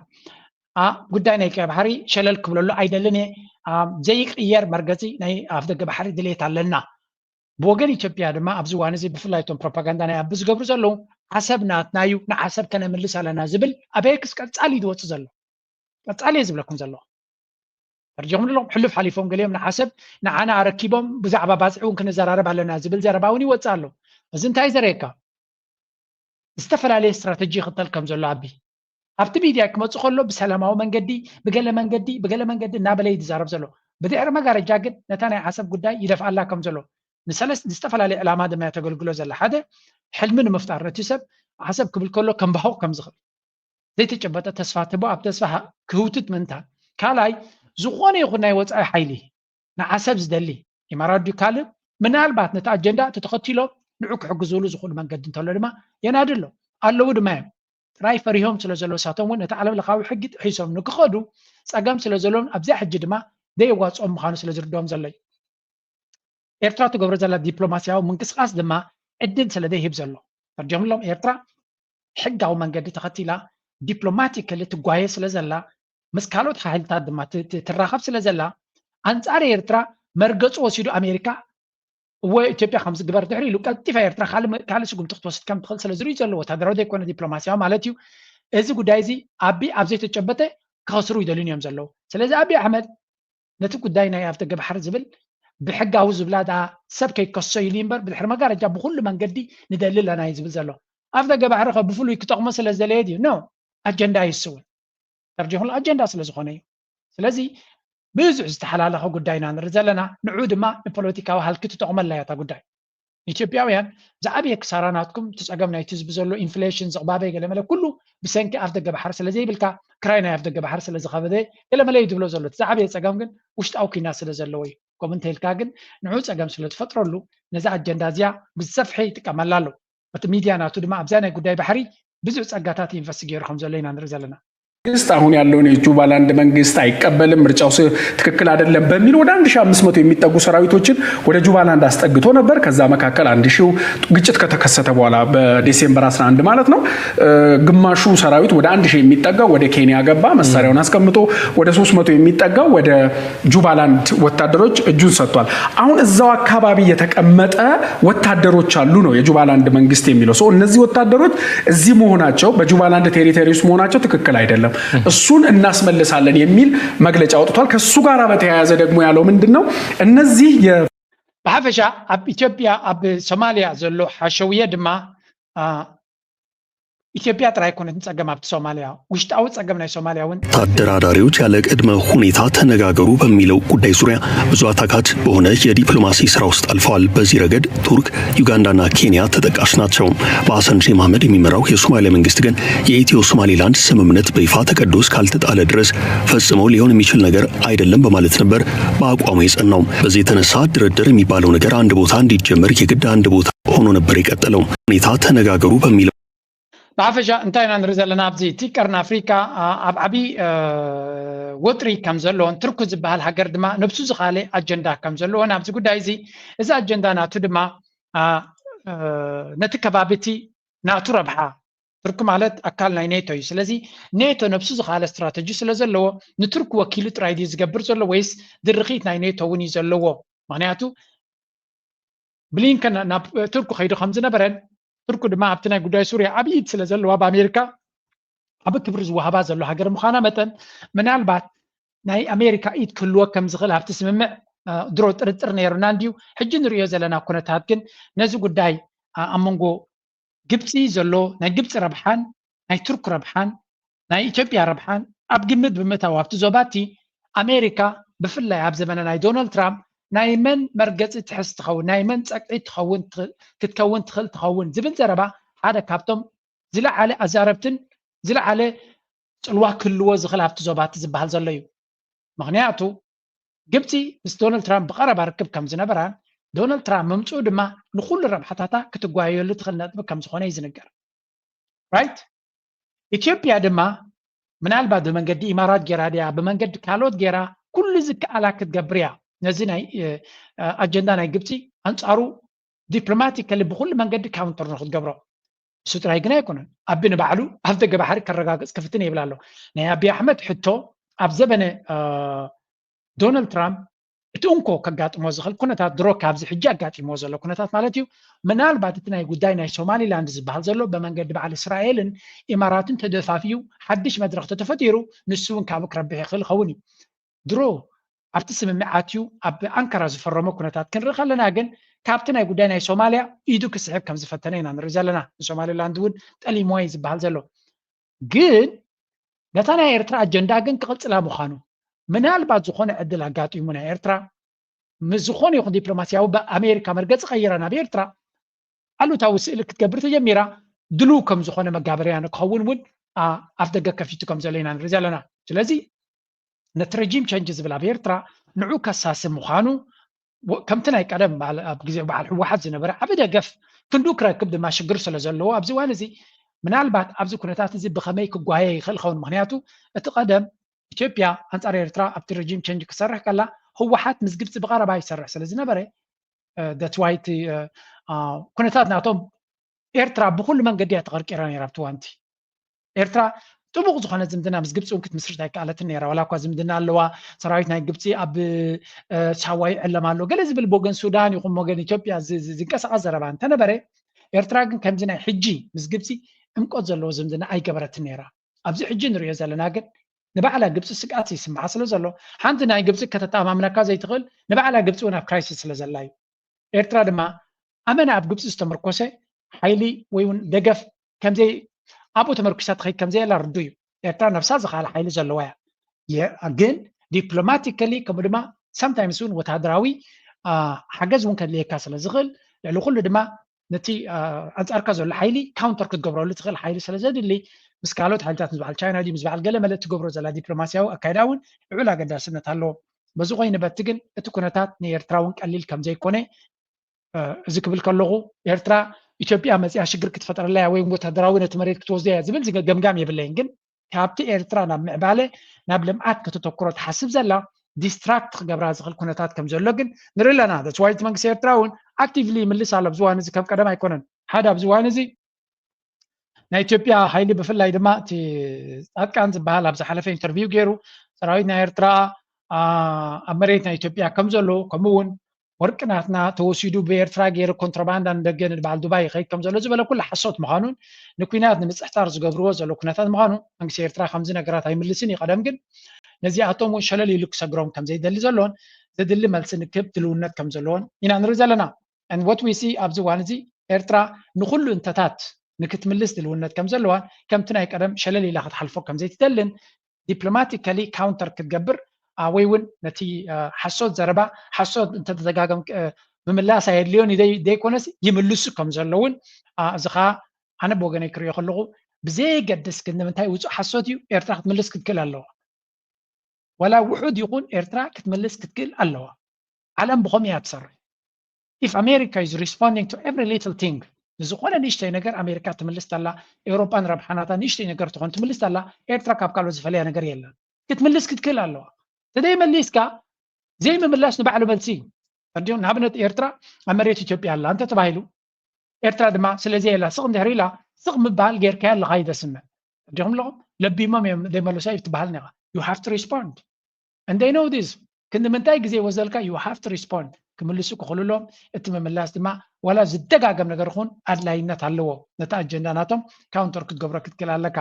ጉዳይ ናይ ቀይ ባሕሪ ሸለል ክብለሉ ኣይደልን እየ። ዘይቅየር መርገፂ ናይ ኣፍደገ ባሕሪ ድሌት ኣለና። ብወገን ኢትዮጵያ ድማ ኣብዚ እዋን እዚ ብፍላይ እቶም ፕሮፓጋንዳ ናይ ኣቢ ዝገብሩ ዘለዉ ዓሰብ ናትና እዩ፣ ንዓሰብ ከነምልስ ኣለና ዝብል ኣበየክስ ቀፃሊ እዩ ዝወፅእ ዘሎ። ቀፃሊ እየ ዝብለኩም ዘለኹ። ፈርጆም ኣለኹም ሕሉፍ ሓሊፎም ገሊኦም ንዓሰብ ንዓና ኣረኪቦም ብዛዕባ ባፅዒ እውን ክንዘራረብ ኣለና ዝብል ዘረባ እውን ይወፅእ ኣሎ። እዚ እንታይ ዘርእየካ? ዝተፈላለየ ስትራተጂ ይኽተል ከም ዘሎ ኣቢ ኣብቲ ሚድያ ክመፅእ ከሎ ብሰላማዊ መንገዲ ብገለ መንገዲ ብገለ መንገዲ እናበለ እዩ ዝዛረብ ዘሎ። ብድሕሪ መጋረጃ ግን ነታ ናይ ዓሰብ ጉዳይ ይደፍኣላ ከም ዘሎ ንሰለስ ዝተፈላለየ ዕላማ ድማ ተገልግሎ ዘላ ሓደ ሕልሚ ንምፍጣር ነቲ ሰብ ዓሰብ ክብል ከሎ ከምባሆቕ ከም ዝኽእል ዘይተጨበጠ ተስፋ ትቦ ኣብ ተስፋ ክህውትት ምእንታን ካልኣይ ዝኾነ ይኹን ናይ ወፃኢ ሓይሊ ንዓሰብ ዝደሊ ኢማራት ድዩ ካልእ ምናልባት ነቲ ኣጀንዳ እቲ ተኸቲሎም ንዑ ክሕግዝሉ ዝኽእሉ መንገዲ እንተሎ ድማ የናድሎ ኣለዉ ድማ እዮም። ጥራይ ፈሪሆም ስለ ዘለዉ ሳቶም እውን ነቲ ዓለም ለኻዊ ሕጊ ጥሒሶም ንክኸዱ ፀገም ስለ ዘለዎም ኣብዚኣ ሕጂ ድማ ደየዋፅኦም ምዃኑ ስለ ዝርድኦም ዘሎ እዩ። ኤርትራ ትገብሮ ዘላ ዲፕሎማስያዊ ምንቅስቃስ ድማ ዕድል ስለ ዘይህብ ዘሎ ፈርጆምሎም ኤርትራ ሕጋዊ መንገዲ ተኸቲላ ዲፕሎማቲካሊ ትጓየ ስለ ዘላ ምስ ካልኦት ሓይልታት ድማ ትራኸብ ስለ ዘላ ኣንፃር ኤርትራ መርገፂ ወሲዱ ኣሜሪካ እወ ኢትዮጵያ ከም ዝግበር ድሕሪ ኢሉ ቀልጢፋ ኤርትራ ካልእ ስጉምቲ ክትወስድ ከም ትኽእል ስለ ዝርእዩ ዘሎ ወታደራዊ ዘይኮነ ዲፕሎማስያዊ ማለት እዩ። እዚ ጉዳይ እዚ ኣቢ ኣብ ዘይተጨበጠ ክኸስሩ ይደልዩን እዮም ዘለዉ። ስለዚ ኣቢ ኣሕመድ ነቲ ጉዳይ ናይ ኣፍደገ ባሕሪ ዝብል ብሕጋዊ ዝብላ ደኣ ሰብ ከይከሶ ኢሉ እምበር ብድሕሪ መጋረጃ ብኩሉ መንገዲ ንደሊ ኣለና እዩ ዝብል ዘሎ። ኣፍደገ ባሕሪ ከ ብፍሉይ ክጠቕሞ ስለ ዝደለየ ድዩ? ኖ ኣጀንዳ እዩ እሱ እውን ተርጂኹሉ ኣጀንዳ ስለ ዝኾነ እዩ። ስለዚ ብዙሕ ዝተሓላለኸ ጉዳይ ኢና ንርኢ ዘለና። ንዑ ድማ ንፖለቲካዊ ሃልኪ ትጠቕመላ እያ እታ ጉዳይ። ኢትዮጵያውያን ዝዓበየ ክሳራ ናትኩም እቲ ፀገም ናይቲ ህዝቢ ዘሎ ኢንፍሌሽን ዝቕባበ ገለመለ ኩሉ ብሰንኪ ኣፍደገ ባሕሪ ስለ ዘይብልካ ክራይ ናይ ኣፍደገ ባሕሪ ስለ ዝኸበደ ገለመለ እዩ ዝብሎ ዘሎ። እቲ ዝዓበየ ፀገም ግን ውሽጣዊ ኲናት ስለ ዘለዎ እዩ። ከምኡ እንተኢልካ ግን ንዑ ፀገም ስለ ትፈጥረሉ ነዛ ኣጀንዳ እዚኣ ብዝሰፍሐ ይጥቀመላ ኣሎ። እቲ ሚድያ ናቱ ድማ ኣብዛ ናይ ጉዳይ ባሕሪ ብዙሕ ፀጋታት ኢንቨስት ገይሩ ከም ዘሎ ኢና ንርኢ ዘለና። መንግስት አሁን ያለውን የጁባላንድ መንግስት አይቀበልም፣ ምርጫው ትክክል አይደለም በሚል ወደ አንድ ሺህ አምስት መቶ የሚጠጉ ሰራዊቶችን ወደ ጁባላንድ አስጠግቶ ነበር። ከዛ መካከል አንድ ሺው ግጭት ከተከሰተ በኋላ በዲሴምበር አስራ አንድ ማለት ነው ግማሹ ሰራዊት ወደ አንድ ሺህ የሚጠጋው ወደ ኬንያ ገባ፣ መሳሪያውን አስቀምጦ ወደ ሶስት መቶ የሚጠጋው ወደ ጁባላንድ ወታደሮች እጁን ሰጥቷል። አሁን እዛው አካባቢ የተቀመጠ ወታደሮች አሉ ነው የጁባላንድ መንግስት የሚለው። እነዚህ ወታደሮች እዚህ መሆናቸው በጁባላንድ ቴሪቶሪ ውስጥ መሆናቸው ትክክል አይደለም፣ እሱን እናስመልሳለን የሚል መግለጫ አውጥቷል። ከሱ ጋር በተያያዘ ደግሞ ያለው ምንድን ነው? እነዚህ የ ብሓፈሻ ኣብ ኢትዮጵያ ኣብ ሶማልያ ዘሎ ሓሸውየ ድማ ኢትዮጵያ ጥራይ ኣይኮነትን ጸገም ኣብቲ ሶማልያ ውሽጣዊ ጸገም ናይ ሶማልያ እውን ተደራዳሪዎች ያለ ቅድመ ሁኔታ ተነጋገሩ በሚለው ጉዳይ ዙሪያ ብዙ አታካች በሆነ የዲፕሎማሲ ስራ ውስጥ አልፈዋል። በዚህ ረገድ ቱርክ፣ ዩጋንዳና ኬንያ ተጠቃሽ ናቸው። በሐሰን ሼህ መሐመድ የሚመራው የሶማሊያ መንግስት ግን የኢትዮ ሶማሌላንድ ስምምነት በይፋ ተቀዶ እስካልተጣለ ድረስ ፈጽሞ ሊሆን የሚችል ነገር አይደለም በማለት ነበር በአቋሙ የጸናው። በዚህ የተነሳ ድርድር የሚባለው ነገር አንድ ቦታ እንዲጀመር የግድ አንድ ቦታ ሆኖ ነበር የቀጠለው። ሁኔታ ተነጋገሩ በሚለው ብሓፈሻ እንታይ ኢና ንርኢ ዘለና ኣብዚ እቲ ቀርኒ ኣፍሪካ ኣብ ዓብዪ ወጥሪ ከም ዘለዎን ቱርኪ ዝበሃል ሃገር ድማ ነብሱ ዝኻለ ኣጀንዳ ከም ዘለዎን ኣብዚ ጉዳይ እዚ እዚ ኣጀንዳ ናቱ ድማ ነቲ ከባቢ እቲ ናቱ ረብሓ ቱርኪ ማለት ኣካል ናይ ኔቶ እዩ። ስለዚ ኔቶ ነብሱ ዝኻለ ስትራተጂ ስለ ዘለዎ ንቱርኪ ወኪሉ ጥራይ ድዩ ዝገብር ዘሎ ወይስ ድርኺት ናይ ኔቶ እውን እዩ ዘለዎ? ምክንያቱ ብሊንከን ናብ ቱርኪ ከይዱ ከም ዝነበረን ቱርኪ ድማ ኣብቲ ናይ ጉዳይ ሱርያ ዓብዪ ኢድ ስለ ዘለዋ ብኣሜሪካ ዓቢ ክብሪ ዝወሃባ ዘሎ ሃገር ምዃና መጠን ምናልባት ናይ ኣሜሪካ ኢድ ክህልዎ ከም ዝኽእል ኣብቲ ስምምዕ ድሮ ጥርጥር ነይሩና እንድዩ። ሕጂ ንርእዮ ዘለና ኩነታት ግን ነዚ ጉዳይ ኣብ መንጎ ግብፂ ዘሎ ናይ ግብፂ ረብሓን ናይ ቱርክ ረብሓን ናይ ኢትዮጵያ ረብሓን ኣብ ግምት ብምእታው ኣብቲ ዞባ እቲ ኣሜሪካ ብፍላይ ኣብ ዘመነ ናይ ዶናልድ ትራምፕ ናይ መን መርገፂ ትሕዝ ትኸውን ናይ መን ፀግዒ ትኸውን ክትከውን ትኽእል ትኸውን ዝብል ዘረባ ሓደ ካብቶም ዝለዓለ ኣዛረብትን ዝለዓለ ፅልዋ ክህልዎ ዝኽእል ኣብቲ ዞባ እቲ ዝበሃል ዘሎ እዩ። ምክንያቱ ግብፂ ምስ ዶናልድ ትራምፕ ብቐረባ ርክብ ከም ዝነበራን ዶናልድ ትራምፕ ምምፅኡ ድማ ንኩሉ ረብሓታታ ክትጓየሉ ትኽእል ነጥቢ ከም ዝኾነ እዩ ዝንገር። ራይት? ኢትዮጵያ ድማ ምናልባት ብመንገዲ ኢማራት ጌራ ድያ ብመንገዲ ካልኦት ጌራ ኩሉ ዝከኣላ ክትገብር እያ። ነዚ ናይ ኣጀንዳ ናይ ግብፂ ኣንፃሩ ዲፕሎማቲካሊ ብኩሉ መንገዲ ካውንተር ንክትገብሮ። እሱ ጥራይ ግን ኣይኮነን። ኣቢ ንባዕሉ ኣብ ደገ ባሕሪ ከረጋግፅ ክፍትን ይብል ኣሎ። ናይ ኣቢ ኣሕመድ ሕቶ ኣብ ዘበነ ዶናልድ ትራምፕ እቲ እንኮ ከጋጥሞ ዝኽእል ኩነታት ድሮ ካብዚ ሕጂ ኣጋጢሞ ዘሎ ኩነታት ማለት እዩ። ምናልባት እቲ ናይ ጉዳይ ናይ ሶማሊላንድ ዝበሃል ዘሎ ብመንገዲ በዓል እስራኤልን ኢማራትን ተደፋፊዩ ሓድሽ መድረኽ ተተፈጢሩ ንሱ እውን ካብኡ ክረብሕ ይኽእል ይኸውን እዩ። ድሮ ኣብቲ ስምምዕ ኣትዩ ኣብ ኣንካራ ዝፈረሞ ኩነታት ክንርኢ ከለና ግን ካብቲ ናይ ጉዳይ ናይ ሶማሊያ ኢዱ ክስሕብ ከም ዝፈተነ ኢና ንርኢ ዘለና። ንሶማሊላንድ እውን ጠሊምዋ እዩ ዝበሃል ዘሎ። ግን ነታ ናይ ኤርትራ ኣጀንዳ ግን ክቕጽላ ምዃኑ ምናልባት ዝኾነ ዕድል ኣጋጢሙ ናይ ኤርትራ ምስ ዝኾነ ይኹን ዲፕሎማስያዊ ብኣሜሪካ መርገፂ ቀይራ ናብ ኤርትራ ኣሉታዊ ስእሊ ክትገብር ተጀሚራ ድሉው ከም ዝኾነ መጋበርያ ንክኸውን እውን ኣፍ ደገ ከፊቱ ከም ዘሎ ኢና ንርኢ ዘለና። ስለዚ ነቲ ረጂም ቸንጅ ዝብል ኣብ ኤርትራ ንዑ ከሳሲ ምዃኑ ከምቲ ናይ ቀደም ኣብ ግዜ በዓል ህወሓት ዝነበረ ዓብ ደገፍ ክንዱ ክረክብ ድማ ሽግር ስለ ዘለዎ ኣብዚ እዋን እዚ ምናልባት ኣብዚ ኩነታት እዚ ብኸመይ ክጓየ ይኽእል ኸውን? ምክንያቱ እቲ ቀደም ኢትዮጵያ ኣንፃር ኤርትራ ኣብቲ ረጂም ቸንጅ ክሰርሕ ከላ ህወሓት ምስ ግብፂ ብቐረባ ይሰርሕ ስለ ዝነበረ that's why እቲ ኩነታት ናቶም ኤርትራ ብኩሉ መንገዲ እያ ተቐርቂራ ነይራ ኣብቲ እዋንቲ። ኤርትራ ጥቡቕ ዝኾነ ዝምድና ምስ ግብፂ እውን ክትምስርት ኣይከኣለትን ነይራ። ዋላ እኳ ዝምድና ኣለዋ፣ ሰራዊት ናይ ግብፂ ኣብ ሳዋ ይዕለም ኣሎ ገለ ዝብል ብወገን ሱዳን ይኹን ወገን ኢትዮጵያ ዝንቀሳቐስ ዘረባ እንተነበረ፣ ኤርትራ ግን ከምዚ ናይ ሕጂ ምስ ግብፂ ዕምቆት ዘለዎ ዝምድና ኣይገበረትን ነይራ። ኣብዚ ሕጂ ንሪኦ ዘለና ግን ንባዕላ ግብፂ ስግኣት ይስምዓ ስለ ዘሎ ሓንቲ ናይ ግብፂ ከተተኣማምነካ ዘይትኽእል ንባዕላ ግብፂ እውን ኣብ ክራይሲስ ስለ ዘላ እዩ። ኤርትራ ድማ ኣመና ኣብ ግብፂ ዝተመርኮሰ ሓይሊ ወይ እውን ደገፍ ከምዘይ ኣብኡ ተመርኩሳ ትኸይድ ከምዘየላ ርዱ እዩ። ኤርትራ ነብሳ ዝኸኣለ ሓይሊ ዘለዋ እያ። ግን ዲፕሎማቲካሊ ከምኡ ድማ ሳምታይምስ እውን ወታደራዊ ሓገዝ እውን ከድልየካ ስለ ዝኽእል ልዕሊ ኩሉ ድማ ነቲ ኣንፃርካ ዘሎ ሓይሊ ካውንተር ክትገብረሉ ትኽእል ሓይሊ ስለ ዘድሊ ምስ ካልኦት ሓይልታት ምስ በዓል ቻይና ድዩ ምስ በዓል ገለ መለ ትገብሮ ዘላ ዲፕሎማስያዊ ኣካይዳ እውን ልዑል ኣገዳስነት ኣለዎ። በዚ ኮይኑ በቲ ግን እቲ ኩነታት ንኤርትራ እውን ቀሊል ከም ዘይኮነ እዚ ክብል ከለኹ ኤርትራ ኢትዮጵያ መፅያ ሽግር ክትፈጥረላ እያ ወይ ወታደራዊ ነቲ መሬት ክትወስዶ እያ ዝብል ገምጋም የብለይን። ግን ካብቲ ኤርትራ ናብ ምዕባለ ናብ ልምዓት ከተተኩሮ ትሓስብ ዘላ ዲስትራክት ክገብራ ዝኽእል ኩነታት ከም ዘሎ ግን ንርኢ ኣለና። That's why እቲ መንግስቲ ኤርትራ እውን ኣክቲቭሊ ይምልስ ኣሎ። ኣብዚ እዋን እዚ ከም ቀደም ኣይኮነን። ሓደ ኣብዚ እዋን እዚ ናይ ኢትዮጵያ ሓይሊ ብፍላይ ድማ እቲ ፃድቃን ዝበሃል ኣብ ዝሓለፈ ኢንተርቪው ገይሩ ሰራዊት ናይ ኤርትራ ኣብ መሬት ናይ ኢትዮጵያ ከም ዘሎ ከምኡ እውን ወርቂ ናትና ተወሲዱ ብኤርትራ ገይሩ ኮንትሮባንዳ ንደገ ንበዓል ዱባይ ይኸይድ ከም ዘሎ ዝበለ ኩሉ ሓሶት ምዃኑን ንኩናት ንምፅሕታር ዝገብርዎ ዘሎ ኩነታት ምዃኑ መንግስቲ ኤርትራ ከምዚ ነገራት ኣይምልስን እዩ። ቀደም ግን ነዚኣቶም እውን ሸለል ኢሉ ክሰግሮም ከም ዘይደሊ ዘሎን ዘድሊ መልሲ ንክህብ ድልውነት ከም ዘለዎን ኢና ንርኢ ዘለና። And what we see ኣብዚ እዋን እዚ ኤርትራ ንኩሉ እንተታት ንክትምልስ ድልውነት ከም ዘለዋን ከምቲ ናይ ቀደም ሸለል ኢላ ክትሓልፎ ከም ዘይትደልን ዲፕሎማቲካሊ ካውንተር ክትገብር ወይ እውን ነቲ ሓሶት ዘረባ ሓሶት እንተተደጋገም ምምላስ ኣየድልዮን ዘይኮነስ ይምልሱ ከም ዘለውን እዚ ከዓ ኣነ ብወገነይ ክሪኦ ከለኹ ብዘየገድስ ግን ንምንታይ ውፁእ ሓሶት እዩ ኤርትራ ክትምልስ ክትክእል ኣለዋ። ዋላ ውሑድ ይኹን ኤርትራ ክትምልስ ክትክእል ኣለዋ። ዓለም ብኸም እያ ትሰርሕ። If America is responding to every little thing ንዝኾነ ንእሽተይ ነገር ኣሜሪካ ትምልስ ተላ ኤውሮጳ ንረብሓናታ ንእሽተይ ነገር ትኾን ትምልስ ተላ ኤርትራ ካብ ካልኦት ዝፈለያ ነገር የለን። ክትምልስ ክትክእል ኣለዋ። ተደይ መሊስካ ዘይምምላስ ንባዕሉ መልሲ እዩ። ንኣብነት ኤርትራ ኣብ መሬት ኢትዮጵያ ኣላ እንተ ተባሂሉ ኤርትራ ድማ ስለዚ የላ ስቕ እንድሕር ኢላ ስቕ ምባል ጌርካያ ኣለኻ ይደስምዕ። እንዲኹም ኣለኹም ለቢሞም እዮም ዘይመልሶ ይትበሃል ኒኻ። You have to respond and they know this። ክንዲ ምንታይ ግዜ ወዘልካ you have to respond ክምልሱ ክኽእሉሎም እቲ ምምላስ ድማ ዋላ ዝደጋገም ነገር ኹን ኣድላይነት ኣለዎ። ነቲ ኣጀንዳ ናቶም ካውንተር ክትገብሮ ክትክእል ኣለካ።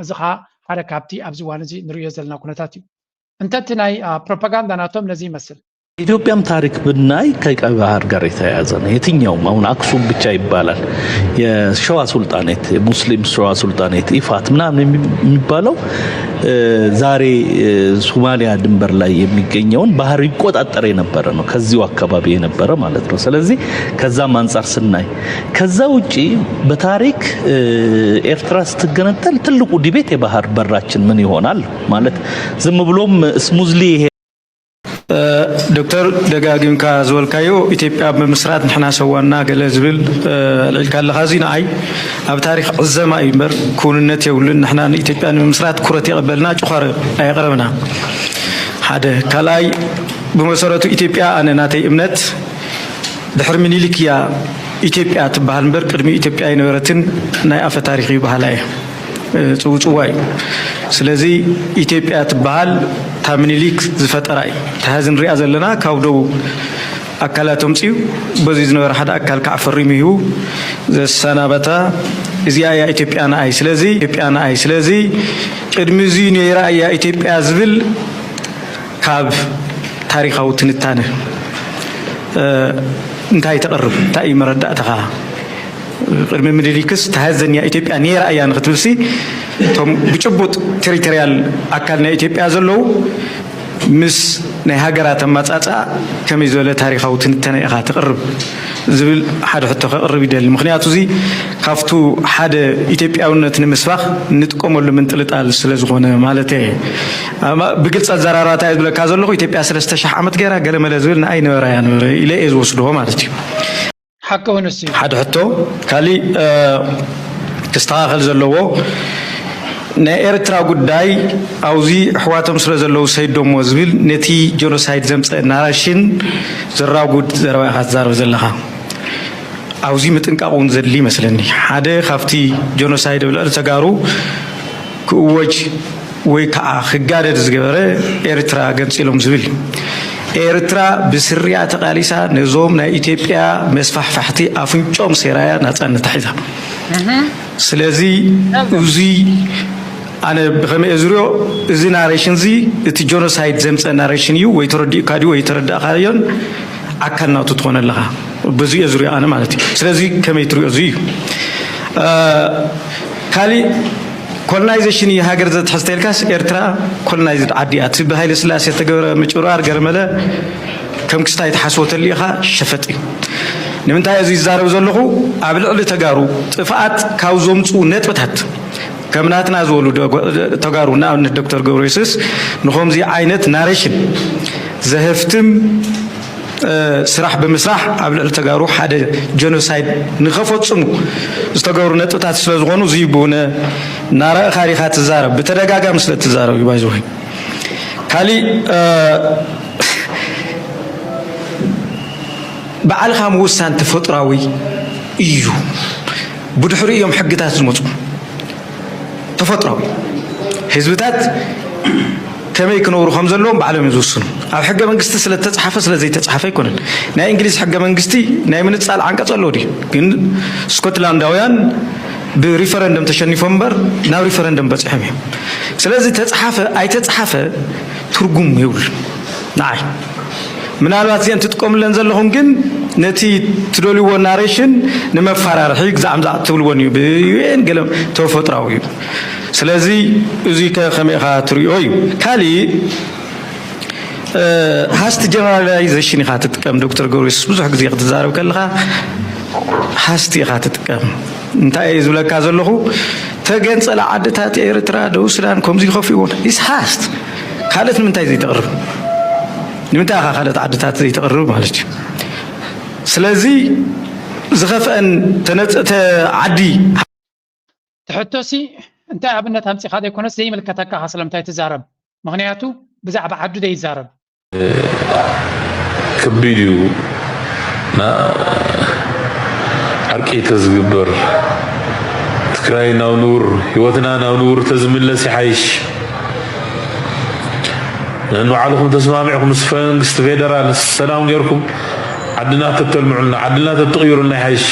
እዚ ኸዓ ሓደ ካብቲ ኣብዚ እዋን እዚ ንሪኦ ዘለና ኩነታት እዩ። እንተ እቲ ናይ ፕሮፓጋንዳ ናቶም ነዚ ይመስል። ኢትዮጵያም ታሪክ ብናይ ከቀይ ባህር ጋር የተያያዘ ነው። የትኛውም አሁን አክሱም ብቻ ይባላል። የሸዋ ሱልጣኔት፣ የሙስሊም ሸዋ ሱልጣኔት፣ ኢፋት ምናምን የሚባለው ዛሬ ሶማሊያ ድንበር ላይ የሚገኘውን ባህር ይቆጣጠር የነበረ ነው። ከዚሁ አካባቢ የነበረ ማለት ነው። ስለዚህ ከዛም አንጻር ስናይ ከዛ ውጪ በታሪክ ኤርትራ ስትገነጠል ትልቁ ዲቤት የባህር በራችን ምን ይሆናል ማለት ዝም ብሎም ስሙዝሊ ይሄ ዶክተር፣ ደጋጊምካ ዝበልካዮ ኢትዮጵያ ብምስራት ንሕና ሰዋና ገለ ዝብል ኣልዒልካ ኣለኻ። እዚ ንኣይ ኣብ ታሪክ ዕዘማ እዩ እምበር ክውንነት የብሉን። ንሕና ንኢትዮጵያ ንምስራት ኩረት የቐበልና ጭኾር ኣየቕረብና። ሓደ ካልኣይ፣ ብመሰረቱ ኢትዮጵያ ኣነ ናተይ እምነት ድሕሪ ምኒልክ እያ ኢትዮጵያ ትበሃል እምበር ቅድሚ ኢትዮጵያ ኣይነበረትን። ናይ ኣፈ ታሪክ እዩ በሃላ እየ። ጽውጽዋ እዩ። ስለዚ ኢትዮጵያ ትበሃል እታ ምኒልክ ዝፈጠራ እዩ። እታ ሀዚ ንሪኣ ዘለና ካብ ደቡብ ኣካላት ኣምፅኡ በዚ ዝነበረ ሓደ ኣካል ከዓ ፈሪሙ ይህቡ ዘሰናበታ እዚኣ እያ ኢትዮጵያ ንኣይ። ስለዚ ኢትዮጵያ ንኣይ። ስለዚ ቅድሚ እዚ ነይራ እያ ኢትዮጵያ ዝብል ካብ ታሪካዊ ትንታነ እንታይ ተቕርብ? እንታይ እዩ መረዳእተኻ? ቅድሚ ምኒልክስ ተሃዘንያ ኢትዮጵያ ነይራ እያ ንክትብልሲ እቶም ብጭቡጥ ቴሪቶሪያል ኣካል ናይ ኢትዮጵያ ዘለዉ ምስ ናይ ሃገራት ኣማፃፅኣ ከመይ ዝበለ ታሪካዊ ትንተነ ኢኻ ተቕርብ ዝብል ሓደ ሕቶ ከቕርብ ይደሊ። ምክንያቱ እዚ ካብቱ ሓደ ኢትዮጵያውነት ንምስባኽ እንጥቀመሉ ምንጥልጣል ስለዝኾነ ማለት እየ። ብግልፂ ኣዘራርባ እንታይ ዝብለካ ዘለኹ ኢትዮጵያ ሰለስተ ሺሕ ዓመት ገይራ ገለመለ ዝብል ንኣይ ነበረ እያ ነበረ ኢለ እየ ዝወስድዎ ማለት እዩ። ሓቂ እውን እሱ እዩ። ሓደ ሕቶ ካሊእ ክስተኻኸል ዘለዎ ናይ ኤርትራ ጉዳይ ኣብዚ ኣሕዋቶም ስለ ዘለዉ ሰይዶሞ ዝብል ነቲ ጀኖሳይድ ዘምፀ ናራሽን ዘራጉድ ዘረባ ኢኻ ትዛረብ ዘለኻ። ኣብዚ ምጥንቃቕ እውን ዘድሊ ይመስለኒ። ሓደ ካብቲ ጀኖሳይድ ኣብ ልዕሊ ተጋሩ ክእወጅ ወይ ከዓ ክጋደድ ዝገበረ ኤርትራ ገንፂሎም ዝብል እዩ። ኤርትራ ብስሪኣ ተቓሊሳ ነዞም ናይ ኢትዮጵያ መስፋሕፋሕቲ ኣፍንጮም ሰይራያ ናፃነት ኣሒዛ። ስለዚ እዚ ኣነ ብኸመይ እየ ዝሪኦ እዚ ናሬሽን እዚ እቲ ጆኖሳይድ ዘምፀ ናሬሽን እዩ ወይ ተረዲእካ ድዩ ወይ ተረዳእካዮን ኣካል ናቱ ትኾነ ኣለኻ። በዚ እየ ዝሪኦ ኣነ ማለት እዩ። ስለዚ ከመይ ትሪኦ እዚ እዩ። ካሊእ ኮሎናይዜሽን እዩ ሃገር ዘትሕዝ ተልካስ ኤርትራ ኮሎናይዝድ ዓዲ እያ። እቲ ብሃይለ ስላሴ ተገብረ ምጭብርባር ገረመለ ከም ክስታይ ተሓስቦ ተልኢኻ ሸፈጥ እዩ። ንምንታይ እዚ ይዛረብ ዘለኹ ኣብ ልዕሊ ተጋሩ ጥፍኣት ካብ ዘምፅኡ ነጥብታት ከም ናትና ዝበሉ ተጋሩ ንኣብነት ዶክተር ገብረየሱስ ንኸምዚ ዓይነት ናሬሽን ዘህፍትም ስራሕ ብምስራሕ ኣብ ልዕሊ ተጋሩ ሓደ ጀኖሳይድ ንኸፈፅሙ ዝተገብሩ ነጥብታት ስለ ዝኾኑ እዚ ብውነ እናረእኻ ዲኻ ትዛረብ ብተደጋጋሚ ስለ ትዛረብ እዩ ባይዘወይ ካሊእ ባዕልኻ ምውሳን ተፈጥራዊ እዩ። ብድሕሪ እዮም ሕግታት ዝመፁ ተፈጥራዊ ህዝብታት ከመይ ክነብሩ ከም ዘለዎም ባዕሎም እዮም ዝውስኑ። ኣብ ሕገ መንግስቲ ስለ ተፃሓፈ ስለ ዘይተፃሓፈ ኣይኮነን። ናይ እንግሊዝ ሕገ መንግስቲ ናይ ምንፃል ዓንቀፅ ኣለዎ ድዩ? ግን ስኮትላንዳውያን ብሪፈረንደም ተሸኒፎም እምበር ናብ ሪፈረንደም በፂሖም እዮም። ስለዚ ተፃሓፈ ኣይተፃሓፈ ትርጉም የብሉ ንዓይ። ምናልባት እዚአን ትጥቀምለን ዘለኹም ግን ነቲ ትደልይዎ ናሬሽን ንመፈራርሒ ግዛዕምዛዕ ትብልዎን እዩ ብዩኤን ገለ ተፈጥራዊ እዩ። ስለዚ እዚ ከመይ ኢኻ ትሪኦ እዩ። ካሊእ ሃስት ጀነራላይዜሽን ኢኻ ትጥቀም ዶክተር ገብረየሱስ ብዙሕ ግዜ ክትዛረብ ከለኻ ሃስት ኢኻ ትጥቀም። እንታይ እየ ዝብለካ ዘለኹ ተገንፀላ ዓድታት ኤርትራ ደቡብ ሱዳን ከምዚ ይኸፍእዎን ኢስ ሃስት ካልእት ንምንታይ ዘይተቕርብ ንምንታይ ኢኻ ካልእት ዓድታት ዘይተቕርብ ማለት እዩ። ስለዚ ዝኸፍአን ተነፅተ ዓዲ ትሕቶሲ እንታይ ኣብነት ኣምፂኻ ዘይኮነስ ዘይምልከተካ ኢኻ ስለምንታይ ትዛረብ? ምኽንያቱ ብዛዕባ ዓዱ ደይዛረብ። ከቢድ እዩ እና ዓርቂ ተዝግበር ትግራይ ናብ ንቡር ህይወትና ናብ ንቡር ተዝምለስ ይሓይሽ። ንባዕልኹም ተስማሚዕኩም ምስ መንግስቲ ፌደራል ሰላም ጌርኩም ዓድና ተተልምዑልና ዓድና ተትቕይሩልና ይሓይሽ።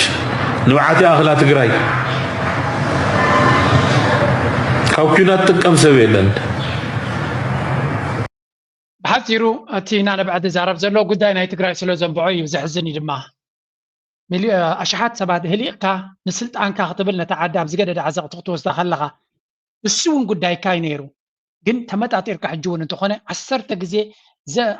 ንብዓት ይኣኽላ ትግራይ። ካብ ኲናት ጥቀም ሰብ የለን። ብሓፂሩ እቲ ናነብዐ ዝዛረብ ዘሎ ጉዳይ ናይ ትግራይ ስለ ዘንብዖ እዩ ዘሕዝን እዩ ድማ ኣሽሓት ሰባት ህሊቕካ ንስልጣንካ ክትብል ነታ ዓዲ ኣብ ዝገደደ ዓዘቕቲ ክትወስዳ ከለኻ እሱ እውን ጉዳይካ እዩ ነይሩ ግን ተመጣጢርካ ሕጂ እውን እንተኾነ ዓሰርተ ግዜ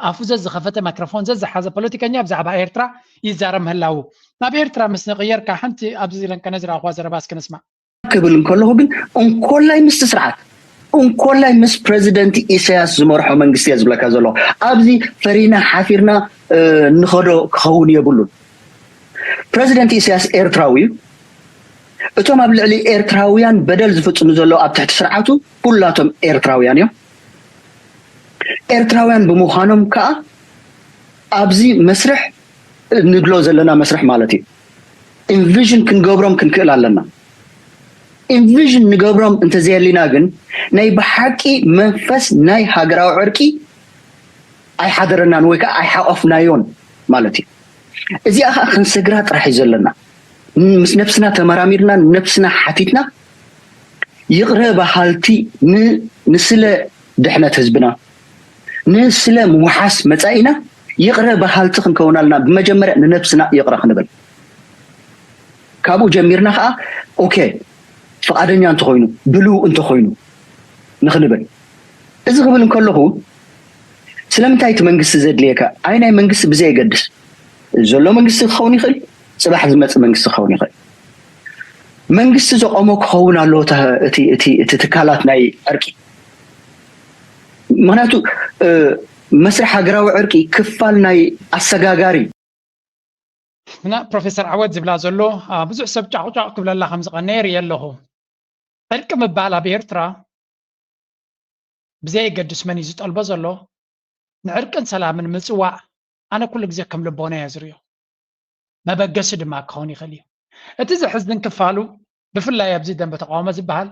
ኣፉ ዘዝኸፈተ ማይክሮፎን ዘዝሓዘ ፖለቲከኛ ብዛዕባ ኤርትራ ይዛረብ ምህላዉ ናብ ኤርትራ ምስ ንቕየርካ ሓንቲ ኣብዚ ለንቀነ ዝረኣኹዋ ዘረባ እስኪ ንስማዕ ክብል እንከለኹ ግን እንኮላይ ምስቲ ስርዓት እንኮላይ ምስ ፕረዚደንት ኢሳያስ ዝመርሖ መንግስቲ እየ ዝብለካ ዘሎ። ኣብዚ ፈሪና ሓፊርና ንኸዶ ክኸውን የብሉን። ፕረዚደንት ኢሳያስ ኤርትራዊ እዩ። እቶም ኣብ ልዕሊ ኤርትራውያን በደል ዝፍጽሙ ዘለዉ ኣብ ትሕቲ ስርዓቱ ኩላቶም ኤርትራውያን እዮም። ኤርትራውያን ብምዃኖም ከዓ ኣብዚ መስርሕ ንድሎ ዘለና መስርሕ ማለት እዩ። ኢንቪዥን ክንገብሮም ክንክእል ኣለና። ኢንቪዥን ንገብሮም እንተዘየሊና ግን ናይ ብሓቂ መንፈስ ናይ ሃገራዊ ዕርቂ ኣይሓደረናን ወይ ከዓ ኣይሓቆፍናዮን ማለት እዩ። እዚኣ ከዓ ክንሰግራ ጥራሕ እዩ ዘለና። ምስ ነብስና ተመራሚርና ነብስና ሓቲትና ይቕረ በሃልቲ ንስለ ድሕነት ህዝብና ንስለ ምውሓስ መጻኢና ይቕረ በሃልቲ ክንከውን ኣለና። ብመጀመርያ ንነብስና ይቕረ ክንብል፣ ካብኡ ጀሚርና ከዓ ኦኬ ፍቓደኛ እንተኾይኑ ብልው እንተኾይኑ ንክንብል። እዚ ክብል እንከለኹ ስለምንታይ እቲ መንግስቲ ዘድልየካ? ኣይ ናይ መንግስቲ ብዘየገድስ ዘሎ መንግስቲ ክኸውን ይኽእል፣ ፅባሕ ዝመፅእ መንግስቲ ክኸውን ይኽእል። መንግስቲ ዘቆሞ ክኸውን ኣለዎ እቲ ትካላት ናይ ዕርቂ። ምክንያቱ መስርሕ ሃገራዊ ዕርቂ ክፋል ናይ ኣሰጋጋሪ እና ፕሮፌሰር ዓወት ዝብላ ዘሎ ብዙሕ ሰብ ጫቑጫቕ ክብለላ ከም ዝቐነየ ርእየ ኣለኹ። ዕርቂ ምባል ኣብ ኤርትራ ብዘየገድስ መን እዩ ዝጠልቦ ዘሎ ንዕርቅን ሰላምን ምፅዋዕ ኣነ ኩሉ ግዜ ከም ልቦና እየ ዝርዮ። መበገሲ ድማ ክኸውን ይኽእል እዩ። እቲ ዘሕዝን ክፋሉ ብፍላይ ኣብዚ ደንበ ተቃውሞ ዝበሃል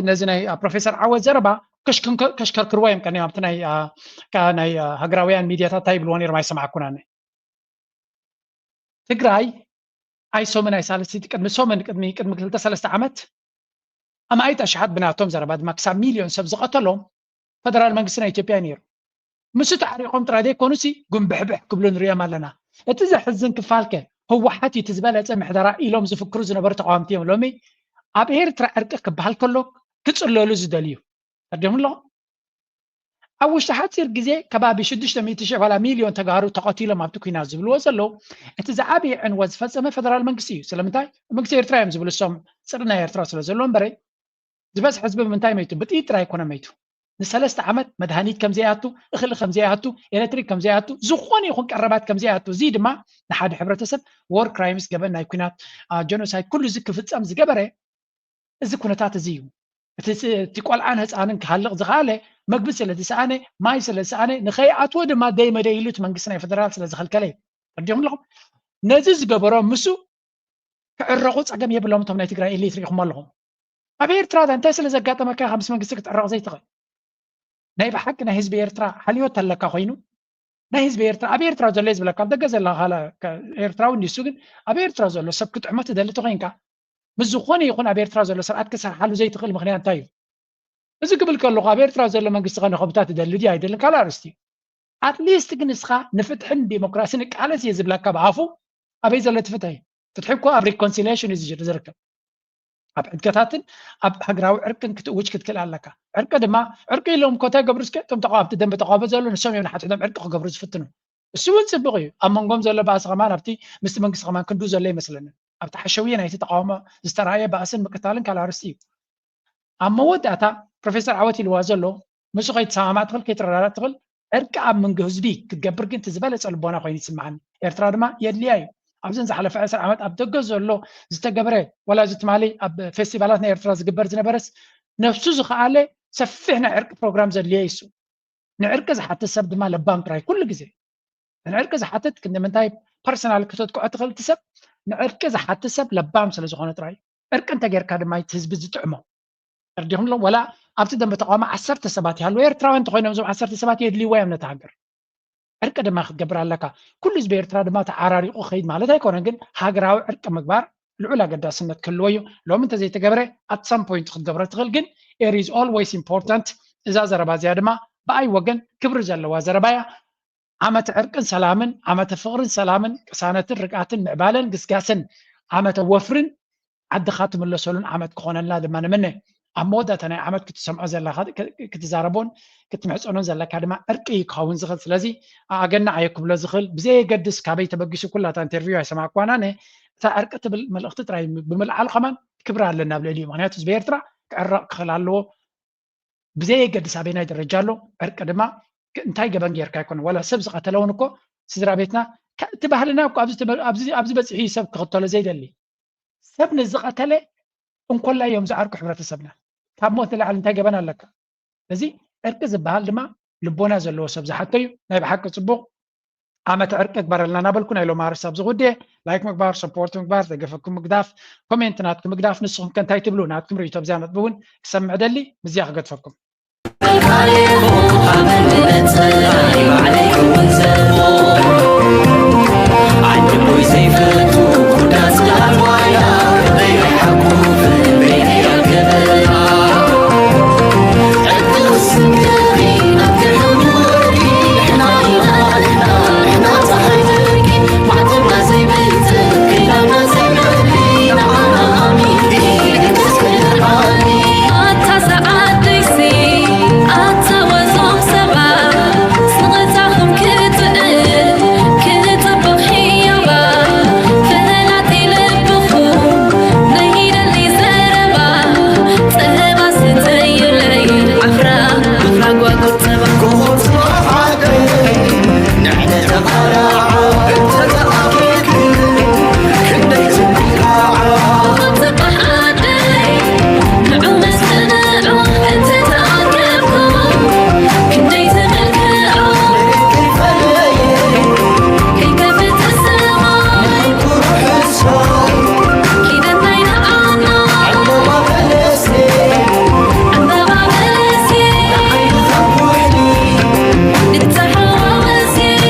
ነዚ ናይ ፕሮፌሰር ዓወት ዘረባ ከሽከርክርዎ እዮም ቀኒዮም ኣብቲ ናይ ሃገራውያን ሚድያታት እንታይ ይብልዎ ነይሮም ኣይሰማዕኩናን። ትግራይ ኣይ ሶምን ኣይ ሳልስቲ ቅድሚ ሶምን ቅድሚ ቅድሚ ክልተ ሰለስተ ዓመት ኣማኢት ኣሽሓት ብናቶም ዘረባ ድማ ክሳብ ሚልዮን ሰብ ዝቐተሎም ፈደራል መንግስቲ ናይ ኢትዮጵያ ነይሩ። ምስ ተዓሪቆም ጥራይ ዘይኮኑሲ ጉንብሕብሕ ክብሉ ንሪኦም ኣለና። እቲ ዘሕዝን ክፋልከ ህወሓት እዩ እቲ ዝበለፀ ምሕደራ ኢሎም ዝፍክሩ ዝነበሩ ተቃወምቲ እዮም ሎሚ ኣብ ኤርትራ ዕርቂ ክበሃል ከሎ ክፅለሉ ዝደልዩ። ተርዲኹም ኣለኹም? ኣብ ውሽጢ ሓፂር ግዜ ከባቢ ሽዱሽተ ሚእቲ ሽሕ ዋላ ሚልዮን ተጋሩ ተቐቲሎም ኣብቲ ኩናት ዝብልዎ ዘለዉ እቲ ዝዓበየ ዕንወት ዝፈፀመ ፈደራል መንግስቲ እዩ። ስለምንታይ? መንግስቲ ኤርትራ እዮም ዝብሉ እሶም ፅሪ ናይ ኤርትራ ስለ ዘለዎ እምበረ ዝበዝሕ ህዝቢ ብምንታይ መይቱ? ብጥይት ጥራይ ኣይኮነ መይቱ። ንሰለስተ ዓመት መድሃኒት ከም ዘይኣቱ፣ እኽሊ ከም ዘይኣቱ፣ ኤሌክትሪክ ከም ዘይኣቱ፣ ዝኾነ ይኹን ቀረባት ከም ዘይኣቱ፣ እዚ ድማ ንሓደ ሕብረተሰብ ዎር ክራይምስ ገበን ናይ ኩናት ጀኖሳይድ ኩሉ እዚ ክፍፀም ዝገበረ እዚ ኩነታት እዚ እዩ። እቲ ቆልዓን ህፃንን ክሃልቕ ዝኸኣለ መግቢ ስለ ዝሰኣነ፣ ማይ ስለ ዝሰኣነ፣ ንኸይኣትዎ ድማ ደይ መደይ ኢሉ እቲ መንግስቲ ናይ ፌደራል ስለ ዝኸልከለ እዩ። ተረዲኹም ኣለኹም? ነዚ ዝገበሮ ምሱ ክዕረቑ ፀገም የብሎም። እቶም ናይ ትግራይ ኤሊት ሪኢኹም ኣለኹም። ኣብ ኤርትራ እንታይ ስለ ዘጋጠመካ ኢኻ ምስ መንግስቲ ክትዕረቕ ዘይትኽእል? ናይ ብሓቂ ናይ ህዝቢ ኤርትራ ሓልዮት ኣለካ ኮይኑ ናይ ህዝቢ ኤርትራ ኣብ ኤርትራ ዘሎ ዝብለካ ኣብ ደገ ዘላ ካላ ኤርትራዊ እንዲሱ ግን ኣብ ኤርትራ ዘሎ ሰብ ክትዕሞ ትደሊ ተኮይንካ ምስ ዝኾነ ይኹን ኣብ ኤርትራ ዘሎ ስርዓት ክሰርሓሉ ዘይትኽእል ምኽንያት እንታይ እዩ? እዚ ክብል ከለኹ ኣብ ኤርትራ ዘሎ መንግስቲ ከነኸብታ ትደሊ ድዩ ኣይደልን ካልእ ኣርእስቲ እዩ። ኣትሊስት ግን ንስኻ ንፍትሕን ዲሞክራሲን እቃለስ እየ ዝብለካ ብኣፉ ኣበይ ዘሎ እቲ ፍትሒ? ፍትሒ እኮ ኣብ ሪኮንሲሊሽን እዩ ዝርከብ። ኣብ ሕድገታትን ኣብ ሃገራዊ ዕርቅን ክትእውጅ ክትክእል ኣለካ። ዕርቂ ድማ ዕርቂ ኢሎም እኮ እንታይ ገብሩ እስከ እቶም ተቃወምቲ ደንበ ተቃውሞ ዘሎ ንሶም እዮም ንሓድሕዶም ዕርቂ ክገብሩ ዝፍትኑ። እሱ እውን ፅቡቅ እዩ። ኣብ መንጎም ዘሎ ባእሲ ከማን ኣብቲ ምስቲ መንግስቲ ከማን ክንዱ ዘሎ ይመስለኒ። ኣብቲ ሓሸውየ ናይቲ ተቃውሞ ዝተረኣየ ባእስን ምቅታልን ካልእ ኣርእስቲ እዩ። ኣብ መወዳእታ ፕሮፌሰር ዓወት ኢልዋ ዘሎ ምስ ከይትሰማማዕ ትኽእል ከይትረዳዳእ ትኽእል ዕርቂ ኣብ መንጎ ህዝቢ ክትገብር ግን እቲ ዝበለፀ ልቦና ኮይኑ ይስምዓኒ። ኤርትራ ድማ የድልያ እዩ። ኣብዘን ዝሓለፈ ዕስራ ዓመት ኣብ ደገ ዘሎ ዝተገብረ ዋላ እዚ ትማሊ ኣብ ፌስቲቫላት ናይ ኤርትራ ዝግበር ዝነበረስ ነብሱ ዝኸኣለ ሰፊሕ ናይ ዕርቂ ፕሮግራም ዘድልየ ይሱ ንዕርቂ ዝሓትት ሰብ ድማ ለባም ጥራይ ኩሉ ግዜ ንዕርቂ ዝሓትት ክንዲ ምንታይ ፐርሰናል ክተጥቅዖ ትኽእል እቲ ሰብ ንዕርቂ ዝሓትት ሰብ ለባም ስለ ዝኾነ ጥራይ ዕርቂ እንተጌርካ ድማ እቲ ህዝቢ ዝጥዕሞ ተርዲኹም ሎም ወላ ኣብቲ ደንበ ተቃውሞ ዓሰርተ ሰባት ይሃሉ ኤርትራውያን እንተኮይኖም እዞም ዓሰርተ ሰባት የድልይዋ እዮም ነቲ ሃገር ዕርቂ ድማ ክትገብር ኣለካ ኩሉ ህዝቢ ኤርትራ ድማ ተዓራሪቁ ክኸይድ ማለት ኣይኮነን ግን ሃገራዊ ዕርቂ ምግባር ልዑል ኣገዳስነት ክህልዎ እዩ ሎም እንተዘይተገብረ at some point ክትገብሮ ትኽእል ግን there is always important እዛ ዘረባ እዚኣ ድማ ብኣይ ወገን ክብሪ ዘለዋ ዘረባ እያ ዓመተ ዕርቅን ሰላምን ዓመተ ፍቅርን ሰላምን ቅሳነትን ርግኣትን ምዕባለን ግስጋስን ዓመተ ወፍርን ዓድኻ ትምለሰሉን ዓመት ክኾነልና ድማ ንምነ ኣብ መወዳእታ ናይ ዓመት ክትሰምዖ ዘለካ ክትዛረቦን ክትምሕፀኖን ዘለካ ድማ ዕርቂ ክኸውን ዝኽእል ስለዚ ኣገና ኣየ ክብሎ ዝኽእል ብዘየገድስ ካበይ ተበጊሱ ኩላታ ኢንተርቪው ኣይሰማዕኳናነ እታ ዕርቂ ትብል መልእኽቲ ጥራይ ብምልዓል ከማን ክብሪ ኣለና ኣብ ልዕሊኡ ምክንያቱ ህዝቢ ኤርትራ ክዕረቕ ክኽእል ኣለዎ ብዘየገድስ ኣበናይ ደረጃ ኣሎ ዕርቂ ድማ እንታይ ገበን ጌርካ ኣይኮነ ዋላ ሰብ ዝቐተለ እውን እኮ ስድራ ቤትና እቲ ባህልና እኮ ኣብዚ በፂሑ ሰብ ክኽተሎ ዘይደሊ ሰብ ንዝቐተለ እንኮላ እዮም ዝዓርቁ ሕብረተሰብና ካብ ሞት ንላዕሊ እንታይ ገበን ኣለካ እዚ ዕርቂ ዝበሃል ድማ ልቦና ዘለዎ ሰብ ዝሓቶ እዩ ናይ ብሓቂ ፅቡቕ ዓመት ዕርቂ ግበረልና እናበልኩ ናይ ሎማሪ ሳብ ዝጉድየ ላይክ ምግባር ሰፖርት ምግባር ደገፈኩም ምግዳፍ ኮሜንት ናትኩም ምግዳፍ ንስኹም ከ እንታይ ትብሉ ናትኩም ርእይቶ ብዚያ ነጥቢ እውን ክሰምዕ ደሊ ምዚያ ክገድፈኩም